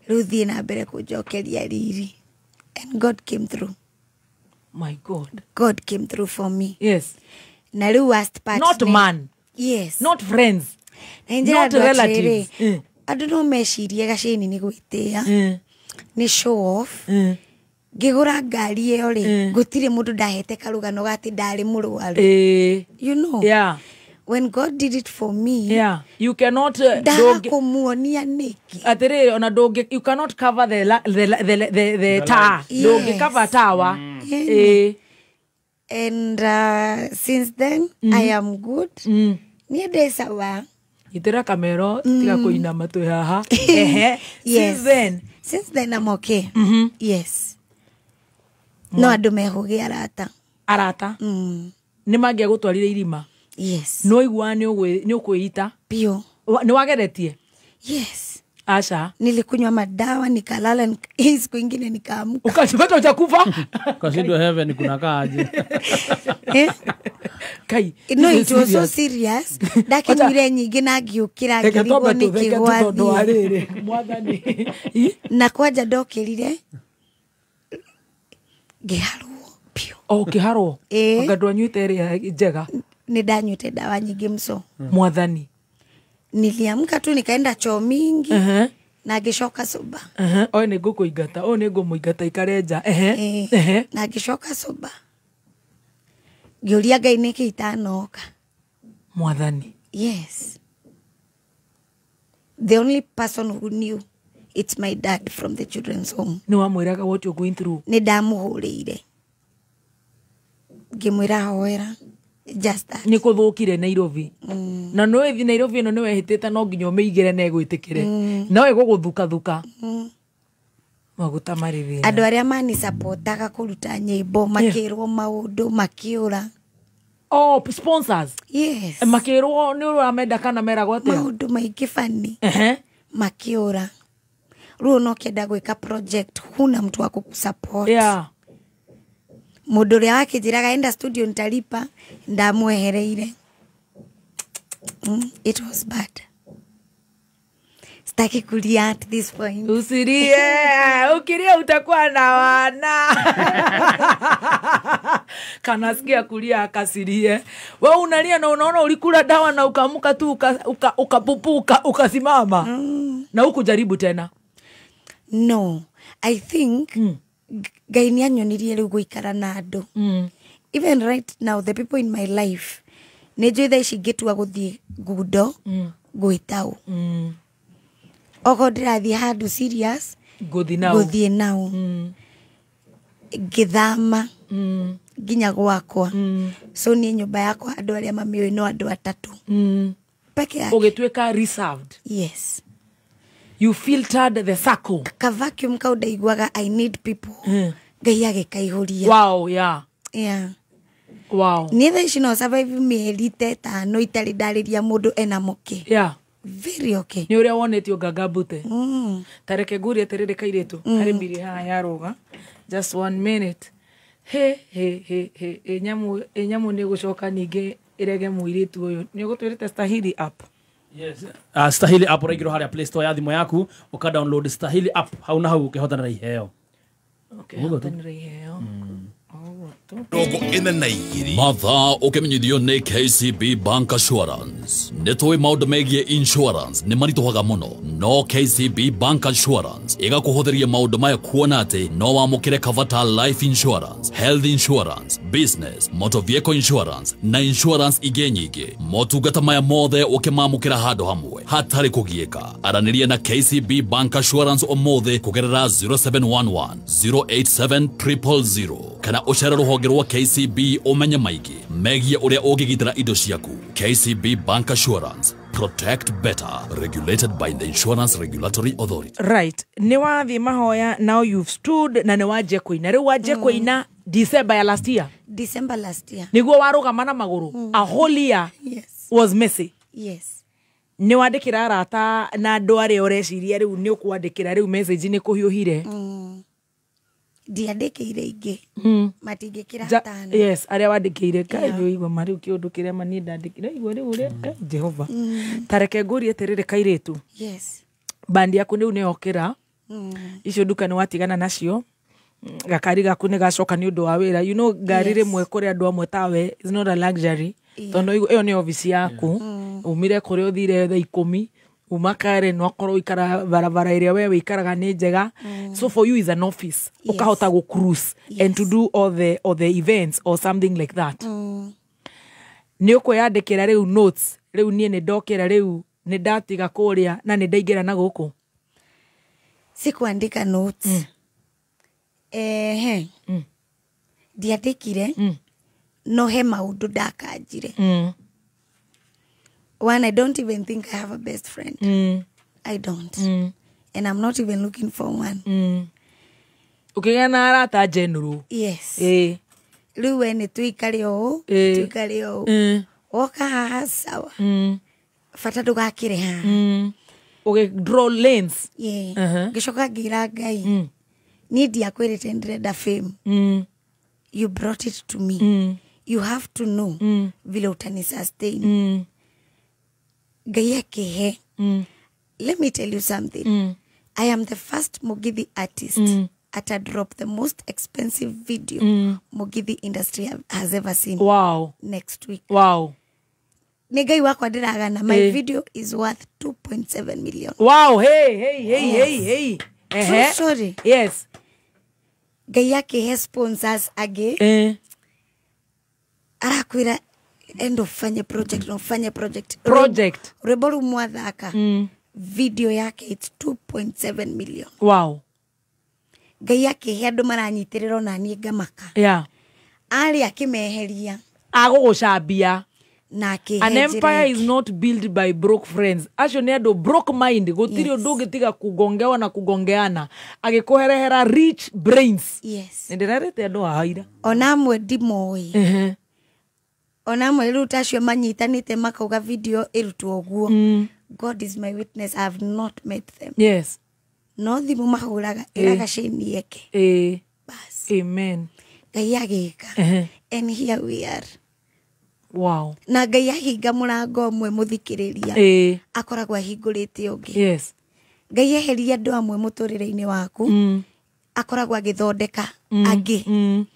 Rĩu thiĩ na mbere kũnjokeria riri. And God came through. My God. God came through for me. Yes. Na rĩu worst part. Not man. Yes. Not friends. Not relatives. Andũ no mecirie gacini nĩ gwĩtĩa. Nĩ show off. Ngĩgũra ngari ĩyo rĩ gũtirĩ mũndũ ndahete karũgano ga atĩ ndarĩ mũrwaru. You know. Yeah. When God did it for me. Yeah. You cannot ndaga kũmuonia nĩkĩ. Atĩrĩrĩ ona ndũngĩ you cannot cover the tar. Ndũngĩ cover tawa. And since then I am good. Niĩ ndĩ sawa. Itera kamero tiga kũinama twĩ haha. Yes. Since then I'm okay. Yes. No andũ mehũgĩ arata. Arata? Nĩ mangĩagũtwarire irima? Yes. No iguaga nĩ ũkwĩita? Biũ. Nĩ wageretie? Yes. Aca. Nilikunywa madawa nikalala, hii siku ingine nikaamka. Ukajipata utakufa? Kashindwa heaven kuna kaaje. Eh? Kai. No, it was so serious. Ndakinyuire nyingĩ na ngiũkĩra ngĩrigwo nĩkĩ gwathiĩ. Mwathani. Na kwanja ndokĩrire ngĩharwo biũ. Oh, ũkĩharwo? Ĩĩ. Anga ndwanyuĩte ĩrĩa njega? Nĩ ndanyuĩte ndawa nyingĩ mso. Mwathani. Niliamka tu nikaenda choo mingi. Na ngicoka soba. Oyo nĩ ngũkũingata, oyo nĩ ngũmũingata ikare nja. Na ngicoka soba. Ngĩũria Ngai nĩkĩ itanoka. Mwathani. Yes. The only person who knew it's my dad from the children's home. Nĩ wamwĩraga what you're going through? Nĩ ndamũhũrĩire. Ngĩmwĩra hoera. Just that. Nĩ kũthũkire Nairobi. Na no ĩthi Nairobi ĩno nĩ wehĩtĩte no nginya ũmĩigĩre na ĩgwĩtĩkĩre. No ĩgũgũthukathuka. Maguta marĩ thĩna. Andũ arĩa manisupportaga kũruta nyĩmbo makĩrwo maũndũ makĩũra. Oh, sponsors. Yes. Makĩrwo nĩ ũramenda kana meragwo atĩa? Maũndũ maingĩ bani. Makĩũra. Rĩu no kĩenda gwĩka project huna mtu wa kukusupport. Yeah. Mũndũ ũrĩa wakĩnjĩraga enda studio nitalipa ndamwehereire. It was bad. Sitaki kulia at this point. Usilie, ukilia utakuwa na wana. Kanasikia kulia akasirie. Wewe unalia na unaona ulikula dawa na ukaamka tu ukapupuka ukasimama. Na hukujaribu tena? No, I think Ngai nĩ anyonirie rĩu gũikara na andũ. Even right now the people in my life nĩ njũĩ thaa ici ingĩtua gũthiĩ ngundo ngwĩta ũ. Okorwo ndĩrathiĩ handũ serious ngũthiĩ nao. Ngĩthama nginya gwakwa. So niĩ nyũmba yakwa andũ arĩa mamĩũĩ no andũ atatũ. Peke yake. Ũgĩtuĩka reserved. Yes. You filtered the circle. Ka vacuum kau ndaiguaga I need people. Ngai agĩkaihũria. Wow, yeah. Yeah. Wow. Niĩ thaa ici no survive mĩeri ta ĩtano itarĩ ndarĩria mũndũ ena mũkĩ. Yeah. Very okay. Nĩ ũrĩa wonetio ngangambute. Ta reke ngũrie atĩrĩrĩ kairĩtu. Harĩ mbiri haha yarũga. Just 1 minute. He he he he ĩ nyamũ nĩ gũcoka ningĩ ĩrege mũirĩtu ũyũ. Nĩ ũgũtwĩrĩte Stahili app. Yes. Stahili app ũraingĩrwo harĩa Play Store ya thimũ yaku ũka download Stahili app hau na hau ũkĩhotanĩra iheo. Ũkĩhotanĩra iheo. Mathaa ũkĩmenyithio nĩ KCB Bank Assurance. Nĩ tũĩ maũndũ megiĩ insurance nĩ maritũhaga mũno, no KCB Bank Assurance ĩgakũhũthĩria maũndũ maya kuona atĩ no wamũkĩre cover ta life insurance, health insurance, business, motor vehicle insurance na insurance ingĩ nyingĩ. Motungata maya mothe ũkĩmamũkĩra handũ hamwe hatarĩ kũgiĩka. Aranĩria na KCB Bank Assurance ũmũthĩ kũgerera 0711 087 000 kana ũcere rũhonge rwa KCB ũmenye maingĩ megiĩ ũrĩa ũngĩgitĩra indo ciaku. KCB Bank Assurance, protect better, regulated by the Insurance Regulatory Authority. Right, nĩ wathiĩ mahoya, now you've stood na nĩ wanjia kũina. Rĩu wanjia kũina December ya last year. December last year. Nĩguo warũgama na magũrũ. A whole year. Yes. Was messy. Yes. Nĩ wandĩkĩra arata na andũ arĩa ũreciria rĩu nĩ ũkwandĩkĩra rĩu message nĩ kũhiũhire. Ndiandĩkĩire ingĩ. Matingĩkĩra tano. Yes, arĩa wandĩkĩire kai nĩ ũigua marĩ kĩũndũ kĩrĩa mani ndandĩkĩire igua rĩu ũrĩa Jehova. Ta reke ngũrie atĩrĩrĩ kairĩtu. Yes. Bandi yaku rĩu nĩ yokĩra. Icio nduka nĩ watigana nacio. Gakari gaku nĩ gacoka nĩ ũndũ wa wĩra. You know ngari rĩmwe kũrĩ andũ amwe tawe is not a luxury. Tondũ ĩyo nĩ obici yaku. Umire kũrĩa ũthire thaa 10. Uma Karen no akorwo ikara barabara ĩrĩa we wĩikaraga nĩ njega. So for you is an office. Yes. Ũkahota gũ cruise. Yes. And to do all the events or something like that. Nĩ ũkwĩyandĩkĩra rĩu notes. Rĩu niĩ nĩ ndokĩra rĩu nĩ ndatiga kũrĩa na nĩ ndaingĩra na gũkũ. Sikuandika notes. Ndiandĩkire. No he maũndũ ndakanjire. One, I don't even think I have a best friend. I don't. And I'm not even looking for one. Ũkĩgĩa na arata general. Yes. Rĩu we nĩ tuikare ũũ, tuikare ũũ. Woka haha sawa. Bata ndũgakĩre haha. Ũgĩ draw lanes. Yeah. Ngĩcoka ngĩra Ngai, niĩ ndiakwĩrĩte ndĩrenda fame. You brought it to me. You have to know vile utani sustain. Ngai akĩhe. Let me tell you something. I am the first Mugithi artist at a drop the most expensive video Mugithi industry has ever seen. Wow. Next week. Wow. Nĩ Ngai wakwa ndĩragana. My video is worth 2.7 million. Wow. Hey, hey, hey, hey, hey. True story. Yes. Ngai akĩhe sponsors angĩ. Arakwĩra enda ufanye project na ufanye project. Project. Rwĩmbo rũu mwathaka. Video yake it's 2.7 million. Wow. Ngai akĩhe andũ maranyitĩrĩra ona niĩ ngamaka. Yeah. Arĩ akĩmeheria. Agũgũcambia. Na akĩhe An empire njĩra is not built by broke friends. Acio nĩ andũ broke mind. Gũtirĩ ũndũ ũngĩtiga kugongewa na kugongeana. Agĩkũherehera rich brains. Yes. Nĩ ndĩrerĩte andũ haha ira. Ona amwe ndimoĩ. Ona amwe rĩu ta acio manyitanĩte makauga video ĩrutwo ũguo. God is my witness, I have not met them. Yes. No thimũ mahũraga ĩraga Shane eke. Bas. Amen. Ngai agĩka. And here we are. Wow. Na Ngai ahinga mũrango ũmwe mũthikĩrĩria. Akoragwo ahingũrĩte ũngĩ. Yes. Ngai eheria andũ amwe mũtũrĩre-inĩ waku. Akoragwo agĩthondeka angĩ.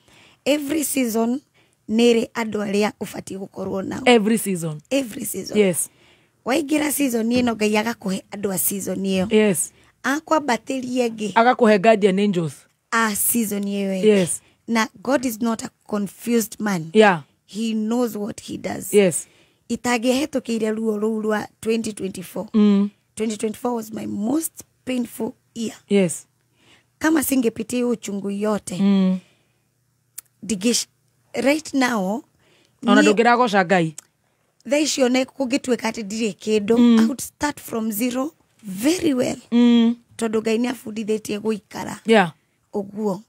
Every season nĩrĩ andũ arĩa ũbatiĩ gũkorwo nao. Every season. Every season. Yes. Waingĩra season ĩno Ngai agakũhe andũ a season ĩyo. Yes. Akwambatĩria ĩngĩ. Agakũhe guardian angels. A season ĩyo ĩngĩ. Yes. Na God is not a confused man. Yeah. He knows what he does. Yes. Itangĩahĩtũkĩire ruo rũu rwa 2024. 2024 was my most painful year. Yes. Kama singepitia uchungu yote. Right now ona ndũngĩragoca Ngai. Thaa icio ne kũngĩtuĩka atĩ ndirĩ kĩndũ, I would start from zero very well. Tondũ Ngai nĩ abundithĩtie gũikara. Yeah. Ũguo.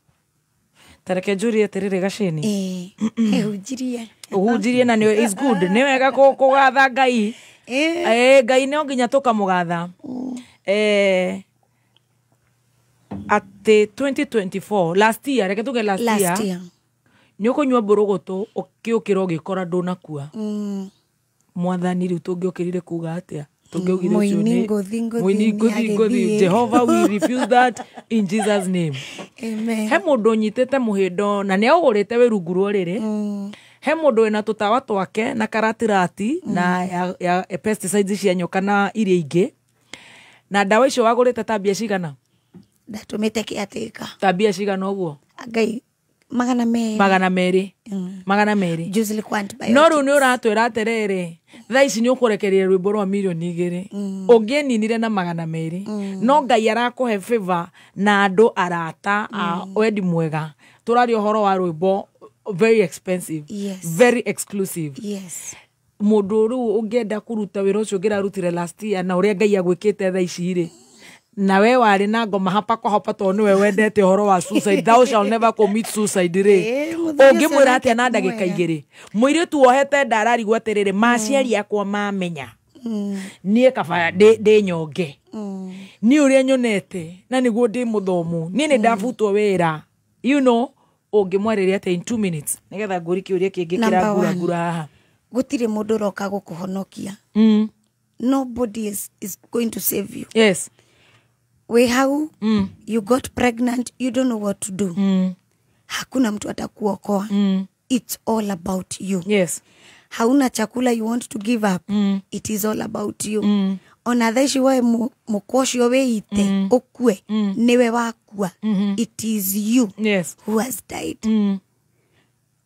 Tareke njũrie atĩrĩrĩ Gacĩni. Hunjirie. Ũhunjirie na nĩ is good. Nĩ wega kũgatha Ngai. Ngai no nginya tũkamũgatha. Atĩ 2024 last year, reke tuge last year. Nĩ ũkũnyua mbũrũgũtũ ũkĩũkĩra ũgĩkora ndũnakua. Mwathani rĩu tũngĩokĩrire kuga atĩa? Tũngĩaugire ũcio nĩ Mũini ngũthi ngũthi. Jehovah, we refuse that in Jesus name. Amen. He mũndũ ũnyitĩte mũhĩndo na nĩ aũgũrĩte wĩ rungu rwa ũrĩrĩ. He mũndũ wĩna tũtawa twake na karatirati na ya pesticides cia nyoka na iria ingĩ. Na ndawa icio wagũrĩte ta mbia cigana? Ndatũmĩte kĩatĩka. Ta mbia cigana ũguo? Ngai magana merĩ. Magana merĩ. Magana merĩ. Juice ilikuwa antibiotics. No rĩu nĩ ũratwĩra atĩrĩrĩ, thaa ici nĩ ũkũrekereria rwĩmbo rwa mirioni 2. Ũngĩninire na magana merĩ. No Ngai arakũhe favor na andũ arata a wendi mwega. Tũraria ũhoro wa rwĩmbo very expensive. Yes. Very exclusive. Yes. Mũndũ rĩu ũngĩenda kũruta wĩra ũcio ũngĩrarutire last year na ũrĩa Ngai agwĩkĩte thaa ici rĩ, na we warĩ na ngoma hapa kwa hapa tondũ nĩwe wendete ũhoro wa suicide, thou shall never commit suicide rĩ, ũngĩmwĩra atĩa na ndagĩka 2? Mũirĩtu wohete nda ararigwo atĩrĩrĩ, maciari akwa mamenya niĩ kaba ndĩ nyonge, niĩ ũrĩa nyonete na nĩguo ndĩ mũthomu, niĩ nĩ ndabutwo wĩra, you know, ũngĩmwarĩria atĩa in 2 minutes nĩgetha ngũri kĩũria kĩngĩ kĩrangurangura haha. Gũtirĩ mũndũ ũroka gũkũhonokia. Nobody is going to save you. Yes. We how you got pregnant, you don't know what to do. Hakuna mtu atakuokoa. It's all about you. Yes. Hauna chakula, you want to give up. It is all about you. Ona thaa ici woe mũkwa wĩite ũkue, nĩwe wakua. It is you yes. who has died.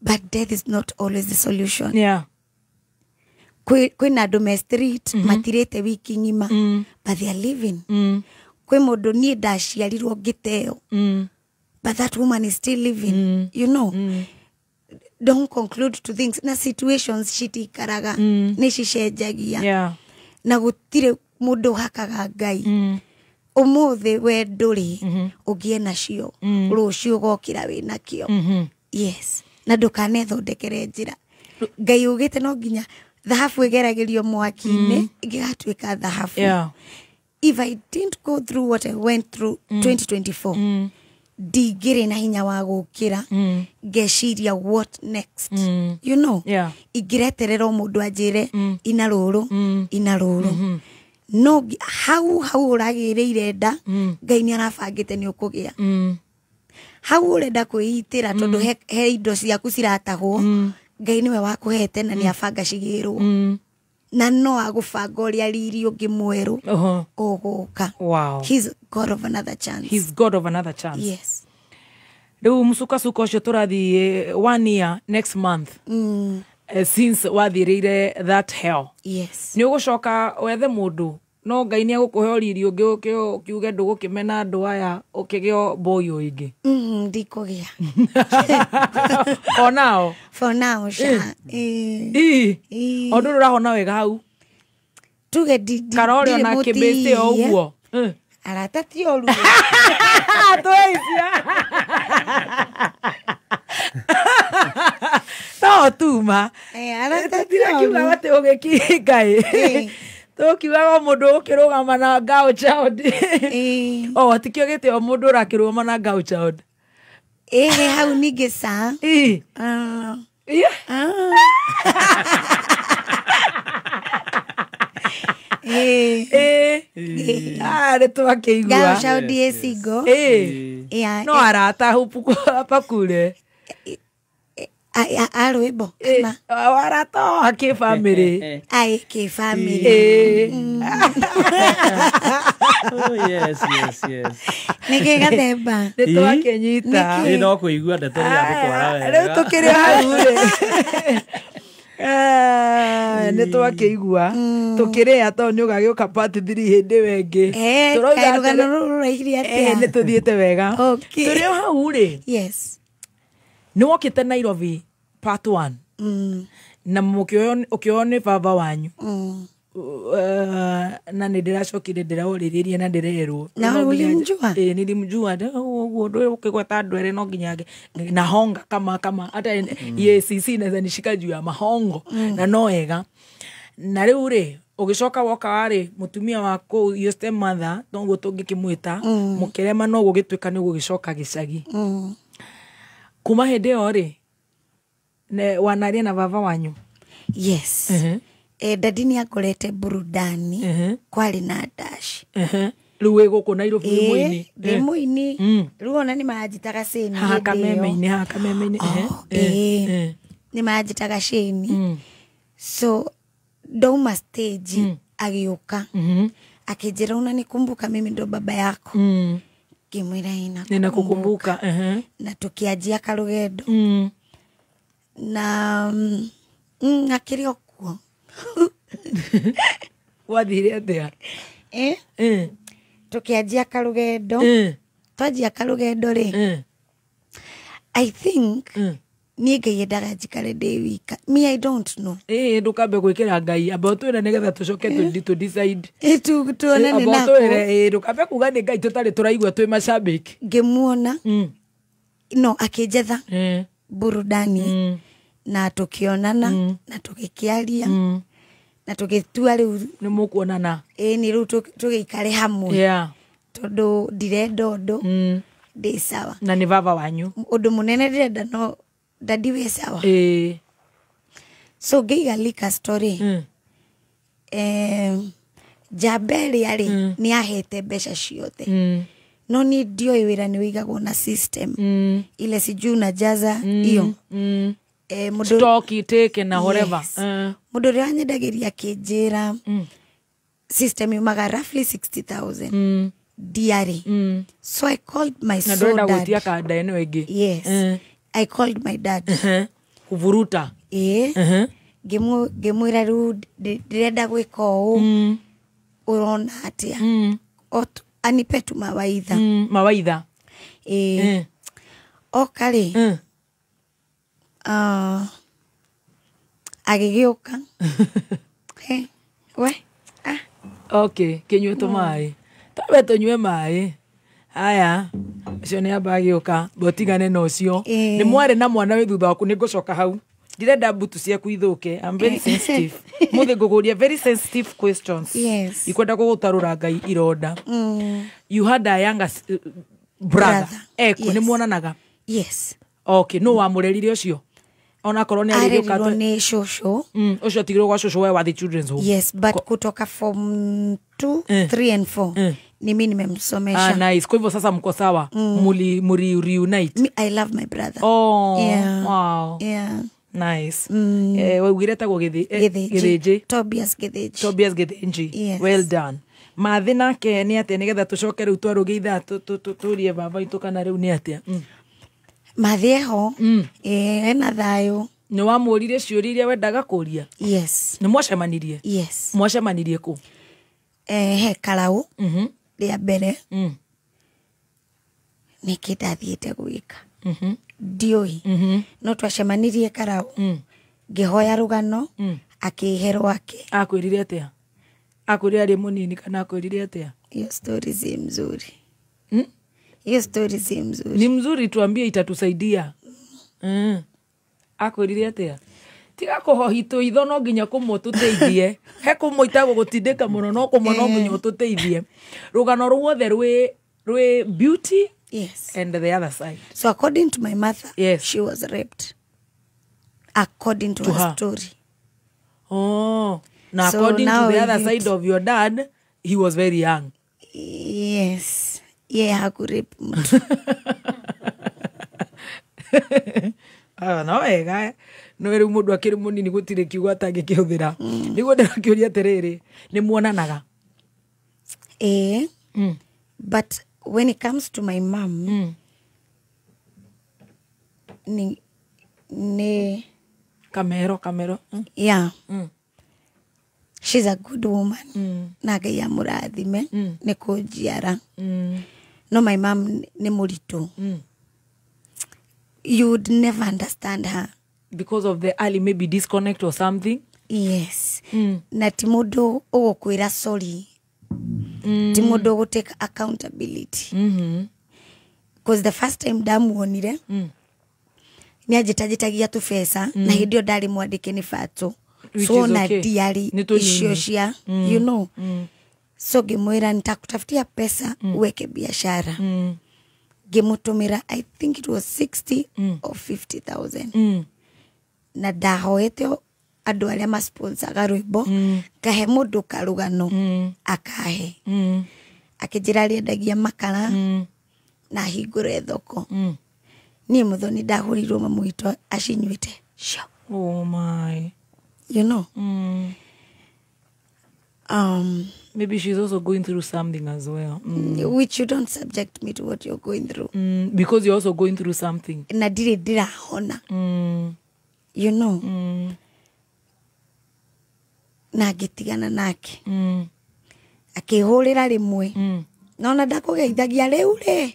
But death is not always the solution. Yeah. Kwĩna andũ me street, matirĩte wiki ng'ima, but they are living. Kwĩ mũndũ niĩ ndaciarirwo ngĩteo, but that woman is still living. You know, don't conclude to things na situations citikaraga, nĩ cicenjagia. Yeah. Na gũtirĩ mũndũ hakaga Ngai. Ũmũthĩ we ndũrĩ ũgĩe nacio, rũciũ ũgokĩra wĩ nakĩo. Yes. Na ndũkanethondekere njĩra. Ngai ugĩte no nginya thahabu ĩgeragĩrio mwaki-inĩ ĩgĩgatuĩka thahabu. Yeah. If I didn't go through what I went through 2024, ndingĩrĩ na hinya wa gũkĩra ngeciria what next, you know. Ingĩreterera o mũndũ anjĩre ina rũrũ, ina rũrũ, no hau hau ũragĩrĩire nda, Ngai nĩ arabangĩte nĩ ũkũgĩa. Hau ũrenda kwĩitĩra tondũ he indo ciaku ciratahwo, Ngai nĩwe wakũhete na nĩ abanga cigĩrwo, na no agũbanga ũrĩa riri ũngĩ mwerũ ũgũka. He's God of another chance. He's God of another chance. Yes. Rĩu mũcukasuka ũcio tũrathiĩ one year next month since wathirĩire that hell. Yes. Nĩ ũgũcoka wethe mũndũ, no Ngai nĩ egũkũhe ũriri ũngĩ ũkiuge ndũgũkĩmena andũ aya ũkĩgĩa boy ũingĩ. Ndikũgĩa. For now. For now, sha. O ndũrĩ ũrahona wega hau. Tuge Karori ona kĩmbĩcĩ o ũguo. Arata ti ũru. Tweicia. No tuma. Arata ti Tũtirakiuga ũru. atĩ ũgĩkinga ĩ. Tũkiugaga o mũndũ ũkĩrũgama na girl child. O tikĩo gĩtĩ o mũndũ ũrakĩrũgama na girl child. Ĩhĩ hau ningĩ sa. Nĩ twakĩigua. Girl child ĩ single. No arata hapa kule. A rwĩmbo kana arata o a kĩbamĩrĩ. Ai kĩbamĩrĩ. Oh, yes, yes, yes. Nĩkĩ gathemba? Nĩ twakĩnyita. Ĩ no kũigua ndeto rĩrĩa gũtwara wega. Rĩu tũkĩrĩ hau rĩ. Nĩ twakĩigua tũkĩrĩa tondũ nĩ ũgagĩũka part 3 hĩndĩ ĩyo ĩngĩ. Tũrauga rũgano rũrũ rũraihire atĩa? Nĩ tũthiĩte wega. Tũrĩ o hau rĩ. Yes. Nĩ wokĩte Nairobi part 1. Na ũkĩoywo nĩ baba wanyu. Na nĩ ndĩracokire ndĩraũrĩrĩria na ndĩrerwo. Na ulimjua? Nilimjua. Ũguo ndũ ũkĩgweta andũ erĩ no nginya na honga kama hata EACC inaweza nishika juu ya mahongo na no wega. Na rĩu rĩ ũgĩcoka woka warĩ mũtumia wa kũu your stepmother noguo tũngĩkĩmwĩta, mũkĩrema no gũgĩtuĩka nĩ ũgũgĩcoka gĩcagi. Kuma hĩndĩ ĩyo rĩ wanaria na baba wanyu? Yes. Dadi nĩ akorete burudani, kwarĩ na dash. Rĩu wĩ gũkũ Nairobi wĩ mũini? Ndĩ mũini. Rĩu ona nĩ maranjĩtaga Shane haha hĩndĩ ĩyo. Kameme-inĩ, haha kameme-inĩ. Nĩ maranjĩtaga Shane. So ndauma stage agĩũka akĩnjĩra unanikumbuka mimi ndo baba yako. Ngĩmwĩra ĩ ninakukumbuka. Na tũkĩanjia karũgendo. Na akĩrĩ o kuo. Wathire atĩa? Tũkĩanjia karũgendo. Twanjia karũgendo rĩ, I think niĩ Ngai endaga njikare ndĩ wika. Me, I don't know. Ndũkambe gwĩkĩra Ngai, amba ũtwĩre nĩgetha tũcoke tũ decide. Tuonane Amba nako. ũtwĩre, ndũkambe kuga nĩ Ngai tũtarĩ tũraigua twĩ macambĩki. Ngĩmuona no akĩnjetha burudani na tũkĩonana na tũgĩkĩaria na tũgĩtua rĩu nĩ mũkuonana. Nĩ rĩu tũgĩikare hamwe. Tondũ ndirenda ũndũ, ndĩ sawa. Na nĩ baba wanyu. Ũndũ mũnene ndĩrenda no dadi wĩ sawa. So ngĩiga liquor story. Njamba ĩrĩa rĩ nĩ ahete mbeca ciothe. No niĩ ndioĩ wĩra nĩ ũigagwo na system. Ile sijui unajaza hiyo. Stock take na whatever. Mũndũ ũrĩa wanyendagĩria akĩnjĩra system yumaga roughly 60,000. Diary. So I called my Na soul ndũrenda dad. gwĩtia kanda ĩno ĩngĩ. Yes. I called my dad. Kuvuruta. Ngĩmwĩra rĩu ndĩrenda gwĩka ũũ, ũrona atĩa? Anipe tu mawaidha. Mawaidha. Oka rĩ, agĩgĩũka. We. Okay, kĩnyue tũmaĩ. Twambe tũnyue maĩ. Aya, ũcio nĩ amba agĩũka, mbotigane na ũcio. Nĩ mwarĩ na mwana wĩ thutha waku, nĩ ngũcoka hau. Ndirenda mbutu ciaku ithuke. I'm very sensitive. Muthe nguguria very sensitive questions. Yes. Ikwenda gugutarura Ngai ironda. You had a younger brother. Eko Yes. ni muonanaga? Yes. Okay, no wamurerire ucio? Ona korwo ni arerirwo ni shosho. Ucio atigirwo gwa shosho we wa the children's home. Yes, but kutoka form 2, 3 and 4 ni mimi nimemsomesha. Ah, nice. Kwa hivyo sasa mko sawa. Muri reunite. Me, I love my brother. Oh, yeah. Wow. Yeah. Nice. Wewe tagwo Githinji. Tobias Githinji. Tobias Githinji. Yes. Well done. Mathi nake ni atia nigetha tucoke riu twaruge ithaa turie baba itu kana riu ni atia? Mathi eho. Ena thayo. Ni wamũririe ciũria iria wendaga kũria? Yes. Ni mwacemanirie? Yes. Mwacemanirie kũ? He Karau. Rĩa mbere. Nĩkĩ ndathiĩte gwĩka? Ndiũĩ. No twacemanirie Karau. Ngĩhoya rũgano, akĩhe rwake. Akwĩrire atĩa? Akwĩrire arĩ mũnini kana akwĩrire atĩa? Hiyo story si mzuri. Hiyo story si mzuri. Ni mzuri, tuambie, itatusaidia. Akwĩrire atĩa? Tiga kũhohitwo itho no nginya kũmwe tũteithie. He kũmwe itagwo gũtindĩka mũno no kũmwe no nginya ũtũteithie. Rũgano ruothe rwĩ beauty. Yes. And the other side. So according to my mother, yes, she was raped. According to her story. Oh. Now, so according to the other side of your dad, he was very young. Yes. Yeah, hakurape mtu. Ah, no wega. No riu mundu akiri munini gutire kiugo atangĩkĩhũthĩra. Nĩguo ndĩrakĩũria atĩrĩrĩ, nĩ muonanaga? But when it comes to my mom, ni kamero. Yeah. She's a good woman. Na Ngai amũrathime nĩ kũnjiara. No my mom ni mũritũ. You would never understand her. Because of the early maybe disconnect or something? Yes. Na ti mũndũ ũgũkwĩra sorry. Ti mũndũ ũgũ take accountability. Because the first time ndamuonire, nĩ anjĩtanjĩtagia tũbeca, na hĩndĩ ĩyo ndarĩ mwandĩke nĩ batũ. So na diari icio cia, you know. So ngĩmwĩra nitakutafutia pesa uweke biashara. Ngĩmũtũmĩra, I think it was 60 or 50,000. Na ndahoete andũ arĩa masponsaga rwĩmbo, ngahe mũndũ karũgano, akahe. Akĩnjĩra arĩendagia makara, na ahingũre thoko. Niĩ Mũthoni ndahũrirwo mamu witũ acinyuĩte. Oh my. You know. Maybe she's also going through something as well. Which you don't subject me to what you're going through. Because you're also going through something. Na ndirĩ ndĩrahona. You know. Na ngĩtigana nake. Akĩhũrĩra rĩmwe. Nona ndakũgeithagia rĩu rĩ.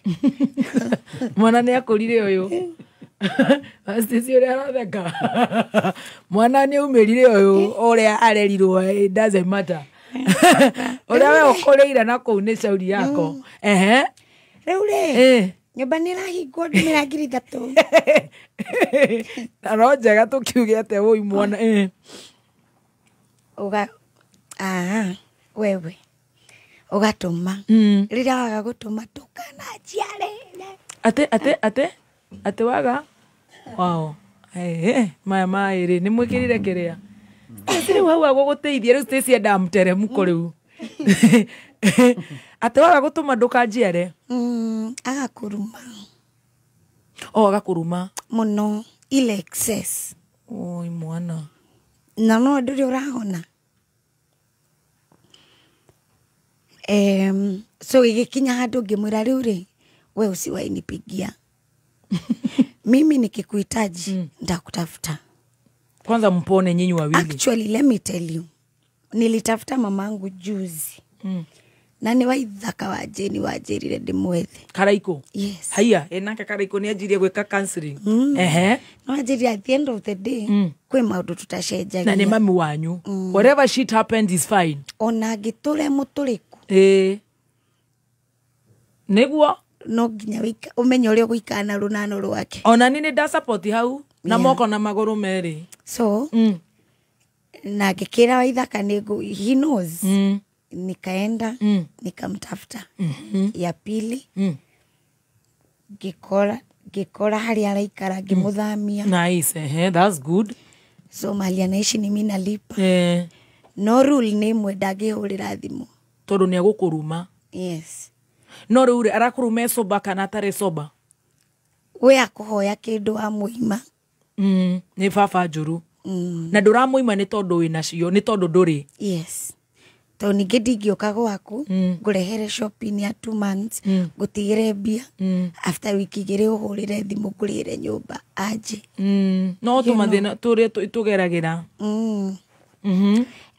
Mwana nĩ akũrire ũyũ. Stacy ũrĩa aratheka. Mwana nĩ aumĩrire ũyũ ũrĩa arerirwo, it doesn't matter. Ũrĩa we ũkũrĩire na kũu nĩ cauri yako. Ehe. Rĩu rĩ. Nyũmba nĩ ĩrahingwo ndũmĩra 3,000. Na no njega tũkiuge atĩa wũi mwana. Uga wewe ũgatũma. Rĩrĩa waga gũtũma ndũkananjiare. Ate waga. Wow. Maya maĩrĩ nĩ mwĩkĩrire kĩrĩa. Stacy rĩu hau agũgũteithia rĩu Stacy endaga mũteremko rĩu. Ate waga gũtũma ndũkanjiare. Agakuruma. Oh, agakuruma. Mũno ile excess. Oi mwana. Na no ndũrĩ ũrahona. So igĩkinya handũ ngĩmwĩra rĩu rĩ, we usiwahi nipigia. Mimi nikikuhitaji nitakutafuta. Kwanza mpone nyinyi wawili. Actually let me tell you. Nilitafuta mamangu juzi. Na ni waithaka wa Jeni wanjĩrire ndĩmwethe. Karaiko? Yes. Haiya, enake Karaiko nĩ anjirie gwĩka counseling. Ehe. No anjĩrire at the end of the day kwĩ maũndũ tũtacenjagia. Na nĩ mami wanyu. Whatever shit happens is fine. Ona angĩtũre mũtũrĩku. Nĩguo no nginya ũmenye ũrĩa ũgũikara na rũnano rwake. Ona niĩ nĩ nda support hau. Na moko na magũrũ merĩ. So na ngĩkĩra Waithaka nĩ he knows. Nikaenda nikamtafuta. Ya pili ngĩkora harĩa araikara ngĩmũthamia. Nice, that's good. So mahali anaishi ni mimi nalipa. No rule nĩ ĩmwe ndangĩhũrĩra thimũ. Tondũ nĩ egũkũruma. Yes. No rĩu rĩ arakũruma e sober kana atarĩ sober? We akũhoya kĩndũ amũima. Nĩ baba njũru. Na ndũramũima nĩ tondũ wĩnacio, nĩ tondũ ndũrĩ. Yes. Tondũ ningĩ ndingĩũka gwaku ngũrehere shopping ya 2 months ngũtigĩre mbia after wiki igĩrĩ ũhũrĩre thimũ ngũrĩre nyũmba aje. No tũmathĩna tũrĩa tũgeragĩra.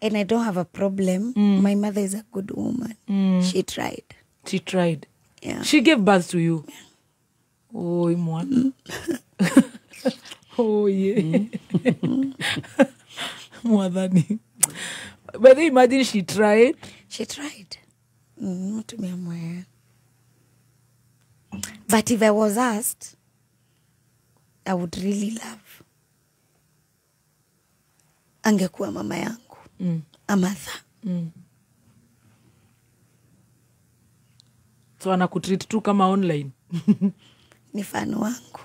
And I don't have a problem. My mother is a good woman. She tried. She tried. Yeah. She gave birth to you. Yeah. Oi mwana. Oh yeah. Mwathani. But imagine she tried. She tried. Mutumia mwega. But if I was asked, I would really love angekuwa mama yangu. A mother. So anakutreat tu kama online. Ni fan wangu.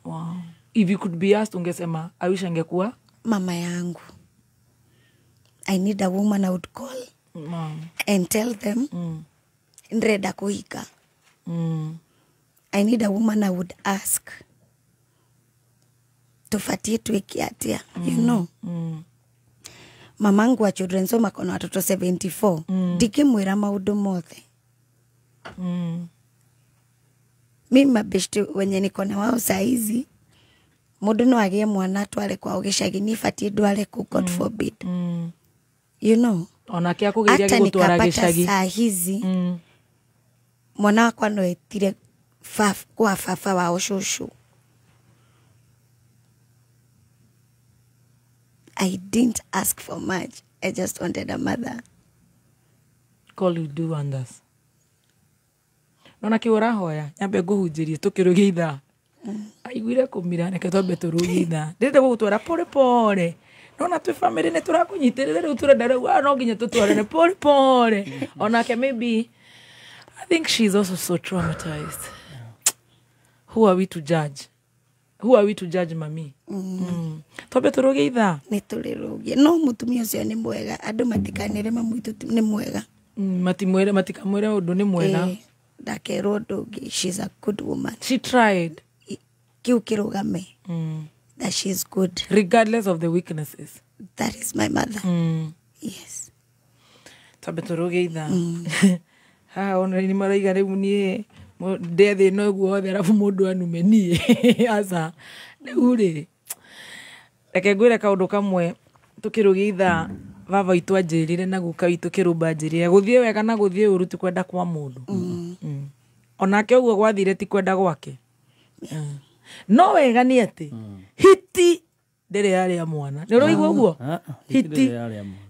Wow. If you could be asked ungesema I wish angekuwa mama yangu. I need a woman I would call and tell them ndreda kuhika. I need a woman I would ask tufatie tuweke atia, you know. Mamangu wa children so makona watoto 74. Ndikimwira maundu mothe. Mimi mabeshte wenye niko na wao saa hizi mundu no agie mwana atware kwao gicagi nibatie ndware ku, God forbid. You know. Onake akũgeria gũgũtwara gĩcagi. Saa hizi mwana wakwa no etire kwa baba wao shushu. I didn't ask for much. I just wanted a mother. Call you do wonders. Nona kĩ ũrahoya nyambe ngũhunjĩrie tũkĩrũgia ithaa. Aiguire kũmira reke twambe tũrũgie ithaa. Ndĩrenda gũgũtwara pole pole. Nona twĩ family nĩ tũrakũnyitĩrĩra rĩu tũrenda rĩu no nginya tũtwarane pole pole. Onake maybe I think she's also so traumatized. Who are we to judge? Who are we to judge mami? Twambe tũrũgie ithaa. Nĩ tũrĩrũgie. No mũtumia ũcio nĩ mwega. Andũ matikanĩre mamu witũ nĩ mwega. Matimwĩre matikamwĩre ũndũ nĩ mwega. Ndakerwo ũndũ ũngĩ. She's a good woman. She tried. Kiu kĩrũgame. That she's good. Regardless of the weaknesses. That is my mother. Yes. Twambe tũrũgie ithaa. Haha ona nĩ maraiga rĩu niĩ ndethe no guothe arabu mũndũ anume niĩ. Aca. Rĩu rĩ reke ngwĩre kaũndũ kamwe tũkĩrũgia ithaa baba witũ anjĩrire na guka witũ kĩrũmba anjĩrire gũthiĩ wega na gũthiĩ ũru ti kwenda kwa mũndũ. Onake ũguo gwathire ti kwenda gwake. No wega nĩ atĩ hiti ndĩrĩ yarĩa mwana. Nĩ ũraigua ũguo? Hiti.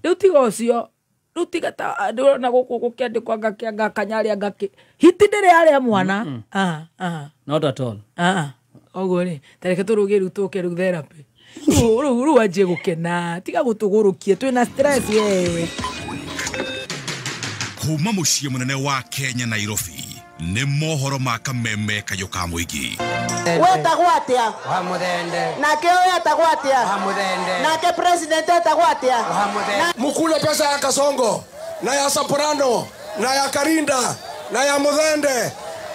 Rĩu tiga ũcio rĩu tiga ta ndĩrona gũkũ gũkĩandĩkwo anga kĩanga kanyarĩa ngakĩ. Hiti ndĩrĩ yarĩa mwana. Not at all. Ũguo rĩ tareke tũrũgie rĩu tũke rĩu therapy. Rĩu wanjie gũkena tiga gũtũgũrũkie twĩna stress we. Kuma mũciĩ mũnene wa Kenya Nairobi nĩ mohoro ma kameme kayũ ka mũingĩ. Wetagwo atĩa? Wa Muthende. Nake ũyũ etagwo atĩa? Wa Muthende. Nake president etagwo atĩa? Wa Muthende. Mukule pesa ya Kasongo na ya Soprano na ya Karinda na ya Muthende.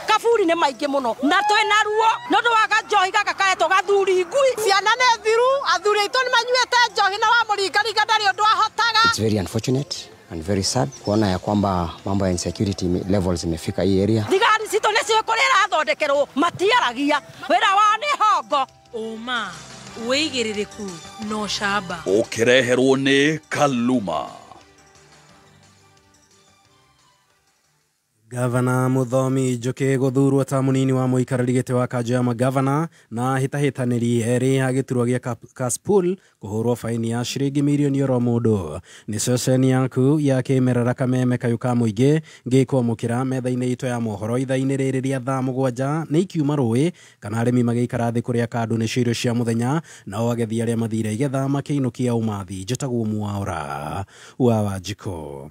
Kaburi nĩ maingĩ mũno na twĩna ruo nĩ ũndũ wa ganjohi gaka kaetwo gathuri ngui. Ciana nĩ thiru, athuri aitũ nĩ manyuĩte njohi na wamũringaringa ndarĩ ũndũ ahotaga. It's very unfortunate and very sad kuona ya kwamba mambo ya insecurity levels imefika hii area. Thigari citũ nĩ ciũĩ kũrĩa irathondekerwo, matiaragia wĩra wao nĩ hongo. Ũma wĩigĩrĩrĩku na ũcamba ũkĩreherwo nĩ Kaluma. Gavana Muthomi Njuki gũthurwo ta mũnini wa mũikarĩri gĩtĩ wa kanjũ ya magavana na hĩtahĩtanĩri erĩ a gĩturwa gĩa Kasipul kũhũrwo faini ya ciringi mirioni oro mũndũ. Nĩ ceceni yaku ya kĩmerera Kameme kayũ ka mũingĩ ngĩkwamũkĩra metha-inĩ itũ ya mohoro ithaa-inĩ rĩrĩ rĩa thaa 7 nĩ ikiuma rũĩ kana arĩmi magĩikara thĩ kũrĩa kandũ nĩ irio cia mũthenya nao agethi arĩa mathire igetha makĩinũkia ũmathi. Njĩtagwo Mwaura wa Wanjikũ.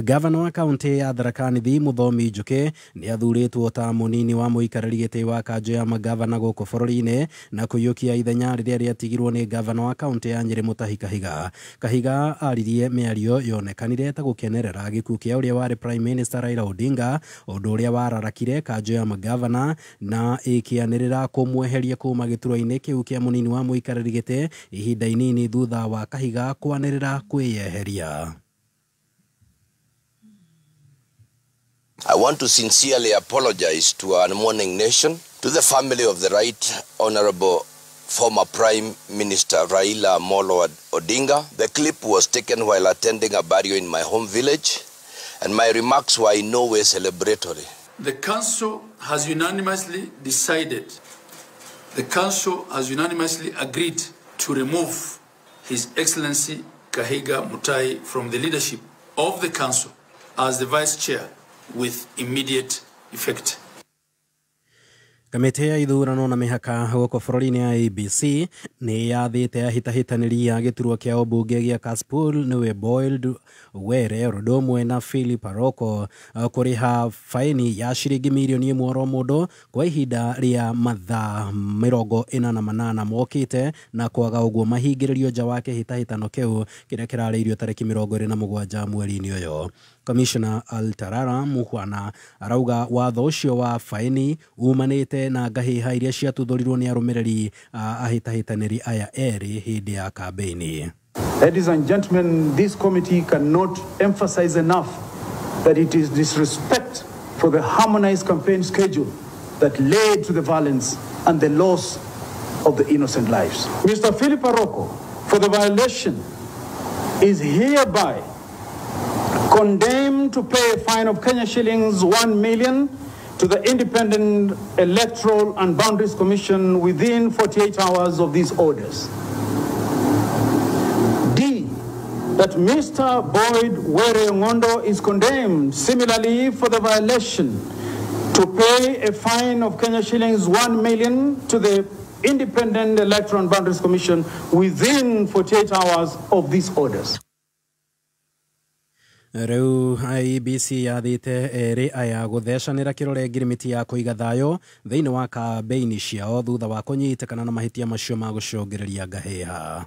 Gavana wa kaunti ya Tharaka Nithi Muthomi Njuki nĩ athurĩtwo ta mũnini wa mũikarĩri gĩtĩ wa kanjũ ya magavana gũkũ bũrũri-inĩ na kũiyũkia ithenya rĩrĩa rĩatigirwo nĩ gavana wa kaunti ya Nyĩrĩ Mutahi Kahiga. Kahiga aririe mĩario yonekanire ta gũkenerera gĩkuũ kĩa ũrĩa warĩ Prime Minister Raila Odinga, ũndũ ũrĩa wararakire kanjũ ya magavana na ĩkĩanĩrĩra kũmweheria kuma gĩturwa-inĩ kĩu kĩa mũnini wa mũikarĩri gĩtĩ ihinda inini thutha wa Kahiga kwanĩrĩra kwĩyeheria. I want to sincerely apologize to our mourning nation, to the family of the Right Honorable former Prime Minister Raila Amolo Odinga. The clip was taken while attending a burial in my home village, and my remarks were in no way celebratory. The Council has unanimously decided, the Council has unanimously agreed to remove His Excellency Kahiga Mutai from the leadership of the Council as the Vice Chair with immediate effect. Kamĩtĩ ya ithurano na mĩhaka gũkũ bũrũri-inĩ ya ABC nĩ yathĩte ahĩtahĩtanĩri a gĩturwa kĩa ũmbunge gĩa Kasipul nĩwe Boyd Were ũndũ ũmwe na Philip Aroko kũrĩha faini ya ciringi mirioni 1 oro mũndũ kwa ihinda rĩa mathaa 48 mokĩte na kwaga ũguo mahingĩrĩrio nja wa kĩhĩtahĩtano kĩu kĩrĩa kĩrarĩirio tarĩki 27 mweri-inĩ ũyũ. Commissioner Altarara Muhwana arauga watho ũcio wa faini umanĩte na ngahĩha iria ciatuthũrirwo nĩ arũmĩrĩri a ahĩtahĩtanĩri aya erĩ hĩndĩ ya kambĩini. Ladies and gentlemen, this committee cannot emphasize enough that it is disrespect for the harmonized campaign schedule that led to the violence and the loss of the innocent lives. Mr. Philip Aroko, for the violation, is hereby condemned to pay a fine of Kenya shillings 1 million to the Independent Electoral and Boundaries Commission within 48 hours of these orders. D, that Mr. Boyd Were Ngondo is condemned similarly for the violation to pay a fine of Kenya shillings 1 million to the Independent Electoral and Boundaries Commission within 48 hours of these orders. Rĩu IEBC yathĩte erĩ aya gũthecanĩra kĩrore ngirimiti ya kũiga thayũ thĩinĩ wa kambĩini ciao thutha wa kũnyitĩkana na mahĩtia macio ma gũcũngĩrĩria ngahĩha.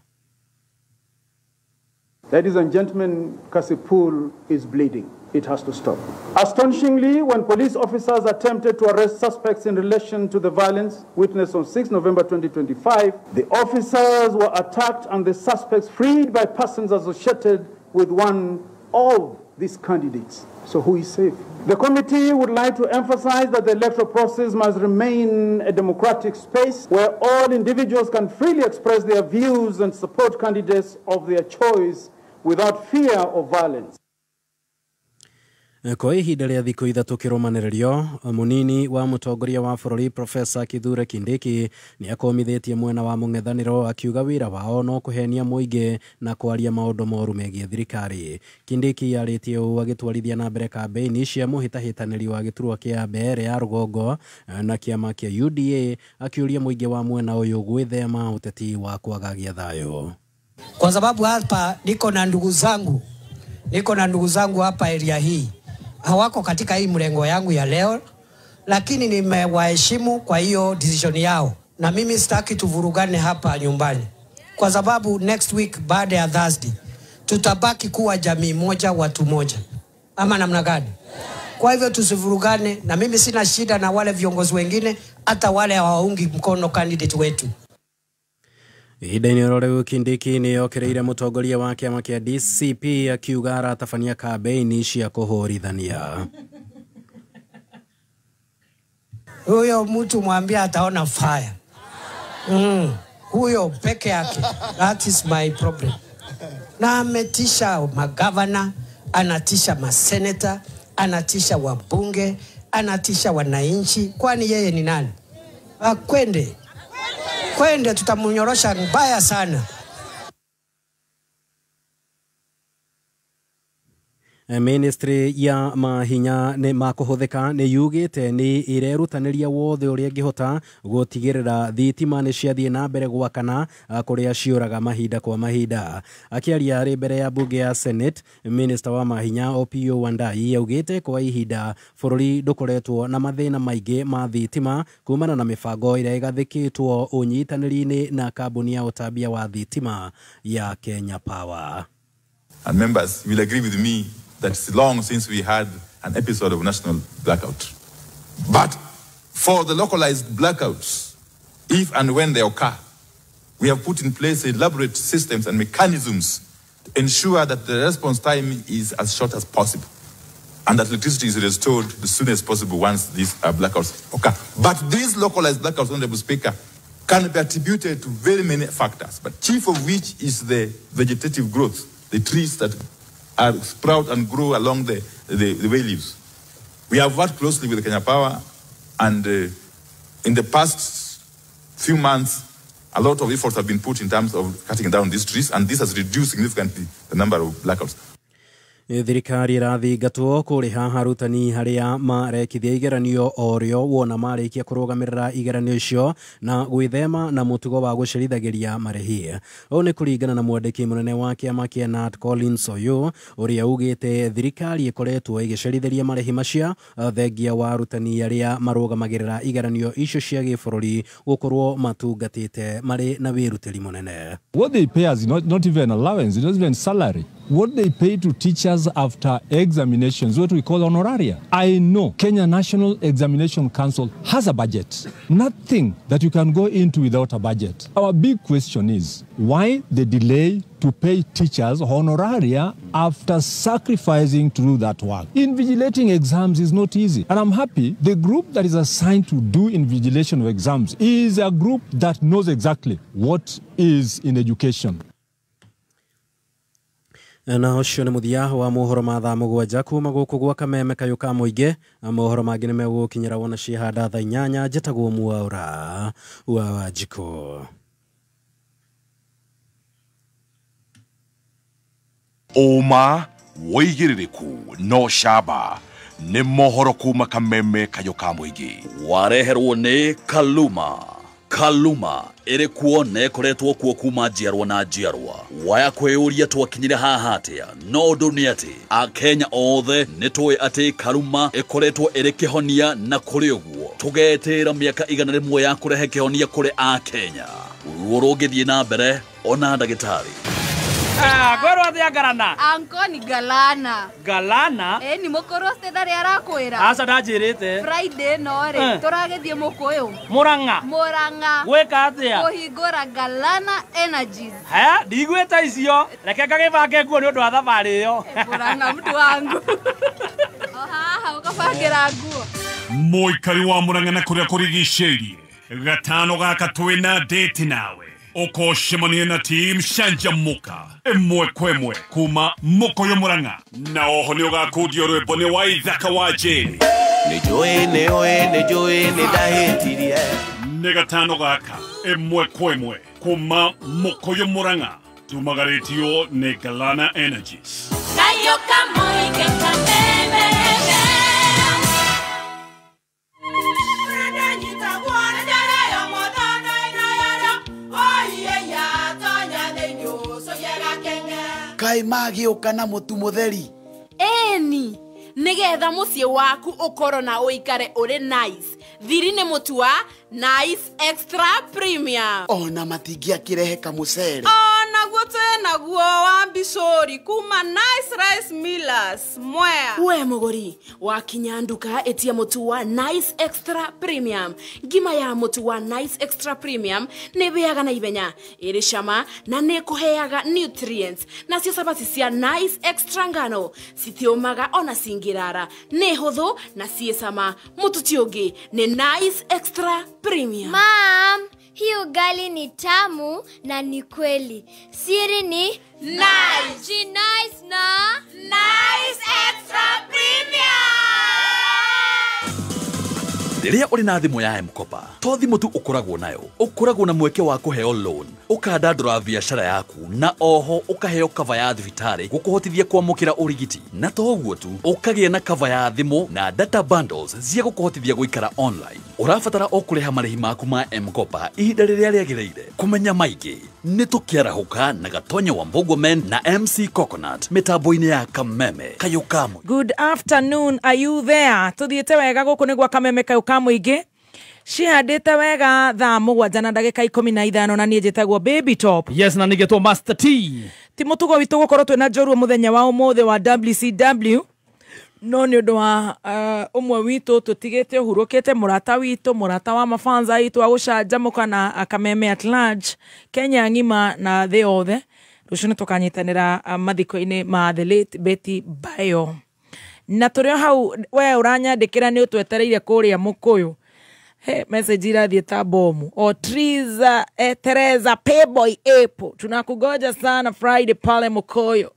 Ladies and gentlemen, Kasipul is bleeding. It has to stop. Astonishingly, when police officers attempted to arrest suspects in relation to the violence witnessed on 6 November 2025, the officers were attacked and the suspects freed by persons associated with one of these candidates. So who is safe? The committee would like to emphasize that the electoral process must remain a democratic space where all individuals can freely express their views and support candidates of their choice without fear of violence. Kwa ihinda rĩa thikũ 3 kĩrũmanĩrĩrio, mũnini wa mũtongoria wa bũrũri Profesa Kithure Kindiki nĩ akomithĩtie mwena wa mũng'ethanĩro akiuga wĩra wao no kũhenia mũingĩ na kwaria maũndũ moru megiĩ thirikari. Kindiki arĩtie ũũ agĩtwarithia na mbere kambĩini cia mũhĩtahĩtanĩri wa gĩturwa kĩa Mbeere ya rũgongo na kĩama kĩa UDA akiũria mũingĩ wa mwena ũyũ gwĩthema ũteti wa kwagagia thayũ. Kwa sababu hapa niko na ndugu zangu, hapa area hii hawako katika hii mlengo yangu ya leo, lakini nimewaheshimu kwa hiyo decision yao, na mimi sitaki tuvurugane hapa nyumbani, kwa sababu next week baada ya Thursday tutabaki kuwa jamii moja, watu moja, ama namna gani? Kwa hivyo tusivurugane, na mimi sina shida na wale viongozi wengine, hata wale hawaungi mkono candidate wetu. Ihinda-inĩ oro rĩu Kindiki nĩ okĩrĩire mũtongoria wa kĩama kĩa DCP akiuga aratabania kambĩini cia kũhũrithania. Huyo mtu mwambie ataona fire. Huyo peke yake. That is my problem. Na ametisha magavana, anatisha maseneta, anatisha wabunge, anatisha wananchi. Kwani yeye ni nani? Akwende kwende, tutamnyorosha mbaya sana. Ministry ya mahinya nĩ makũhũthĩka nĩ yugĩte nĩ irerutanĩria wothe ũrĩa ĩngĩhota gũtigĩrĩra thitima nĩ ciathiĩ na mbere gwakana kũrĩa ciũraga mahinda kwa mahinda. Akĩaria arĩ mbere ya bunge ya Senate, Minister wa mahinya Opiyo Wandayi augĩte kwa ihinda bũrũri ndũkoretwo na mathĩna maingĩ ma thitima kumana na mĩbango ĩrĩa ĩgathĩkĩtwo ũnyitanĩri-inĩ na kambuni ya ũtambia wa thitima ya Kenya Power. And members will agree with me that it's long since we had an episode of national blackout. But for the localized blackouts, if and when they occur, we have put in place elaborate systems and mechanisms to ensure that the response time is as short as possible and that electricity is restored as soon as possible once these blackouts occur. But these localized blackouts, Honorable Speaker, can be attributed to very many factors, but chief of which is the vegetative growth, the trees that are sprout and grow along the way leaves. We have worked closely with Kenya Power, and in the past few months, a lot of efforts have been put in terms of cutting down these trees, and this has reduced significantly the number of blackouts. Thirikari ĩrathingatwo kũrĩha arutani arĩa marekithia igeranio o rĩo wona marĩkia kũrũgamĩrĩra igeranio icio na gwĩthema na mũtugo wa gũcerithagĩria marĩhi. Ũũ nĩ kũringana na mwandĩki mũnene wa kĩama kĩa Nat Collins Oyo ũrĩa ugĩte thirikari ĩkoretwo ĩgĩcerithĩria marĩhi macio thengia wa arutani arĩa marũgamagĩrĩra igeranio icio cia gĩbũrũri gũkorwo matungatĩte marĩ na wĩrutĩri mũnene. What they pay us is not even allowance, it's not even salary. What they pay to teachers after examinations, what we call honoraria. I know Kenya National Examination Council has a budget. Nothing that you can go into without a budget. Our big question is, why the delay to pay teachers honoraria after sacrificing to do that work? Invigilating exams is not easy. And I'm happy the group that is assigned to do invigilation of exams is a group that knows exactly what is in education. Na ũcio nĩ mũthia wa mohoro ma thaa 7 kuma gũkũ gwa Kameme kayũ ka mũingĩ. Mohoro mangĩ nĩ megũgũkinyĩra wona ciahanda thaa 8. Njĩtagwo Mwaura wa Wanjikũ. Ũma wĩigĩrĩrĩku no camba nĩ mohoro kuma Kameme kayũ ka mũingĩ. Wareherwo nĩ Kaluma. Kaluma ĩrĩ kuo na ĩkoretwo kuo kuma njiarwa na njiarwa. Waya kwĩyũria twakinyire haha atĩa? No ũndũ nĩ atĩ Akenya othe nĩ tũĩ atĩ Kaluma ĩkoretwo ĩrĩ kĩhonia, na kũrĩ ũguo tũgetĩra mĩaka 100 ya kũrehe kĩhonia kũrĩ Akenya. Ruo rũngĩthiĩ na mbere ona ndagĩtarĩ. Kwĩrwo atĩa Ngarana? Anko ni Galana. Galana? Ni mũkũrũ ũcio ndarĩ arakwĩra. Aca ndanjĩrĩte. Friday no rĩ, tũragĩthiĩ Mũkũyũ. Mũrang'a. Mũrang'a. Gwĩka atĩa? Kũhingũra Galana Energies. Haya, ndigwĩta icio. Reke ngagĩbange nguo nĩ ũndũ wa thabarĩ ĩyo. Mũrang'a mtu wangu. O haha ũkabangĩra nguo. Mũikari wa Mũrang'a na kũrĩa kũrigicĩirie. Gatano gaka twĩna date nawe. Ũkocemania na team Canjamuka ĩmwe kwa ĩmwe kuma Mũkũyũ Mũrang'a, na oho nĩ ũgakundio rwĩmbo nĩ Waithaka wa Jane. Nĩnjũĩ nĩũĩ nĩnjũĩ nĩndahĩtirie. Nĩ gatano gaka ĩmwe kwa ĩmwe kuma Mũkũyũ Mũrang'a, tumagarĩtio nĩ Galana Energies. Kayo kamũingĩ Kameme. Kai magĩũka na mũtu mũtheri. Ĩni, nĩgetha mũciĩ waku ũkorwo na ũikare ũrĩ nice. Thiri nĩ mũtu wa Nice Extra Premium. Ona matingĩakĩrehe kamũcere. Onaguo twĩnaguo wa mbicũri kuma Nice Rice Millers Mwea. We mũgũri, wakinya nduka ĩtia mũtu wa Nice Extra Premium. Ngima ya mũtu wa Nice Extra Premium nĩ ĩhĩaga na ihenya, ĩrĩ cama na nĩ ĩkũheaga nutrients. Nacio cabaci cia Nice Extra ngano citiũmaga ona cingĩrara, nĩ hũthũ na ciĩ cama. Mũtu ti ũngĩ nĩ Nice Extra Premium. Mom, Hii ugali ni tamu na ni kweli. Siri ni Nice. Nice na Nice Extra Premium. Rĩrĩa ũrĩ na thimũ ya M-Kopa, to thimũ tu ũkoragwo nayo, ũkoragwo na mweke wa kũheo loan, ũkandandũra biacara yaku, na oho ũkaheo cover ya thibitarĩ gũkũhotithia kwamũkĩra ũrigiti. Na to ũguo tu, ũkagĩa na cover ya thimũ na data bundles cia gũkũhotithia gũikara online. Ũrabatara o kũrĩha marĩhi maku ma M-Kopa ihinda rĩrĩa rĩagĩrĩire. Kũmenya maingĩ nĩ tũkĩarahũka na Gatonya wa Mbogwa Men na MC Coconut mĩtambo-inĩ ya Kameme Kayũ ka Mũingĩ. Good afternoon, are you there? Tuthiĩte wega gũkũ nĩ gwa Kameme Kayũ ka Mũingĩ. Cihandĩte wega thaa 7:15 na niĩ njĩtagwo Baby Top. Yes, na nĩgetwo Master T. Ti mũtugo witũ gũkorwo twĩna njorua mũthenya wa ũmũthĩ wa WCW, no nĩ ũndũ wa ũmwe witũ tũtigĩte ũhurũkĩte, mũrata witũ, mũrata wa mafanza witũ wa gũcanjamũka na Kameme at large, Kenya ng'ima na thĩ yothe. Rũciũ nĩ tũkanyitanĩra mathiko-inĩ ma the late Betty Bayo. Na tũrĩ o hau we ũranyandĩkĩra nĩ ũtwetereire kũrĩa Mũkũyũ. He message irathiĩ ta bomu. O Triza, Teresa Payboy Apple, tunakugoja sana Friday pale Mukoyo.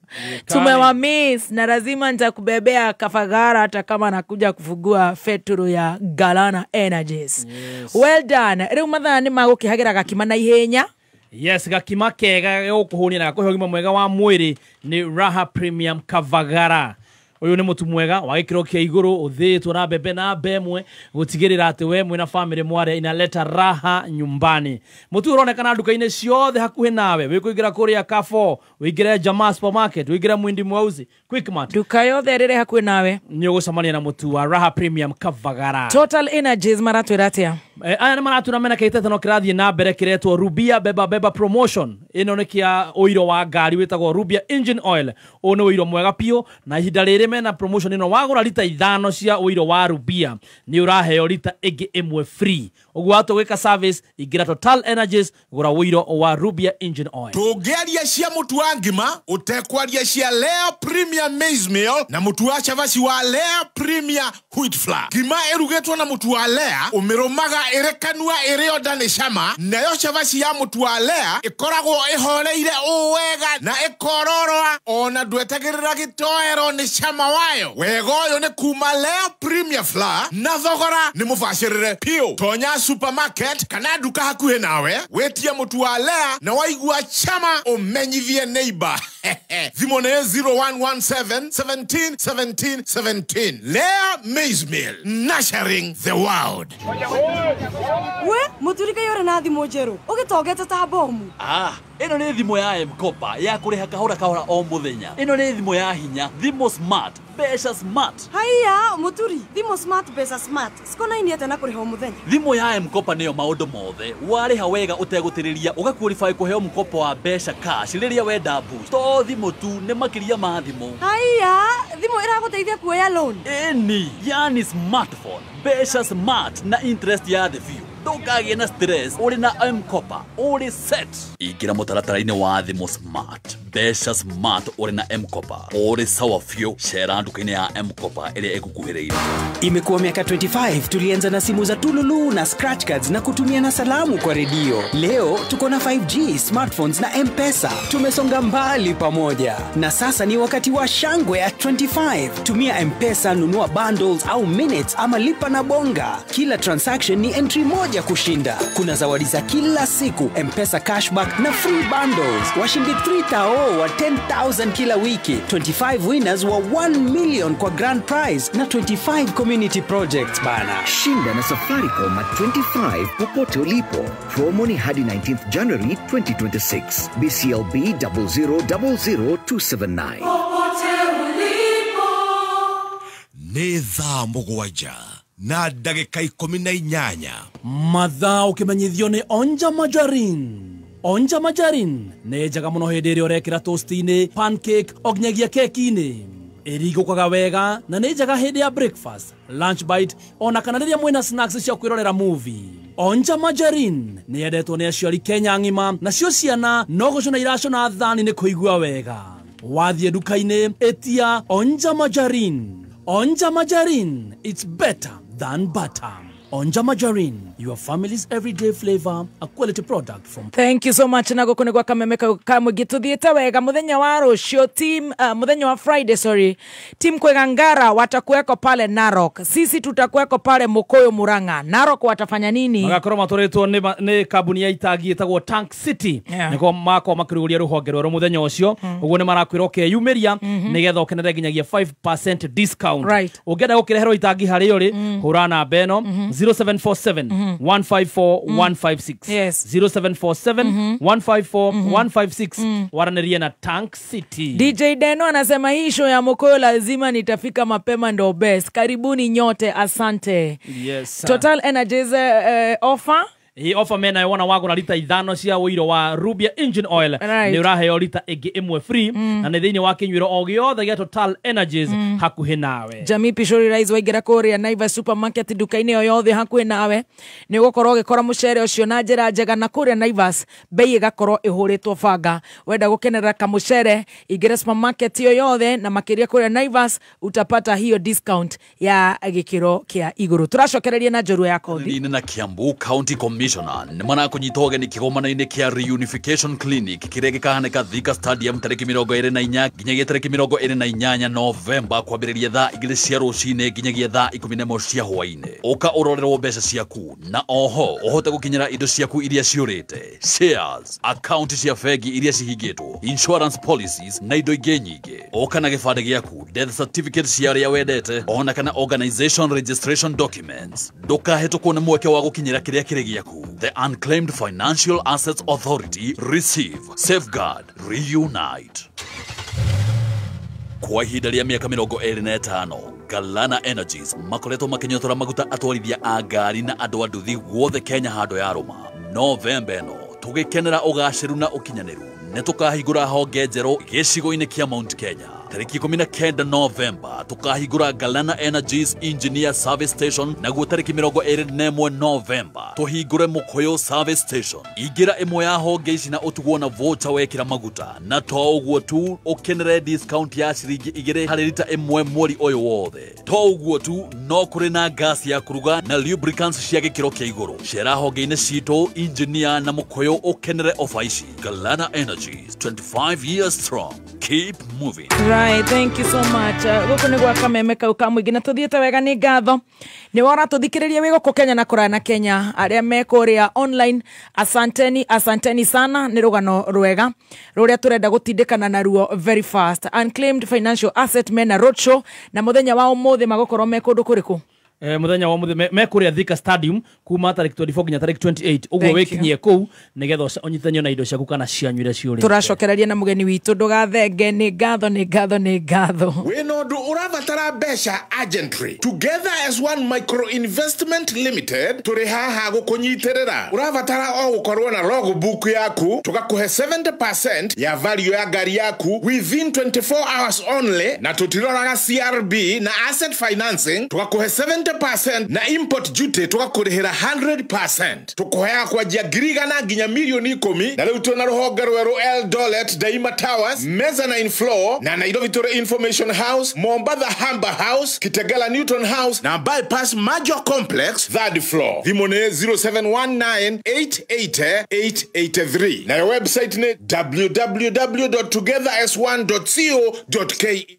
Tumewa miss na lazima nitakubebea kafagara hata kama nakuja kufungua feturu ya Galana Energies. Yes. Well done. Rĩu mathaa nĩ magũkĩhagĩra gakima na ihenya. Yes, gakima kega gũkũhũnia na gakũhe ũgima mwega wa mwĩrĩ nĩ Raha Premium Kavagara. Ũyũ nĩ mũtu mwega wa gĩkĩro kĩa igũrũ ũthĩĩtwo na mbembe na mbemwe gũtigĩrĩra atĩ we mwĩna family mware inaleta raha nyumbani. Mũtu ũronekana nduka-inĩ ciothe hakuhĩ nawe, wĩkũingĩra kũrĩa Carrefour, wĩingĩre Jamaa Supermarket, wĩingĩre Mwindi Mweusi, Quickmart, nduka yothe rĩrĩ hakuhĩ nawe nĩ ũgũcemania na mũtu wa Raha Premium Kavagara. Total Energies maratwĩra atĩa? Aya nĩ maratwĩra mena kĩhĩtahĩtano kĩrathiĩ na mbere kĩretwo Rubia Beba Beba Promotion. Ĩno nĩ kĩa ũiro wa ngari wĩtagwo Rubia Engine Oil. Ũyũ nĩ ũiro mwega biũ na ihinda rĩrĩ mena promotion ĩno, wagũra rita 5 cia ũiro wa Rubia nĩ ũraheo rita ĩngĩ ĩmwe free. Ũguo watũ gwĩka service, ingĩra Total Energies, gũra ũiro wa Rubia Engine Oil. Tũngĩaria cia mũtu wa ngima ũtekwaria cia Lea Premium Maize Meal na mũtu wa cabaci wa Lea Premium Wheat Flour. Ngima ĩrugĩtwo na mũtu wa Lea ũmĩrũmaga ĩrĩ kanua ĩrĩ onda nĩ cama, nayo cabaci ya mũtu wa Lea ĩkoragwo ĩhoreire ũũ wega na ĩkororoa ona ndwetagĩrĩra gĩtoero nĩ cama wayo. Wega ũyũ nĩ kuma Lea Premium Flour na thogora nĩ mũbacĩrĩre piũ. Tonya supermarket kana nduka hakuhĩ nawe wĩtie mũtu wa Lea na waigua chama ũmenyithie neighbor. Thimũ nĩ 0117 17 17 17. Lea Maize Meal, nurturing the world. We mũturika yore na thimũ njerũ ũgĩtongete ta bomu. Ĩno nĩ thimũ ya M-Kopa ya kũrĩha kahora kahora o mũthenya. Ĩno nĩ thimũ ya hinya, thimũ smart, mbeca smart. Haiya mũturi, thimũ smart, mbeca smart cikonainie atĩa na kũrĩha o mũthenya? Thimũ ya M-Kopa nĩyo maũndũ mothe. Warĩha wega ũtegũtĩrĩria ũgaqualify kũheo mũkopo wa mbeca cash rĩrĩa wenda boost. To thimũ tu, nĩ makĩria ma thimũ. Haiya, thimũ ĩragũteithia kuoya loan? Ĩni, yani smartphone, mbeca smart na interest ya thĩ biũ. Ndũkagĩe na stress ũrĩ na M-Kopa, ũrĩ set. Ingĩra mũtaratara-inĩ wa thimũ smart, mbeca smart ũrĩ na M-Kopa, ũrĩ sawa biũ. Cera nduka-inĩ ya M-Kopa ĩrĩa ĩgũkuhĩrĩirie. Imekuwa miaka 25 tulianza na simu za tululu na scratch cards na kutumia na salamu kwa redio. Leo tuko na 5G, smartphones na M-Pesa. Tumesonga mbali pamoja. Na sasa ni wakati wa shangwe at 25. Tumia M-Pesa, nunua bundles au minutes ama lipa na bonga. Kila transaction ni entry moja kushinda. Kuna zawadi za kila siku, M-Pesa cashback na free bundles. Washindi 3,000 wa 10,000 kila wiki, 25 winners wa 1 million kwa grand prize na 25 community projects bana. Shinda na Safaricom at 25 popote ulipo. Promo ni hadi 19th January 2026. BCLB 0000279. Popote ulipo. Nĩ thaa 7 na ndagĩka 18. Mathaa ũkĩmenyithio nĩ Onja Majarin. Onja Majarin nĩ njega mũno hĩndĩ ĩrĩa ũrekĩra toast-inĩ, pancake o nginyagia keki-inĩ. Ĩrigũkaga wega na nĩ njega hĩndĩ ya breakfast, lunch bite ona kana rĩrĩa mwĩna snacks cia kwĩrorera movie. Onja Majarin nĩ yendetwo nĩ aciari Kenya ng'ima, nacio ciana no gũcũna iracũna thani nĩ kũigua wega. Wathiĩ nduka-inĩ ĩtia Onja Majarin. Onja Majarin, it's better than butter. Onja Margarine, your family's everyday flavor, a quality product from. Thank you so much. Na gũkũ nĩ gwa Kameme ka mũingĩ. Tũthiĩte wega mũthenya wa rũciũ team, mũthenya wa Friday, sorry, team Kwegangara watakuweko pale Narok, sisi tutakuweko pale Mukoyo Murang'a. Narok watafanya nini? Magakorwo matũrĩtwo nĩ kambuni ya itangi ĩtagwo Tank City. Nĩko makorwo makĩrugũria rũhonge rwerũ mũthenya ũcio. Ũguo nĩ marakwĩra ũkeyumĩria nĩgetha ũkenere nginyagia 5% discount. Ũngĩenda gũkĩreherwo itangi harĩa ũrĩ, hũra namba ĩno 0747 154 156. Yes. 0747 154 156. Waranĩrie na Tank City. DJ Deno anasema hii show ya Mukoyo lazima nitafika mapema, ndo best. Karibuni nyote, asante. Yes. Total Energies offer. Hii offer mena yona wagũra rita 5 cia ũiro wa Rubia Engine Oil. Nĩ ũraheo rita ĩngĩ ĩmwe free, na nĩ thĩinĩ wa kĩnyuĩro o gĩothe gĩa Total Energies hakuhĩ nawe. Jamii Pishori Rice waingĩra kũrĩa Naivas Supermarket nduka-inĩ o yothe hakuhĩ nawe nĩ ũgũkorwo ũgĩkora mũcere ũcio na njĩra njega, na kũrĩa Naivas bei ĩgakorwo ĩhũrĩtwo banga. Wenda gũkenerera kamũcere, ingĩra supermarket yo yothe na makĩria kũrĩa Naivas utapata hiyo discount ya gĩkĩro kĩa igũrũ. Tũracokereria na njorua ya kothi. Na Kiambu County Commissioner nĩ marakũnyita ũgeni kĩgomano-inĩ kĩa Reunification Clinic kĩrĩa gĩkahanĩka Thika Stadium tarĩki 24 nginyagia tarĩki 28 Novemba kwambĩrĩria thaa 2 cia rũcinĩ nginyagia thaa 11 cia hwaĩ-inĩ. Ũka ũrorerwo mbeca ciaku na oho ũhote gũkinyĩra indo ciaku iria ciũrĩte, shares, account cia bengi iria cihingĩtwo, insurance policies na indo ingĩ nyingĩ. Ũka na gĩbandĩ gĩaku, death certificate cia arĩa wendete, ona kana organization registration documents. Ndũkahĩtũkwo nĩ mweke wa gũkinyĩra kĩrĩa kĩrĩ gĩaku. The Unclaimed Financial Assets Authority. Receive, safeguard, reunite. Kwa ihinda rĩa mĩaka 25, Galana Energies makoretwo makĩnyotora maguta atwarithia a ngari na andũ a nduthi guothe Kenya handũ ya rũma. Novemba ĩno tũgĩkenera ũgacĩru na ũkinyanĩru nĩ tũkahingũra honge njerũ gĩcigo-inĩ kĩa Mount Kenya. Tarĩki 19 Novemba tũkahingũra Galana Energies Engineer Service Station, naguo tarĩki 21 Novemba tũhingũre Mukoyo Service Station. Ingĩra ĩmwe ya honge ici na ũtugwo na voucher wekĩra maguta, na to ũguo tu ũkenere discount ya ciringi 2 harĩ rita ĩmwe mweri ũyũ wothe. To ũguo tu, no kũrĩ na gas ya kũruga na lubricants cia gĩkĩro kĩa igũrũ. Cera honge-inĩ citũ Engineer na Mukoyo ũkenere ofa ici. Galana Energies, 25 years strong. Keep moving. Right, thank you so much. Gũkũ nĩ gwa Kameme kau ka mũingĩ na tũthiĩte wega nĩ ngatho. Nĩ wora tũthikĩrĩria wĩ gũkũ Kenya na kũraya na Kenya arĩa me kũrĩa online, asanteni, asanteni sana nĩ rũgano rwega rũrĩa tũrenda gũtindĩkana naruo very fast. Unclaimed Financial Asset mena roadshow na mũthenya wa ũmũthĩ magũkorwo me kũndũ kũrĩkũ? Mũthenya wa mũthĩ me kũrĩa Thika Stadium kuma tarĩki 24 nginya tarĩki 28. Ũguo wĩkinyie kũu nĩgetha ũnyitanio na indo ciaku kana cianyu iria ciũrĩte. Tũracokereria na mũgeni witũ, ndũgathenge. Nĩ ngatho, nĩ ngatho, nĩ ngatho. Wĩna ũndũ ũrabatara mbeca urgently, Together as One Micro Investment Limited tũrĩ haha gũkũnyitĩrĩra. Ũrabatara o gũkorwo na logbook yaku, tũgakũhe 70% ya value ya ngari yaku within 24 hours only, na tũtiroraga CRB na asset financing, tũgakũhe 70% na import duty tũgakũrĩhĩra 100%. Tũkũheaga kwanjia 100,000 nginya milioni 10. Na rĩu twĩna rũhonge rwerũ Eldoret Daima Towers, mezzanine floor, na Nairobi tũrĩ Information House, Mombatha Humber House, Kitegela Newton House na Bypass Major Complex 3rd floor. Thimũ nĩ 0719 880 883 nayo website nĩ www.togetheras1.co.ke.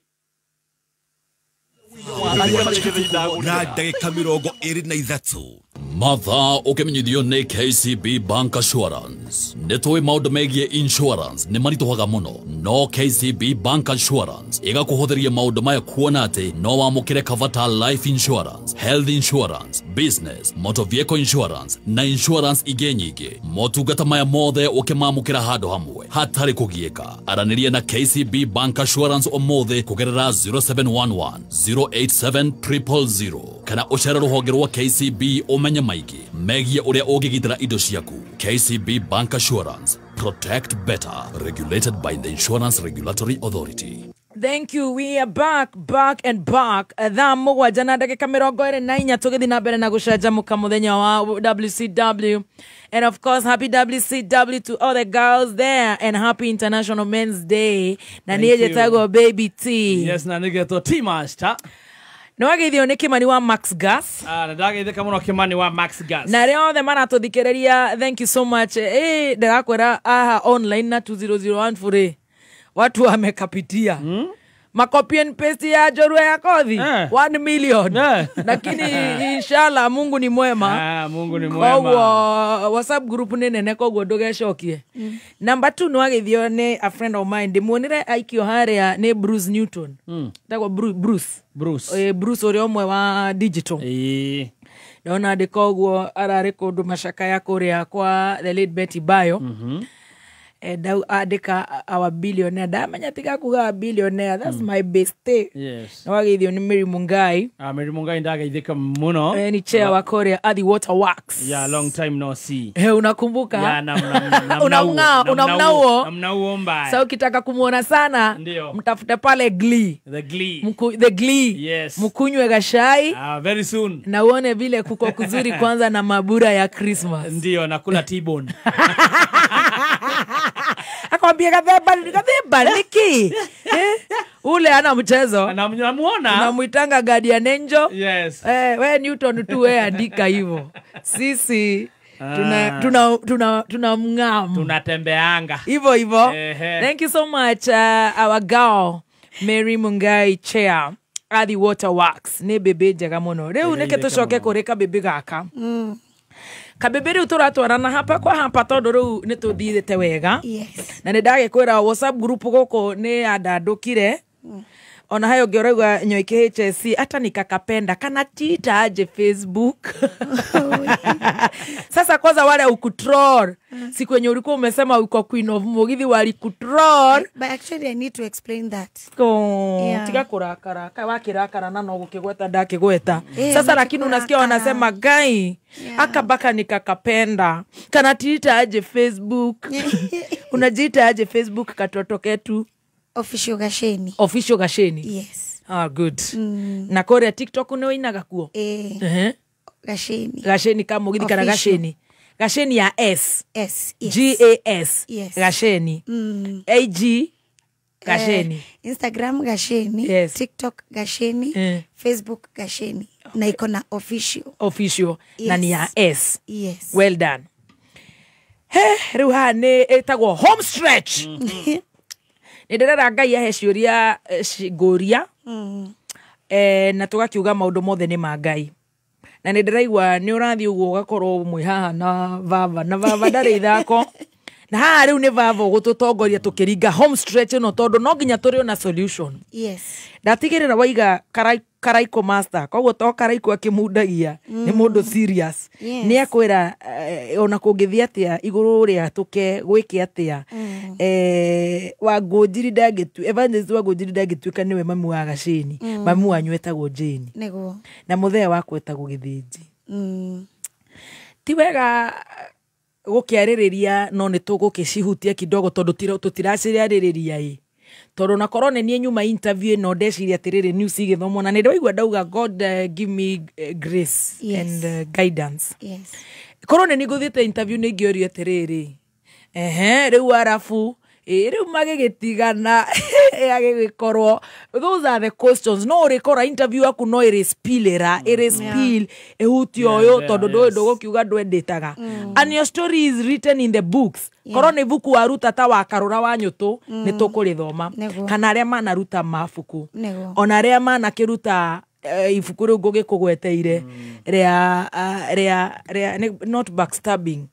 Na ndagĩka 23. Mathaa ũkĩmenyithio nĩ KCB Bank Assurance. Nĩ tũĩ maũndũ megiĩ insurance nĩ maritũhaga mũno, no KCB Bank Assurance ĩgakũhũthĩria maũndũ maya kuona atĩ no wamũkĩre cover ta life insurance, health insurance, business, motor vehicle insurance na insurance ingĩ nyingĩ. Motungata maya mothe ũkĩmamũkĩra handũ hamwe hatarĩ kũgiĩka. Aranĩria na KCB Bank Assurance ũmũthĩ kũgerera 0711 087 000 kana ũcere rũhonge rwa KCB ũmenye maingĩ megiĩ ũrĩa ũngĩgitĩra indo ciaku. KCB Bank Assurance, protect better, regulated by the Insurance Regulatory Authority. Thank you. We are back, back and back. Thaa 7 na ndagĩka 24 tũgĩthiĩ na mbere na gũcanjamũka mũthenya wa WCW. And of course, happy WCW to all the girls there and happy International Men's Day. Na niĩ njĩtagwo Baby T. Yes, na nĩgetwo T Master. Nĩ wageithio nĩ Kimani wa Max Gas. Ah, na ndageithĩka mũno Kimani wa Max Gas. Na arĩa othe maratũthikĩrĩria, thank you so much. Ndĩrakwĩra aha online na 2001 rĩ, watu wamekapitia makopi and paste ya Njorua ya Kothi 1 million. Lakini inshallah Mungu ni mwema. Ah, Mungu ni mwema. Koguo WhatsApp group nĩ nene, koguo ndũgecokie. Number 2 nĩ wageithio nĩ a friend of mine, ndĩmuonire aikio harĩa nĩ Bruce Newton. Ndagwo Bruce. Bruce. Bruce ũrĩa ũmwe wa digital. Ndona andĩka ũguo ararĩ kũndũ macakaya kũrĩa kwa the late Betty Bayo. Andĩka our billionaire, ndamenya tiga kuga billionaire, that's my best. Yes. Na wageithio nĩ Mary Mungai. Ah, Mary Mungai ndageithĩka mũno. Ni chair wa Korea Athi Water Works. Yeah, long time no see. Unakumbuka? Yeah, Unamng'ao. Namna mbaya. Sasa ukitaka kumuona sana, ndio, mtafute pale Glee. The Glee. The Glee. Yes. Mkunywe gashai. Ah, very soon. Na uone vile kuko kuzuri kwanza na mabura ya Christmas. Ndio, nakula T-bone. Akwambia gathemba niki. Ule ana mchezo. Namuona. Unamuitanga Guardian Angel. Yes. We Newton tu we andika hivyo. Sisi tuna mng'amu. Tunatembeanga. Hivyo hivyo. Thank you so much our girl Mary Mungai chair Athi Water Works. Nĩ bebe njega mũno. Rĩu nĩke tũcoke kũrĩ kabebe gaka. Kabebe rĩu tũratwarana hapa kwa hapa tondũ rĩu nĩ tũthirĩte wega. Yes. Na nĩ ndagĩkwĩra WhatsApp group gũkũ nĩ yandandũkire. Ona hayo ngĩorauga Nyoike HSC hata nikakapenda kana tita aje Facebook. Sasa kwanza wale ukutroll. Siku yenye ulikuwa umesema uko Queen of Mugithi walikutroll. But actually I need to explain that. Yeah. Tiga kurakara, kai wakirakara na no gukigweta ndakigweta. Sasa lakini unasikia wanasema gai akabaka nikakapenda. Kana tita aje Facebook. Unajiita aje Facebook katoto ketu? Official Gasheni. Official Gasheni. Yes. Ah, good. Na korea TikTok unoinaga kuo? Gasheni. Gasheni kama Mugithi kana Gasheni. Gasheni ya S. S. Yes. G A S. Yes. Gasheni. A G Gasheni. Instagram Gasheni. Yes. TikTok Gasheni. Facebook Gasheni. Okay. Na iko na official. Official. Yes. Na ni ya S. Yes. Well done. He, rĩu haha nĩ ĩtagwo home stretch. Nĩ ndĩrera Ngai ahe ciũria ngũria na tũgakiuga maũndũ mothe nĩ ma Ngai. Na nĩ ndĩraigua nĩ ũrathiĩ ũguo ũgakorwo mwĩ haha na baba, na baba ndarĩ ithako. Na haha rĩu nĩ baba ũgũtũtongoria tũkĩringa home stretch ĩno tondũ no nginya tũrĩ ona solution. Yes. Ndatigĩrĩra waiga Karaiko master, koguo to Karaiko akĩmundagia nĩ mũndũ serious. Yes. Nĩ ekwĩra ona kũngĩthiĩ atĩa igũrũ rĩa tũke gwĩke atĩa. Wangũnjiri ndangĩtu Evangelist Wangũnjiri ndangĩtuĩka nĩwe mami wa Gasheni. Mami wanyu etagwo Jane. Nĩguo. Na mũthee wakwa etagwo Gĩthĩnji. Ti wega gũkĩarĩrĩria no nĩ tũgũkĩcihutia kidogo tondũ tũtiracirarĩrĩria ĩ. Tondũ na korwo nĩ niĩ nyuma interview ĩno ndeciria atĩrĩrĩ news igĩthomwo na nĩ ndĩraigua ndauga God give me grace. Yes. And guidance. Yes. Korwo nĩ niĩ ngũthiĩte interview nĩ ingĩũrio atĩrĩrĩ, rĩu arabu rĩu magĩgĩtigana agĩgĩkorwo those are the questions. No ũrĩkora interview yaku no ĩrĩ spillera ĩrĩ spill ĩhutie ũyũ tondũ ndũĩ ndũgũkiuga ndwendĩtaga. And your story is written in the books. Korwo nĩ ibuku waruta ta wa Karũra wa Nyũtũ nĩ tũkũrĩthoma, kana arĩa manaruta mabuku, ona arĩa manakĩruta ibuku rĩu ngũgĩkũgweteire rĩa not backstabbing,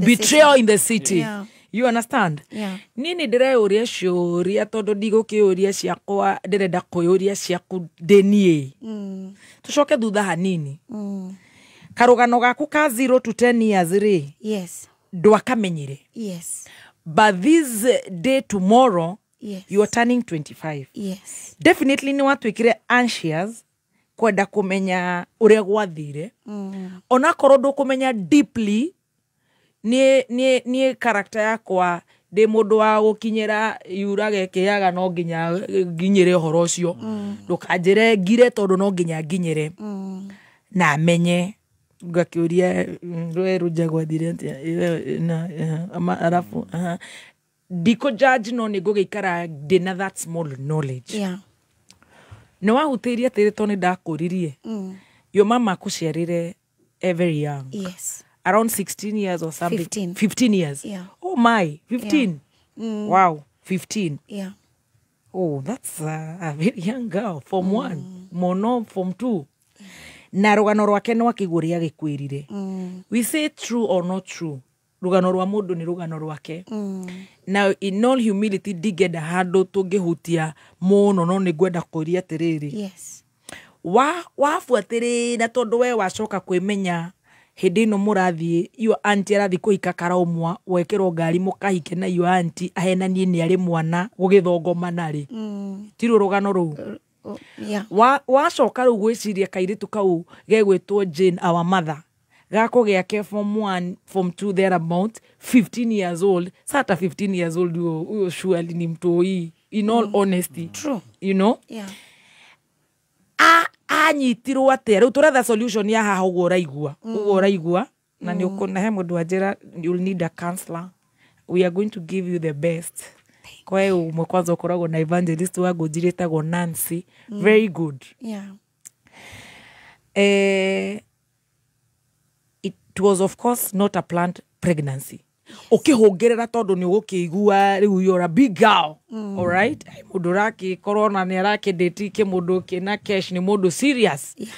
betrayal in the city. Yeah. You understand? Yeah. Nini ndĩreyũria ciũria tondũ ndigũkĩũria ciakwa, ndĩrenda kwĩyũria ciaku ndĩ niĩ. Tũcoke thutha hanini. Karũgano gaku ka 0 to 10 years rĩ. Yes. Ndwakamenyire. Yes. But this day tomorrow, yes, you are turning 25. Yes. Definitely nĩ watuĩkire anxious kwenda kũmenya ũrĩa gwathire. Onakorwo ndũkũmenya deeply, niĩ character yakwa ndĩ mũndũ wa gũkinyĩra yurage kĩaga no nginya nginyĩre ũhoro ũcio. Ndũkanjĩre ngire tondũ no nginya nginyĩre. Na menye ngakĩũria rwe rũnja gwathire atĩa na arabu ndikũ judge no nĩ ngũgĩikara ndĩna that small knowledge. Yeah. Nĩ wahutĩirie atĩrĩ tondũ nĩ ndakũririe. Your mama akũciarire very young. Yes. Around 16 years or something. 15. 15 years. Yeah. Oh my, 15. Yeah. Wow, 15. Yeah. Oh, that's a very young girl. Form 1. Mono form 2. Na rũgano rwake nĩ wakĩigua ũrĩa agĩkwĩrire. We say true or not true. Rũgano rwa mũndũ nĩ rũgano rwake. Now in all humility ndingĩenda handũ tũngĩhutia mũno no nĩ ngwenda kũria atĩrĩrĩ. Yes. Wabuatĩrĩra tondũ we wacoka kwĩmenya hĩndĩ ĩno mũrathiĩ your auntie arathiĩ kũhika karaumwa wekĩrwo ngari mũkahike na your auntie ahenanie nĩ arĩ mwana gũgĩthongomana rĩ. Tirũ rũgano rũu. Yeah. Wacoka rĩu gwĩciria kairĩtu kau gegwĩtwo Jane our mother gakũgĩa ke form 1 form 2 thereabout 15 years old. Sata 15 years old huyo surely ni mtoi in all honesty. True. You know? Yeah. Anyitirwo atĩa rĩu tũretha solution ya haha ũguo ũraigua. Ũguo ũraigua na nĩ ũkũna he mũndũ anjĩra you'll need a counselor. We are going to give you the best. Kwa ũmwe kwanza ũkoragwo na evangelist wa ngũnjiri ĩtagwo Nancy. Very good. Yeah. It was of course not a planned pregnancy. Ũkĩhũngĩrĩra tondũ nĩ ũgũkĩigua rĩu you're a big girl. All right? Mũndũ ũrakĩkorwo na nĩ arakĩndĩti kĩ mũndũ kĩna cash nĩ mũndũ serious. Yeah.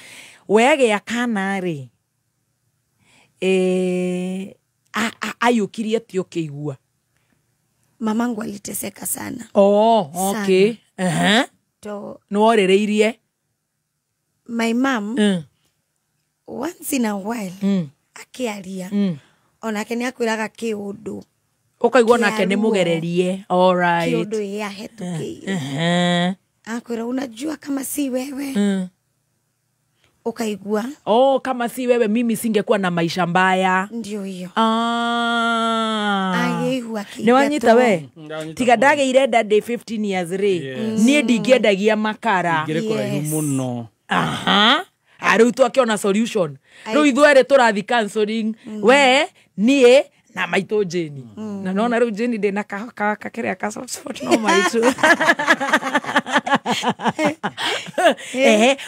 Wegĩa kana rĩ ayũkirie atĩ ũkĩigua? Mamangu aliteseka sana. Oh, okay. Sana. To nĩ worĩrĩirie? My mom once in a while akĩaria onake nĩ akwĩraga kĩũndũ ũkaigua nake nĩ mũgererie. All right. Kĩũndũ yeye ahetũkĩire. Akwĩra unajua kama si wewe. Ukaigua. Oh, kama si wewe mimi singekuwa na maisha mbaya. Ndio hiyo. Nĩ wanyita we? Tiga ndagĩire nda ndĩ 15 years rĩ. Niĩ ndingĩendagia makara. Ingĩrĩ kũraihu mũno. Aha. Rĩu twakĩona solution. Rĩu ithuerĩ tũrathi counseling. We, niĩ na maitũ Jane. Na nona rĩu Jane ndĩ na kakĩrĩa ka soft spot no maitũ.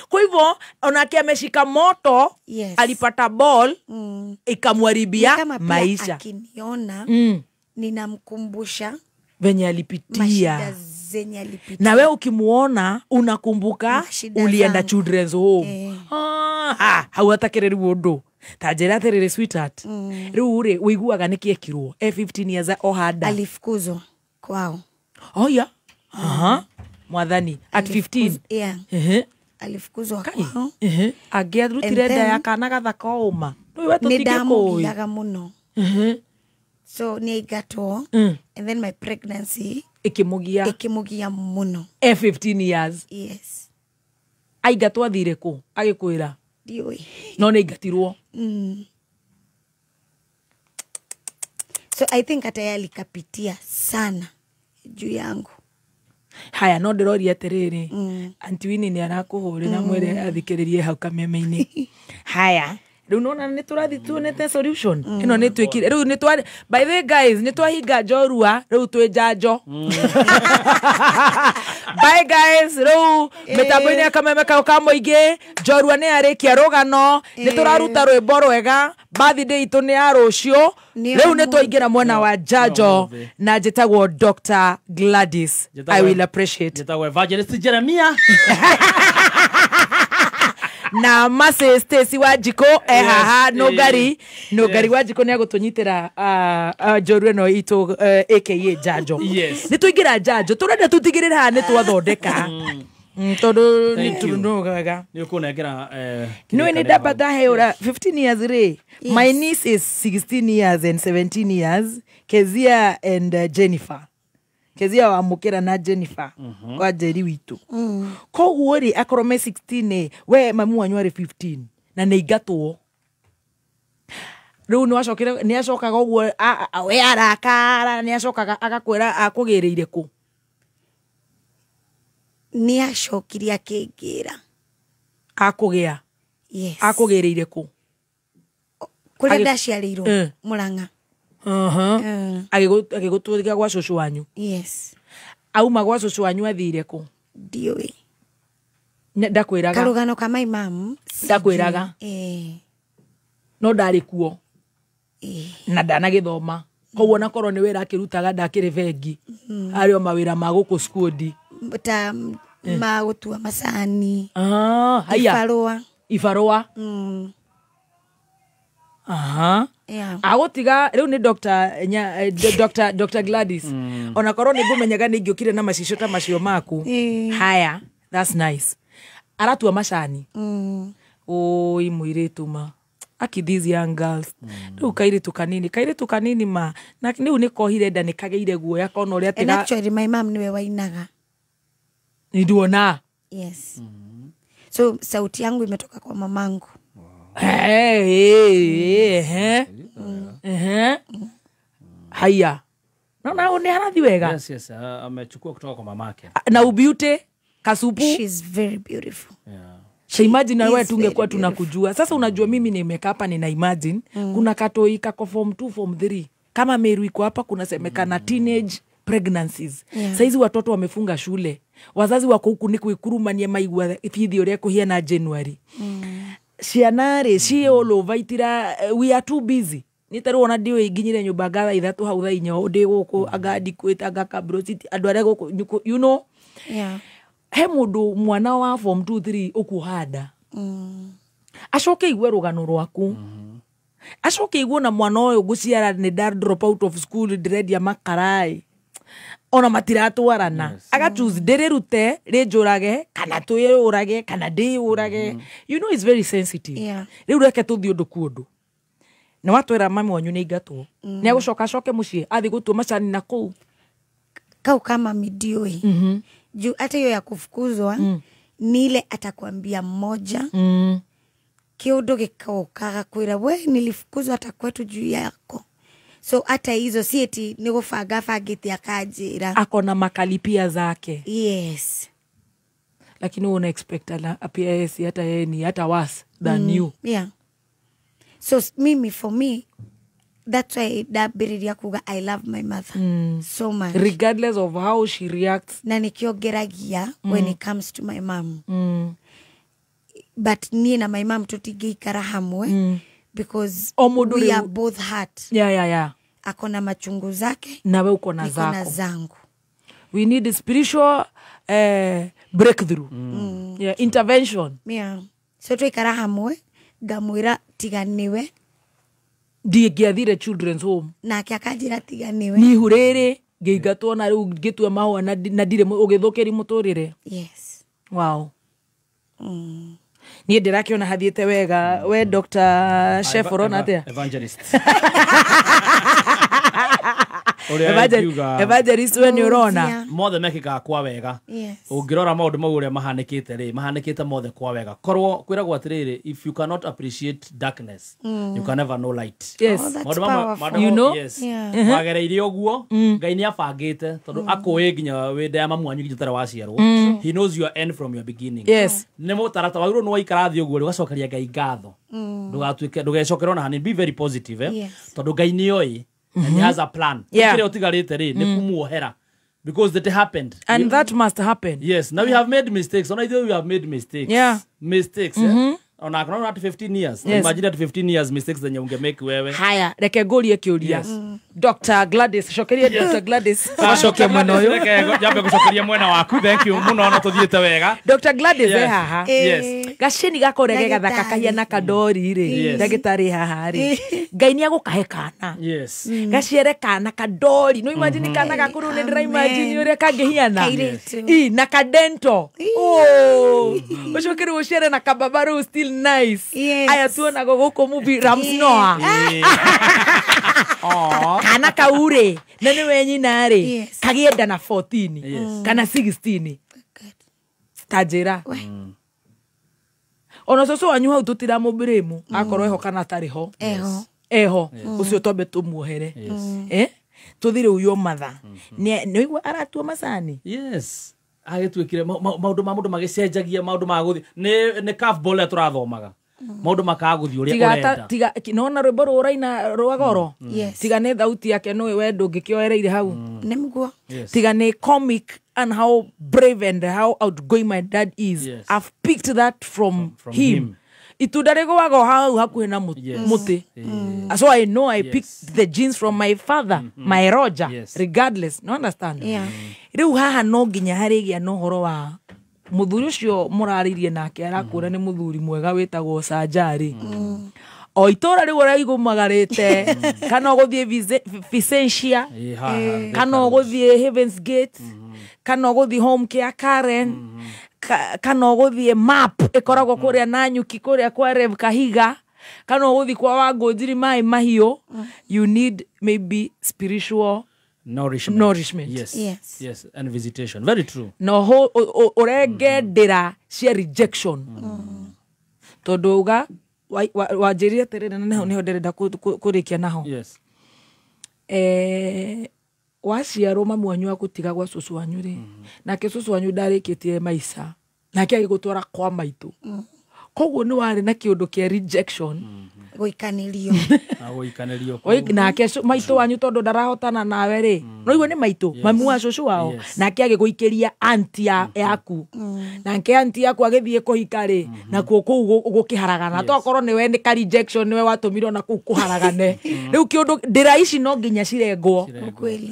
Kwa hivyo onake ameshika moto. Yes. Alipata ball ikamharibia maisha. Akiniona ninamkumbusha venye alipitia, mashida zenye alipitia. Na we ukimuona unakumbuka ulienda children's home. Hau atakĩrĩ rĩu ũndũ ta njĩra atĩrĩrĩ sweetheart. Rĩu rĩ ũiguaga nĩkĩ ekirwo e 15 years ohanda alifukuzwa kwao. Oh yeah. Aha. Mwathani at 15. Yeah. Alifukuzwa kwao. Angĩarutire nda ya kana gathaka ũma. Rĩu we tũtingĩkũĩ. Nĩndamũgiaga mũno. So nĩaigatwo. And then my pregnancy ĩkĩmũgia. Ĩkĩmũgia mũno. E 15 years. Yes. Aingatwo athire kũ? Agĩkwĩra? Ndiũĩ. No nĩ aingatirwo. So I think hata yeye alikapitia sana juu yangu. Haya no ndĩroria atĩrĩrĩ. Auntie Winnie nĩ arakũhũrĩra mwĩre athikĩrĩrie hau kameme-inĩ. Haya rĩu nona nĩ tũrathi tuonete solution. Ĩno nĩ twĩkire rĩu nĩ twa by the way guys nĩ twahinga njorua rĩu twĩ njanjo. Bye guys rĩu mĩtambo-inĩ ya kameme kau ka mũingĩ njorua nĩ yarĩkia rũgano nĩ tũraruta rwĩmbo rwega birthday itũ nĩ ya rũciũ rĩu nĩ twaingĩra mwena wa njanjo na njĩtagwo Dr. Gladys. I will appreciate. Njĩtagwo Evangelist Jeremiah. Na Mercy Stacy Wanjikũ haha nũngari nũngari Wanjikũ nĩ agũtũnyitĩra njorua ĩno itũ aka njanjo. Nĩ tũingĩra njanjo tũrenda tũtigĩrĩre haha nĩ twathondeka tondũ nĩ tũnũgaga nĩ ũkũnengera nĩ nĩ ndamba ndaheũra 15 years rĩ. My niece is 16 years and 17 years, Kezia and Jennifer. Kezia wa mukira na Jennifer kwa Njeri witũ. Koguo rĩ akorwo me 16 we mamu wanyu arĩ 15 na nĩ ingatwo. Rĩu nĩ nĩ acokaga ũguo we arakara nĩ acokaga agakwĩra akũgĩrĩire kũ. Nĩ acokire akĩngĩra. Akũgĩa. Yes. Akũgĩrĩire kũ? Kũrĩa ndaciarĩirwo Murang'a. Agĩgũtwĩra gwa cũcũ wanyu. Yes. Auma gwa cũcũ wanyu athire kũ? Ndiũĩ. Ndakwĩraga. Karũgano ka my mom. Ndakwĩraga. No ndarĩ kuo. Na ndanagĩthoma. Koguo na korwo nĩ wĩra akĩrutaga ndakĩrĩ bengi. Arĩ o mawĩra ma gũkũ skudi. Ta ma gũtua macani. Haya. Ibarũa. Ibarũa. Aha. Yeah. Agũtiga rĩu nĩ Dr. Gladys. Ona korwo nĩ ngũmenyaga nĩ ingĩũkire na macicio ta macio maku. Haya, that's nice. Aratua macani. Oi mũirĩtu ma. Aki these young girls. Rĩu kairĩtu kanini ma. Na rĩu nĩ kohire nda nĩ kagĩire guoya kona ũrĩa And tiga. actually my mom niwe wainaga. Nĩ nduona. Yes. So sauti yangu imetoka kwa mamangu. Hey, Haya. Naona nĩ harathi wega. Yes, yes, amechukua kutoka kwa mamake. Na ubeauty kasupu. She's very beautiful. Yeah. She imagine wewe tungekuwa tunakujua. Sasa unajua mimi nimekaa hapa nina imagine kuna katoi kako form 2 form 3. Kama Meru iko hapa kuna semekana teenage pregnancies. Yeah. Saizi watoto wamefunga shule. Wazazi wako huku ni kuikurumania maigua bithi uria kuhiana January. Ciana rĩ ciĩ all over itira we are too busy. Nĩ tarĩu ona ndiũĩ nginyire nyũmba nga thaa ithatũ hau thaa inya ndĩ gũkũ anga ndikwĩte anga Kabro City andũ arĩa gũkũ you know. Yeah. He mũndũ mwana wa form 2 3 ũkuhanda acoke igue rũgano rwaku. Acoke igue na mwana ũyũ ngũciara nĩ nda drop out of school ndĩrendia makarai ona matiratwarana. Yes. Aga choose ndĩrĩrute rĩnjũrage kana twĩyũrage kana ndĩyũrage. You know it's very sensitive. Yeah. Rĩu reke tũthiĩ ũndũ ku ũndũ. Nĩ watwĩra mami wanyu nĩ aingatwo. Nĩ agũcoka acoke mũciĩ athiĩ gũtua macani na kũu. Kau kama midioi. Juu hata hiyo ya kufukuzwa ni ile atakwambia moja. Kiundo gĩkaũkaga kwĩra we nilifukuzwa hata kwetu juu yako. So hata hizo si eti nĩ gũbanga bangĩte akanjĩra. Akona makalipia zake. Yes. Lakini una expect ala pia yeye si hata yeye ni hata worse than you. Yeah. So mimi for me that's why ndambĩrĩria kuga I love my mother so much. Regardless of how she reacts. Na nikĩongeragia when it comes to my mom. But niĩ na my mom tũtingĩikara hamwe because we are both hurt. Yeah. Akona machungu zake nawe uko na niko na zako. Zangu. We need a spiritual breakthrough. Yeah, intervention. Yeah. So twaikara hamwe ngamwĩra tiganiwe. Ndingĩathire children's home. Nake akanjĩra tiganiwe. Ni ihu rĩrĩ ngĩingatwo na rĩu ngĩtua mahũa na ndirĩ ũgĩthũkĩri mũtũrĩre. Yes. Wow. Niĩ ndĩrakĩona hathiĩte wega we Dr. Chef ũrona atĩa? Evangelist. Evangelist we nĩ ũrona mothe mekĩkaga kwa wega. Ũngĩrora maũndũ mau ũrĩa mahanĩkĩte rĩ mahanĩkĩte mothe kwa wega. Korwo kwĩragwo atĩrĩrĩ, if you cannot appreciate darkness you can never know light. Yes. Oh, that's powerful. You know? Yes. Wagereirie ũguo Ngai nĩ abangĩte tondũ akũĩ nginya wĩ nda ya mamu wanyu nginya ũtarĩ waciarwo. He knows your end from your beginning. Yes. Nĩ mũtaratara wagĩrĩirwo nĩ waikara thĩ ũguo rĩ ũgacokeria Ngai ngatho. Ndũgatuĩke ndũgecokerwo na hanini, be very positive tondũ Ngai nĩoĩ. And he has a plan. Yeah. Kĩrĩa kumuohera because that happened. And that must happen. Yes. Now we have made mistakes. Ona ithuĩ we have made mistakes. Yeah. Mistakes. Yeah? Ona akorwo at 15 years. Yes. Imagine at 15 years mistakes zenye ungemake wewe. Haya, reke ngũrie kĩũria. Yes. Dr. Gladys, cokeria Dr. Gladys. Acoke mwena ũyũ. Reke njambe gũcokeria mwena waku. Thank you mũno no tũthiĩte wega. Dr. Gladys Yes. e haha. Yes. Gacini gakorege gathaka kahiana kadori rĩ. Yes. Ndagĩtarĩ haha rĩ. Ngai nĩ agũkahe kana. Yes. Gaciare kana kadori. No imagine kana gaku rĩu nĩ ndĩra imagine ũrĩa kangĩhiana. Kairĩtu. I na kadento. Oh. Ũcoke rĩu ũciare na kababa rĩu still nice. Yes. Aya tuonaga gũkũ movie Ramsnoa. Kana kau rĩ na nĩwe nyina rĩ Yes. kagĩenda na 14 Yes. kana 16 ta njĩra ona cũcũ wanyu hau tũtiramũbĩrĩmu akorwo eho kana atarĩ ho Eho. eho ũcio twambe tũmuohere tũthi rĩu yo matha nĩũigua aratua macani. Yes. Agĩtuĩkire maũndũ ma mũndũ magĩcenjagia maũndũ ma gũthiĩ nĩ curveball ĩrĩa tũrathomaga maũndũ makaga gũthiĩ ũrĩa ũrenda. Tiga nona rwĩmbo rũu ũraina rwa goro. Yes. Tiga nĩ thauti yake nĩũĩ we ndũngĩkĩoereire hau. Nĩ mũguo. Yes. Tiga nĩ comic and how brave and how outgoing my dad is. Yes. I've picked that from him. Him. Itunda rĩgũaga hau hakuhĩ na mũtĩ. So I know I picked the genes from my father, my Roger. Yes. Regardless, no understand. Yeah. Rĩu haha no nginya harĩgĩa na ũhoro wa mũthuri ũcio mũrarĩirie nake arakwĩra nĩ mũthuri mwega wĩtagwo Sanjari. O itũra rĩu ũraigumagarĩte kana ũgũthiĩ Vicentia, kana ũgũthiĩ Heaven's Gate, kana ũgũthiĩ Home Care Karen, kana ũgũthiĩ Map ĩkoragwo kũrĩa Nanyuki kũrĩa kwa Rev Kahiga, kana ũgũthiĩ kwa Wangũnjiri Maĩ Mahiũ. You need maybe spiritual nourishment. Yes. Yes. Yes, and visitation. Very true. No ho ũrenge ndĩra cia rejection. Tondũ uga wanjĩrire atĩrĩrĩ na nĩho ndĩrenda kũrĩkia naho. Yes. Waciarwo mamu wanyu agũtiga gwa cũcũ wanyu rĩ, nake cũcũ wanyu ndarĩkĩtie maica, nake agĩgũtwara kwa maitũ. Koguo nĩ warĩ na kĩũndũ kĩa rejection. Gũikanĩrio. Gũikanĩrio. Nake maitũ wanyu tondũ ndarahotana nawe rĩ, no igua nĩ maitũ, mamu wa cũcũ wao, nake agĩgũikĩria auntie yaku. Nake auntie yaku agĩthiĩ kũhika rĩ, nakuo kũu gũkĩharagana. Tokorwo nĩwe nĩ ka rejection nĩwe watũmirwo na kũu kũharagane. Rĩu kĩũndũ ndĩra ici no nginya cirengwo.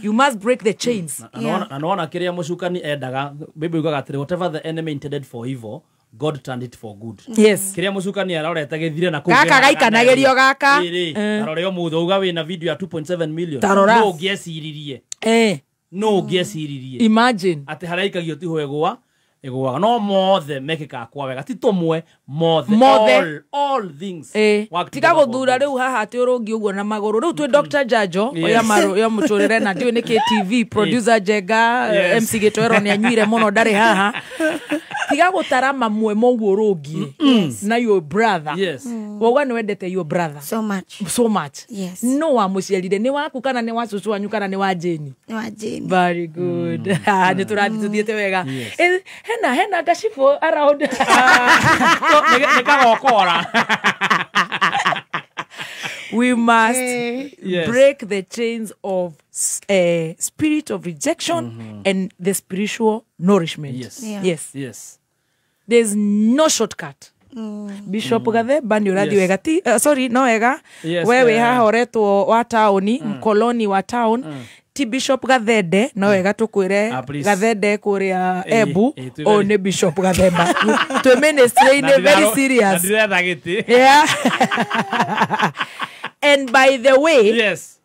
You must break the chains. Na nona kĩrĩa mũcukani endaga, Bible yugaga atĩrĩ, whatever the enemy intended for evil, God turned it for good. Yes. Kiria mucukani arorete githire na kuu. Gaka gaikanagerio gaka. Arore omuthe uga wina video ya 2.7 million. Tarora. No ngieciririe. No ngieciririe. Imagine. Ati haraikagio ti hwegwa. Igwaga no mothe mekikaga kwa wega ti tumwe mothe. All things. Tiga guthura riu haha ati urungi uguo na maguru riu twi Dr. Jajo oya maru ya muturire na ndiu ni KTV producer Jenga. MC Gitwero ni anyuire muno ndari haha. Tiga gutara mamwe moguo urungi na your brother. Yes. Wauga ni wendete your brother so much. So much. Yes. No wa muciarire ni waku kana ni wa cucu wanyu kana ni wa Jane. Ni wa Jane. Very good. Ni turathi tuthiete wega. Hena hena kashifu around. We must break the chains of spirit of rejection and the spiritual nourishment. Yes. Yeah. Yes. Yes. There's no shortcut. Bishop Gathemba ni urathi wega ti sorry no wega. Wewe haha uretwo wa taoni mkoloni wa town. Ti Bishop Gathende no wega tukwire Gathende kuria Embu o ni Bishop Gathemba twi ministry ni very serious. Yeah. And by the way, yes,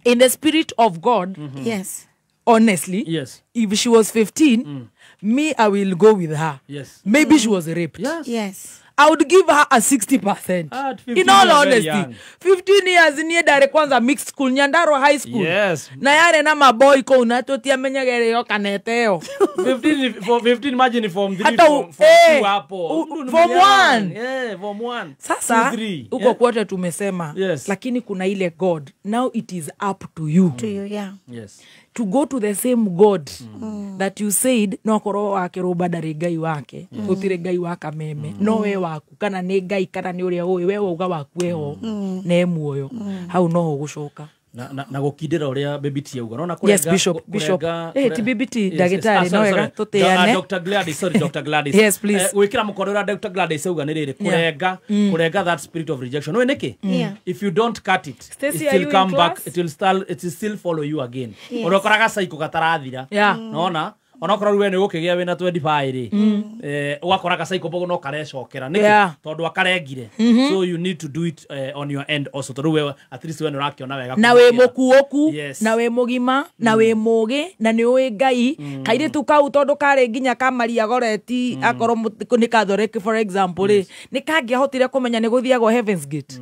in the spirit of God, yes, honestly, yes, if she was 15, me, I will go with her. Yes. Maybe she was raped. Yes. Yes. I would give her a 60%. In all honesty, 15 years niĩ ndarĩ kwanza mixed school, Nyandarua High School. Yes. Na yare na maboy kũu na tũtiamenyaga ĩrĩa yokanete ĩyo. 15 imagine form 3, form 2 hapo. Form 1. Yeah, form 1. Sasa huko kwote tumesema, yes, lakini kuna ile God. Now it is up to you. To you, yeah. Yes. To go to the same God that you said no korwo wakĩrũmba ndarĩ Ngai wake, gũtirĩ Ngai wa kameme, no we waku kana nĩ Ngai kana nĩ ũrĩa ũĩ we wauga waku eho na e muoyo, hau noho gũcoka na gũkindĩra ũrĩa Baby T auga nona kũrenga. Yes, Bishop, Bishop. Ti Baby T, ndagĩtarĩ no wega tũtĩane. Dr. Gladys, sorry Dr. Gladys. Yes, please. Gwĩkĩra mũkono ũrĩa Dr. Gladys auga nĩ rĩrĩ, kũrenga kũrenga that spirit of rejection. Nĩ nĩkĩ? If you don't cut it, Stacy, it still come back, it will still follow you again. Ũrokoraga cycle gatarathira. Nona onokorwo we nĩ gũkĩgĩa wĩna 25 rĩ, ũgakora gacaiko bogo no karecokera nĩkĩ? Tondũ akarengire. So you need to do it on your end also, tondũ we at least we nĩ ũrakĩona wega na wĩ mũkuũku na wĩ mũgima na wĩ mũgĩ na nĩ ũĩ Ngai. Kairĩtu kau tondũ karĩ nginya ka Maria Goreti, akorwo nĩ Catholic for example rĩ, nĩ kangĩahotire kũmenya nĩ gũthiagwo Heaven's Gate.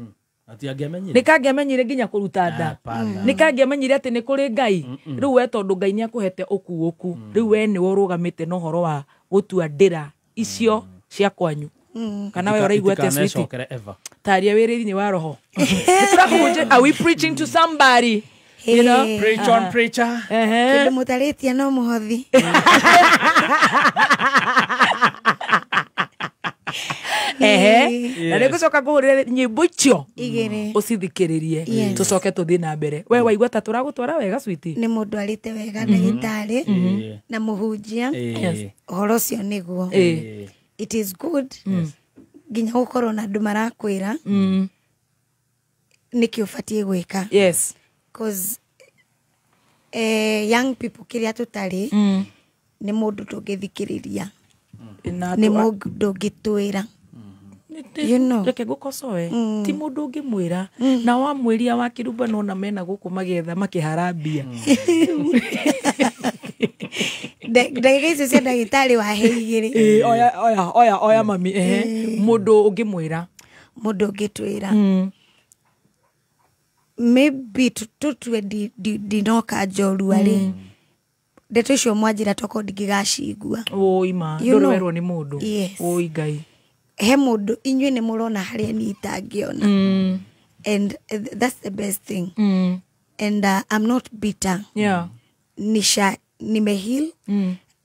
Nĩ kangĩamenyire nginya kũruta nda, nĩ kangĩamenyire atĩ nĩ kũrĩ Ngai. Rĩu we tondũ Ngai nĩ akũhete ũkuũku, rĩu we nĩwe ũrũgamĩte na ũhoro wa gũtua ndĩra icio cia kwanyu. Kana we ũraigua atĩa sweetie? Taria wĩ thĩinĩ wa roho. Are we preaching to somebody? You know? Preach on, preacher. Kĩndũ mũtarĩtie no mũhothi. Ehe, na nä ngå coka ngå hå rä re nyä mbo icio Igĩrĩ. å cithikä rä rie Yes. tå coke tå thiä na mbere. We waigua ta tå ragå twara wega switi. Nä må ndå arä wega ndagätarä na må hunjia. Yes. Å horo å cio nä guo. It is good nginya gå korwo na andå marakwä ra nä kä å batiä gwä ka. Yes. Cause young people kä rä a tå tarä nä må ndå tå ngä thikä rä ria, nä må ndå ngä twä ra. You know. Reke ngũkocoe, ti mũndũ ũngĩmwĩra na wamwĩria wa kĩrumba nona mena gũkũ magĩetha makĩharambia. Ndagä ka icio cia ndagätarä wahe igä rä. Ĩ, oya oya oya oya mami. Ehe, mũndũ ũngĩmwĩra. Må ndå å ngä twä ra maybe tũtue ndinoka njorua rĩ, ndeto icio mwanjĩra tokorwo ndingĩgacigua. Oi ma You ndũrĩ know. werwo nĩ mũndũ. Yes. Oi Ngai. He mũndũ inyuĩ nĩ mũrona harĩa niĩ itangĩona, and that's the best thing. And I'm not bitter. Nisha nimeheal.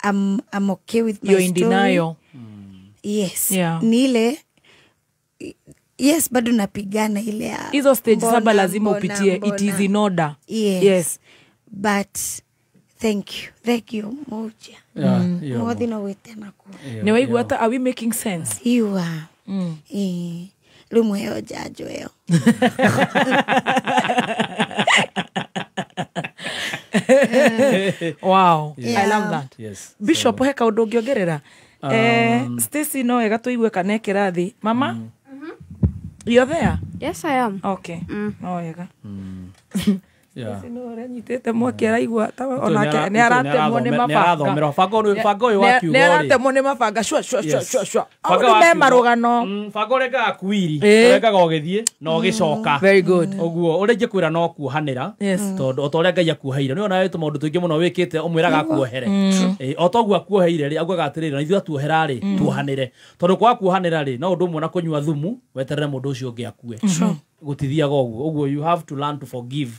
I'm okay with my You're in story. denial. Yes. Yeah. Ni ile, yes, bado napigana ile ya Hizo stage mbona, saba lazima mbona, upitie. It is mbona. in order. Yes. Yes. But thank you, thank you moja. Yeah, yeah. Mothi no gwĩte nakuo. Nĩ waigua ta are we making sense? You are. Ĩĩ. Rĩu mũheo njanjo ĩyo. Wow. Yeah. I love that. Yes. Bishop, he kaũndũ ũngĩongerera? Stacy no wega tũigue kana kĩrathi mama. You're there? Yes, I am. Okay, no wega. Yeah. Stacy no ũrĩa anyitĩte mwaki araigua ta Nĩ onake ara- nĩ aratemwo nĩ nĩ arathomera. mabanga. Banga ũyũ wa kiugo Nĩ rĩ. aratemwo nĩ mabanga cua cua cua Yes. cua cua. Banga Aũndũ wa me kiugo. marũgano. Banga ũrengaga kuiri, Ĩ. ũrengaga ũgĩthiĩ na ũgĩcoka. Very good. Ũguo ũrĩa ingĩkwĩra no kuohanĩra. Yes. Tondũ o ta ũrĩa Ngai akuoheire, nĩ ona wĩ tũmaũndũ tũingĩ mũno wĩkĩte ũmwĩraga akuohere. Ĩ, o ta ũguo akuoheire rĩ, augaga atĩrĩrĩ, na ithuĩ atuohera rĩ, tuohanĩre, tondũ kwaga kuohanĩra rĩ, no ũndũ ũmwe na kũnyua thumu weterere mũndũ ũcio ũngĩ akue. Gũtithiaga ũguo. Ũguo you have to learn to forgive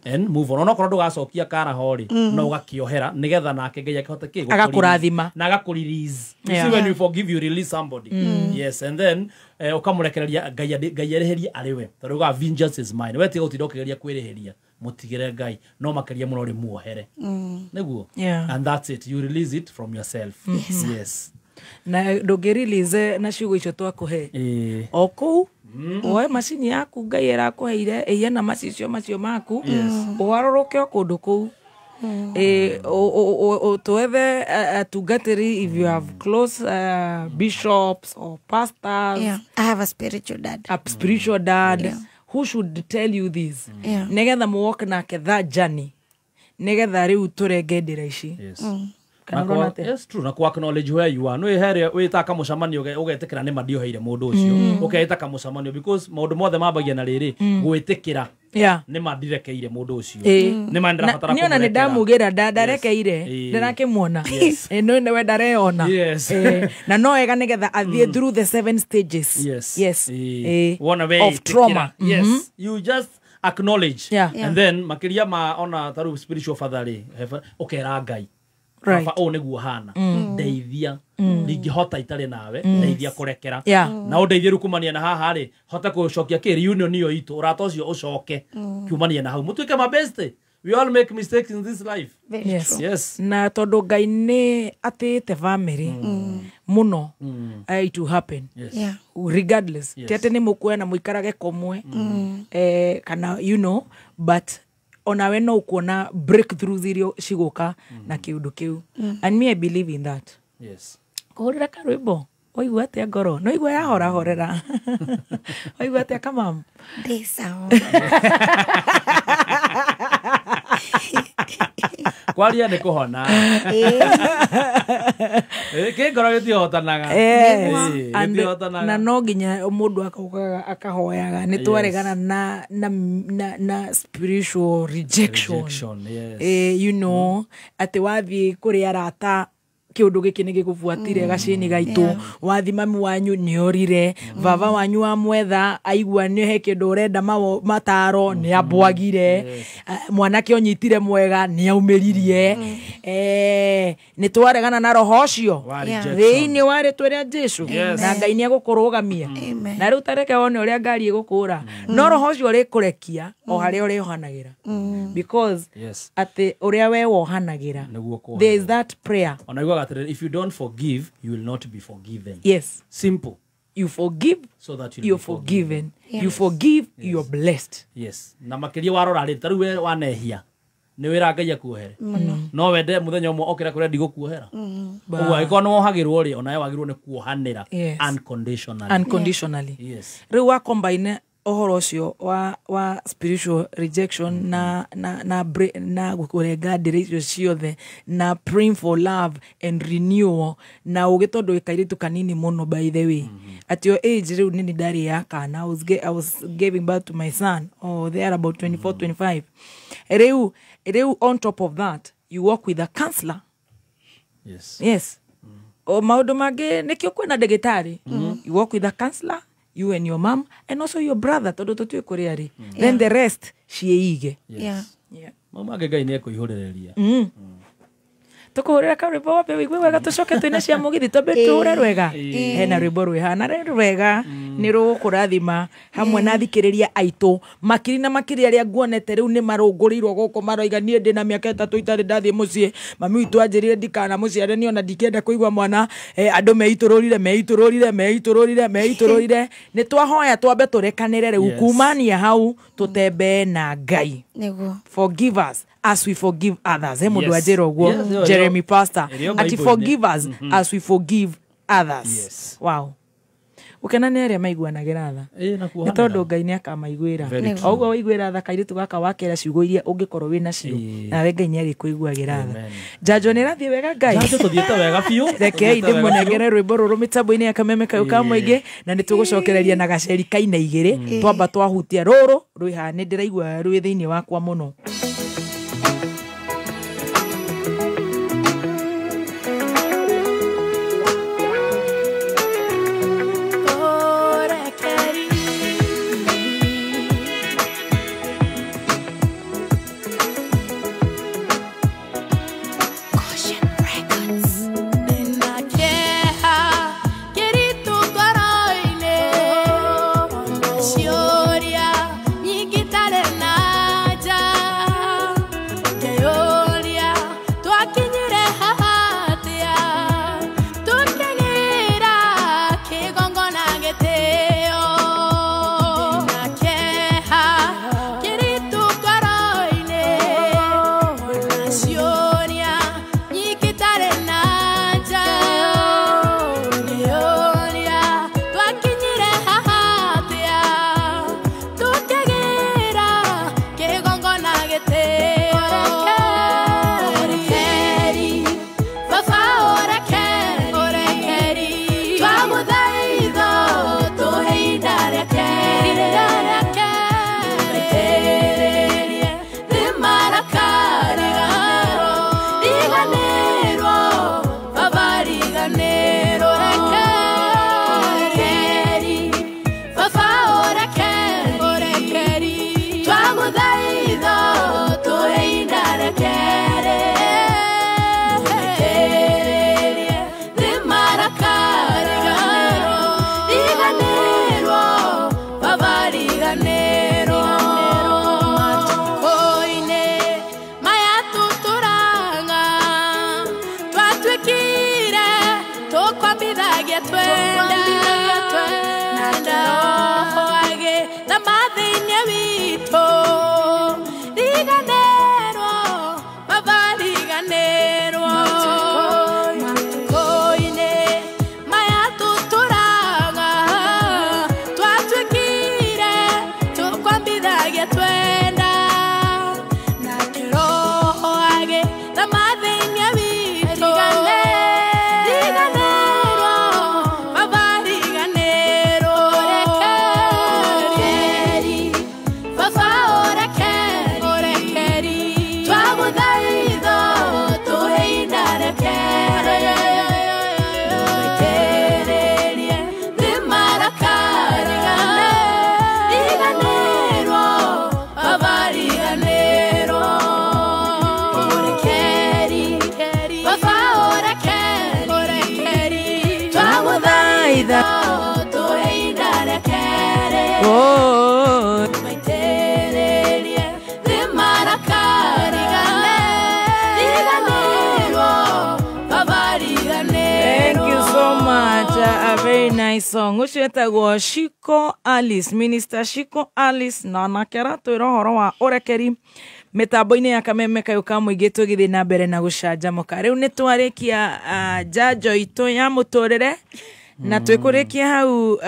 and move on, onokorwo ndũgacokia karaho rĩ, no ũgakĩohera nĩgetha nake Ngai akĩhote kĩ. Agakũrathima. Na agakũrelease. You Yeah. see, when you forgive, you release somebody. Yes, and then ũkamũrekereria Ngai Ngai arĩhĩrie arĩ we, tondũ ugaga vengeance is mine. We tiga gũtinda ũkĩgeria kwĩrĩhĩria, mũtigĩre Ngai, no makĩria mũno rĩ, muohere nĩguo. Yeah. And that's it, you release it from yourself. Yes. Na ndũngĩrelease na ciugo icio twakũhe. Ĩĩ. O kũu woe macini yaku Ngai ĩrakũheire ĩhiana macicio macio maku, ũgarũrũke o kũndũ kũu. Ĩ, twethe atungatĩri if you have close bishops or pastors. Yeah. I have a spiritual dad. A spiritual dad who should tell you this, nĩgetha mũwoke nake that journey, nĩgetha rĩu tũrenge ndĩra ici. Yes. Kana Na ũrona atĩa? Yes, true. Na ku acknowledge where you are, no here wĩta kamũcemanio ũgetĩkĩra nĩ ma ndioheire mũndũ ũcio, ũkeĩta kamũcemanio, because maũndũ mothe mambagia na rĩrĩ, gwĩtĩkĩra nĩ ma ndirekeire mũndũ ũcio, nĩ ma ndĩrabatara Niĩ ona nĩ kũmũrekera. ndamugĩra ndarekeire. Ĩĩ. Ndĩrakĩmuona. Yes. Ĩ, no nĩwe ndareyona. Yes. Ĩ, na no wega nĩgetha athiĩ through the seven stages. Yes. Yes. Ĩĩ. Ĩ. Wona we Of trauma. Yes. Mhm. You just acknowledge. Yeah. And then makĩria ma ona tarĩu spiritual father rĩ, ũkera Ngai, Right. Baba, ũũ nĩguo hana, ndeithia, ndingĩhota itarĩ nawe, ndeithia kũrekera na ũndeithie rĩu kumania na haha rĩ, hote gũcokia kĩ reunion ĩyo itũ, ũrata ũcio ũcoke kumania na hau, mũtuĩke ma best. We all make mistakes in this life. Very Yes. true. Yes. Na tondũ Ngai nĩ atĩĩte family mũno, it will happen. Yes. Yeah. Regardless. Yes. Ti atĩ nĩ mũkuoya na mũikarage komwe, kana you know, but onawe no ũkuona breakthroughs iria cigũka na kĩũndũ kĩu. And me, I believe in that. Yes. Kũhũrĩra karwĩmbo, waigua atĩa ngoro? No igua yahorahorera? Waigua atĩa kamamu? Ndĩ sawa. Kwaria nĩ kũhona. Ĩ, kĩ ngoro gĩtihotanaga. Ĩ, gĩtihotanaga. Na no nginya mũndũ akaugaga akahoyaga nĩ twaregana na spiritual rejection. Rejection, yes. You know, atĩ wathiĩ kũrĩ arata Kiundu giki ni gigubuatire gacini gaitu wathi mami wanyu niorire baba wanyu wa mwetha aigua ni he kindu urenda mataro ni ambwagire mwanake onyitire mwega ni aumiririe ni twaregana na roho ucio thiini wa ritwa ria Jesu na Ngai ni agukurugamia na riu tareke wone uria ngari igukura no roho ucio urikurekia o haria uriohanagira because ati uria we wohanagira there is that prayer. If you don't forgive, you will not be forgiven. Yes. Simple. You forgive so that you'll you're be forgiven. Yes. You forgive, yes. You're blessed. Yes. Na makiria warora ri taru we wanehia. Ni wira Ngai akuohere. No wende muthenya umwe okira kuria ndigukuohera. Uguo angĩkorwo nĩ wohagĩrwo rĩ onawe wagĩrĩirwo nĩ kuohanĩra unconditionally. Unconditionally. Yes. Rĩu wa combine ohoro ucio wa spiritual rejection na na na na gukurenga ndĩrĩ icio ciothe na praying for love and renewal na uge tondu ikairitu kanini muno by the way. At your age riu nini ndari ya kana I was giving birth to my son they are about 24 25 riu on top of that you work with a counselor. Yes. Yes. O maundu mangi nikio kwina ndagitari. You work with a counselor, you and your mom and also your brother tondu tutue kuria ri. Then the rest ciige. Yeah. Mama Ngai ni ekuihurireria. Tukuhurira ka rwimbo wambe wigue wega tucoke twine cia mugithi twambe tuhure rwega hena rwimbo rwihana rwega ni rugukurathima hamwe na thikiriria aitu makiri na makiri aria nguonete riu ni marungurirwo guku maroiga nie ndina miaka 3 itari ndathie mucii mami witu anjirire ndikana muciare ni ona ndikienda kuigua mwana andu meitururire ni twahoya twambe turekanire riu kumania hau tutembee na Ngai. Forgive us as we forgive others. Mundu anjira uguo Jeremy Pastor ati forgive us as we forgive others. Yes. Wow. Ukena nĩ aria maiguanagĩra tha nĩ tondũ Ngai nĩ akamaiguĩra o ũguo waiguĩra tha kairĩtu gaka wakera ciugo iria ũngĩkorwo wĩ nacio nawe Ngai nĩ arĩkũiguagĩra tha. Njanjo nĩ ĩrathiĩ wega Ngai. Njanjo tũthiĩte wega biũ. Rekei ndĩmũnengere rwĩmbo rũrũ mĩtambo-inĩ ya Kameme Kayũ ka Mũingĩ na nĩ tũgũcokereria na gaceri kaina igĩrĩ twamba twahutia rũrũ rwĩ haha nĩ ndĩraigua rwĩ thĩinĩ wakwa mũno. Nyingi tare na ja. Oh thank you so much. A very nice song. Ucio etagwo Shiko Alice, Minister Shiko Alice, na nakera twira horo wa urekeri mitambo-inĩ ya Kameme Kayũ ka Mũingĩ tũgĩthiĩ na mbere na gũcanjamũka. Rĩu nĩ twarĩkia njanjo itũ ya mũtũrĩre na twĩkũrĩkia hau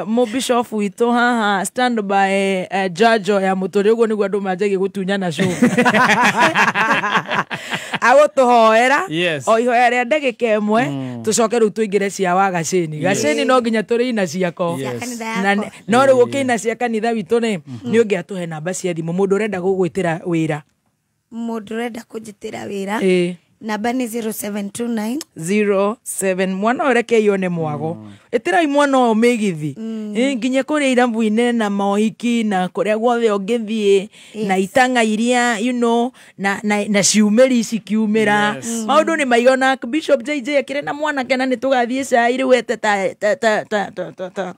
mũbishop witũ haha stand by njanjo ya mũtũrĩre ũguo nĩguo andũ manjagie gũtunyana show. Agũtũhoera o ihoya rĩa ndagĩka ĩmwe tũcoke rĩu tũingĩre cia wa Gacĩni. Gacĩni no nginya tũrĩina ciako. No rĩu ũkĩina cia kanitha witũ nĩ nĩ ũngĩatũhe namba cia thimũ mũndũ ũrenda gũgwĩtĩra wĩra. Mũndũ ũrenda kũnjĩtĩra wĩra namba nĩ 0729 07 mwana ũyũ reke yone mwago ĩtĩrai mwana ũyũ mĩgithi nginya kũrĩa irabu-inĩ na mohiki na kũrĩa guothe ũngĩthiĩ na itang'a iria you know na ciumĩri ici kiumĩra maũndũ nĩ maigana. Bishop JJ akĩrĩ na mwanake na nĩ tũgathiĩ cai rĩu ete ta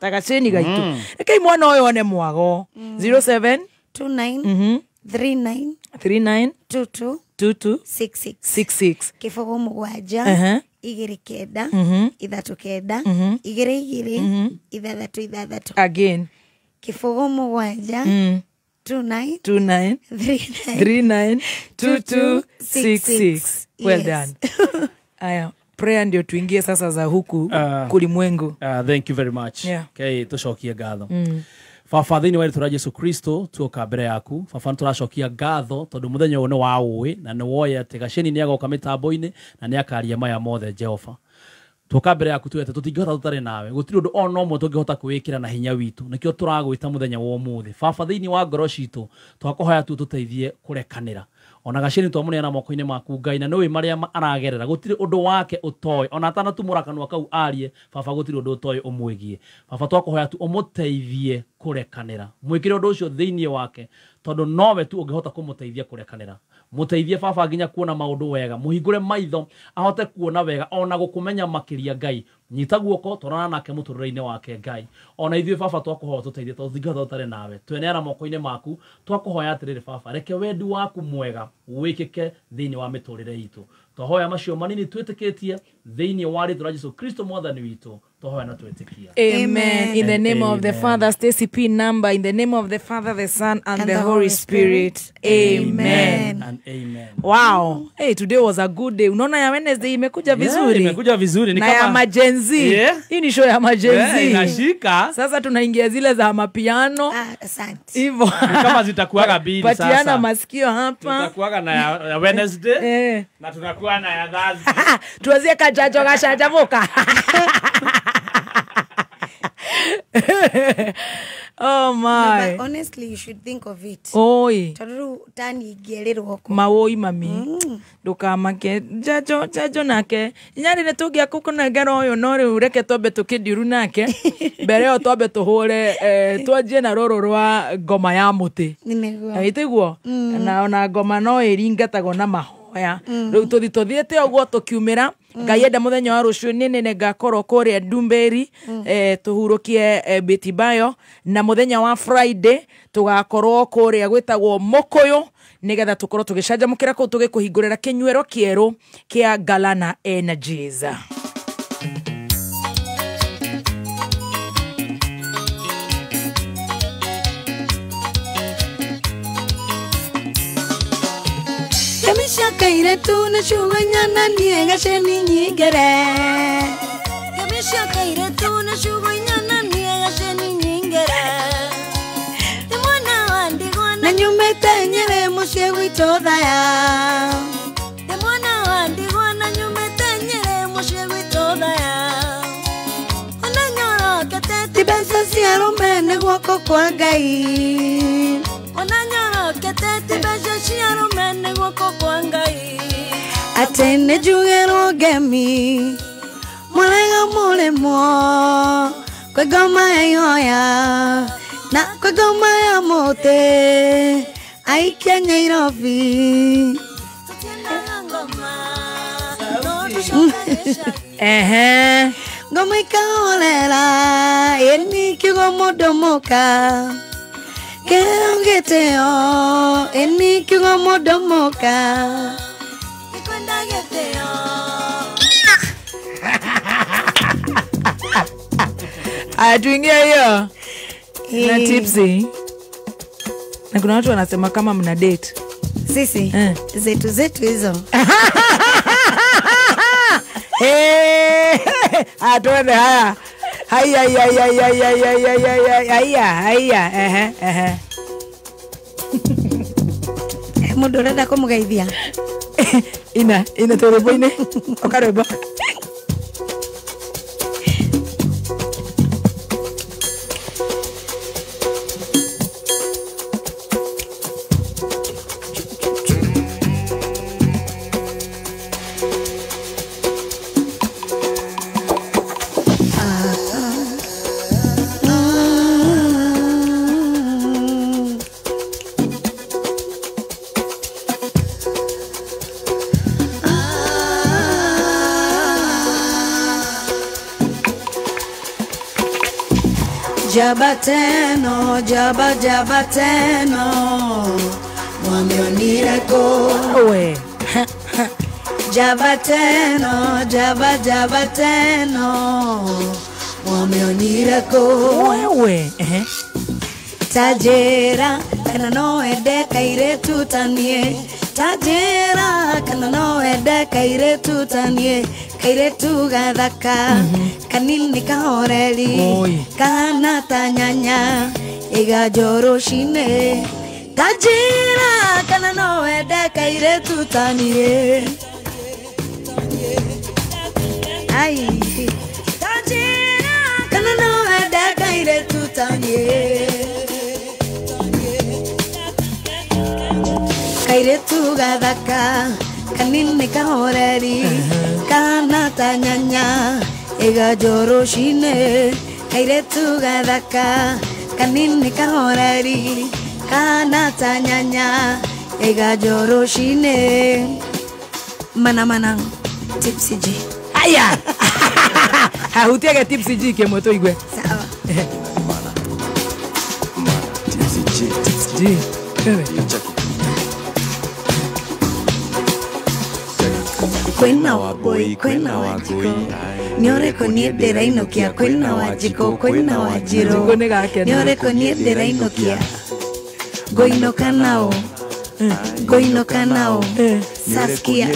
Gacĩni gaitũ. Rekei mwana ũyũ one mwago. 07 29 39 39 22 22 66 66 kĩbũgũ mũgwanja 2 9 3 9 2 2 6 6 again kĩbũgũ mũgwanja 29 29 39 22 66. Well done. Aya, prayer ndio tuingie sasa za huku kulimwengu. Thank you very much. Okay, tucokie ngatho. Baba thĩinĩ wa rĩtwa rĩa Jesu Kristo tuoka mbere yaku. Baba nĩtũracokia ngatho tondũ mũthenya ũyũ nĩ wa ũĩ na nĩ woĩ atĩ Gacĩni nĩ agoka mĩtambo-inĩ na nĩ akaria maya mothe Jehova. Tuoka mbere yaku tuwete tũtingĩhota tũtarĩ nawe, gũtirĩ ũndũ ona ũmwe tũngĩhota kwĩĩkĩra na hinya witũ, nĩkĩo tũragwĩta mũthenya wa ũmũthĩ. Baba thĩinĩ wa ngoro citũ twakũhoya tu tũteithie kũrekanĩra. Ona Gacĩni twamũneana moko-inĩ maku Ngai, na nĩũĩ marĩa aragerera, gũtirĩ ũndũ wake ũtoĩ, ona atanatumũra kanua kau arie, Baba gũtirĩ ũndũ ũtoĩ ũmwĩgiĩ. Baba twakũhoya tu ũmũteithie kũrekanĩra, mwĩkĩre ũndũ ũcio thĩinĩ wake tondũ nowe tu ũngĩhota kũmũteithia kũrekanĩra. Mũteithie Baba nginya kuona maũndũ wega, mũhingũre maitho ahote kuona wega ona gũkũmenya makĩria Ngai. Nyita guoko twarana nake mũtũrĩre-inĩ wake Ngai. Ona ithuĩ Baba twakũhoya tũteithie tondũ tũtingĩhota tũtarĩ nawe. Tweneana moko-inĩ maku, twakũhoya atĩrĩrĩ Baba, reke wendi waku mwega wĩkĩke thĩinĩ wa mĩtũrĩre itũ. Twahoya macio manini twĩtĩkĩtie thĩinĩ wa rĩtwa rĩa Jesu Kristo mwathani witũ, twahoya na twĩtĩkia. Amen. In the name of the Father, Stacy P number, in the name of the Father, the Son, and the Holy Spirit. Amen. And amen. Wow. Hey, today was a good day. Unaona ya Wednesday imekuja vizuri. Imekuja vizuri. Ni kama ya majenzi. Hii ni show ya majenzi. Inashika. Sasa tunaingia zile za mapiano. Asante. Hivyo. Ni kama zitakuaga bili sasa. Patiana masikio hapa. Tutakuaga na ya Wednesday na tunakuwa na ya Thursday. Tuanzie kajajo gashajamuka. Oh my. No, but honestly, you should think of it. Oi. Tondũ tani ingĩerĩrwo kũ. Mawoi mami. Ndũkamake. Njajo njajo nake. Inyarĩ nĩ tũngĩakũkũnengera ũyũ no rĩu reke twambe tũkĩndiru nake. Mbere ĩyo twambe tũhũre twanjie na rũrũ rwa ngoma ya mũtĩ. Nĩguo. Ĩtiguo? Na ona ngoma no ĩringatagwo na mahoya. Rĩu tũthi tũthiĩte ũguo tũkiumĩra. Ngai enda muthenya wa rucio nene ngakorwo kuria Ndumberi tuhurukie Betty Bayo, na muthenya wa Friday tugakorwo kuria gwitagwo Mukuyu nigetha tukorwo tugicanjamukira kuu tugikuhingurira kinywero kieru kia Galana Energies. Kamisha tu na shuga nyana niega sheni nyingere. Kamisha kaire tu na shuga nyana niega sheni nyingere. Te mwana wandigwa na nyumete nyere mucie gwitũ thaya. Te mwana wandigwa na nyumete nyere mucie gwitũ thaya. Ona nyorokete ti mbeca cia rũmene guoko kwa Ngai. Ona nyorokete ti mbeca cia rũmene guoko kwa Ngai. Ate nĩ njuge ngemi mũrega mũrĩmwo kwĩ ngoma ya ihoya na kwĩ ngoma ya mũtĩ aikia Nyairobi. Ehe, Ngoma ikaorera eni kiugo mundu muka keo gitio eni kiugo mundu muka ikwenda gitio. Aya, tuingie hiyo na Tipsy. Na kuna watu wanasema kama mna date. Sisi zetu zetu hizo. Tuende haya. Haya haya haya haya haya haya haya ehe ehe. Mundu urenda kumugeithia. Ina ina torebo-ini. Okarebo. Jabateno, jaba jabateno, mwamionireko. We. Jabateno, jaba jabateno, mwamionireko. Wewe. Tajera, kana no ede kaire tutanie. Tajera, kana no ede kaire tutanie. Kairetu gathaka, kanini kahoreri, kahana ta nyanya, iganjo rũcinĩ. Tajĩra kana no wende kairetu ta niĩ. Ai, tajĩra kana no wende kairetu ta niĩ. Kairetu gathaka, kanini kahoreri, kahana ta nyanya, iganjo rũcinĩ. Kairetu gathaka, kanini kahoreri, kahana ta nyanya, iganjo rũcinĩ. Mana mana, Tipsy G. Haya. Hahutiage Tipsy G kemwe tuigue. Sawa. Mana. Tipsy G. Tipsy G. Wewe. Kwĩna wangũi, kwĩna wanjikũ, nĩ ũrĩkũ niĩ ndĩrainũkia? Kwĩna wanjikũ, kwĩna wanjirũ, nĩ ũrĩkũ niĩ ndĩrainũkia? Ngũinũka naũ, ngũinũka naũ, Saskia,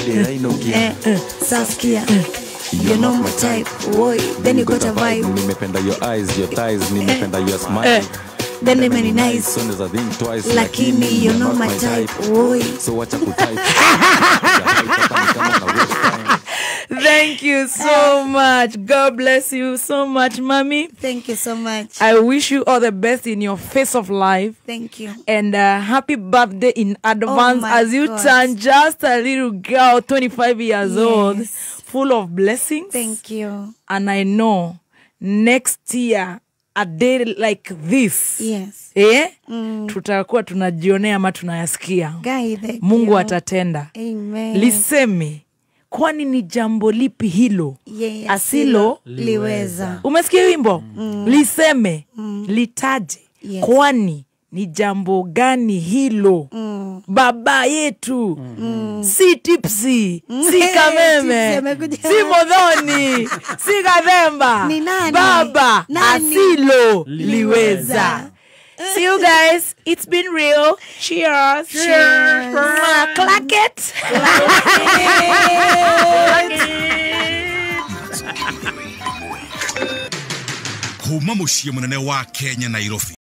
Saskia, you know my type, woi, then you got a vibe. Nimependa your eyes, your thighs, nimependa your smile. Then many nice, soon as I think twice, lakini you know my type, woi. So wacha kutype. Thank you so much. God bless you so much, mommy. Thank you so much. I wish you all the best in your phase of life. Thank you. And happy birthday in advance as you God. Turn just a little girl, 25 years old, full of blessings. Thank you. And I know next year, a day like this, yes, tutakuwa tunajionea ama tunayasikia. Mungu atatenda. Amen. Lisemi, kwani ni jambo lipi hilo asilo liweza? Umesikia wimbo? Liseme, litaje. Yes. Kwani ni jambo gani hilo? Baba yetu, si Tipsy, si Kameme, si Modhoni, si Gathemba. Ni nani? Baba nani? Asilo liweza. See you guys. It's been real. Cheers. Cheers. Clack it. Clack it. Kuma muciĩ mũnene wa Kenya, Nairobi.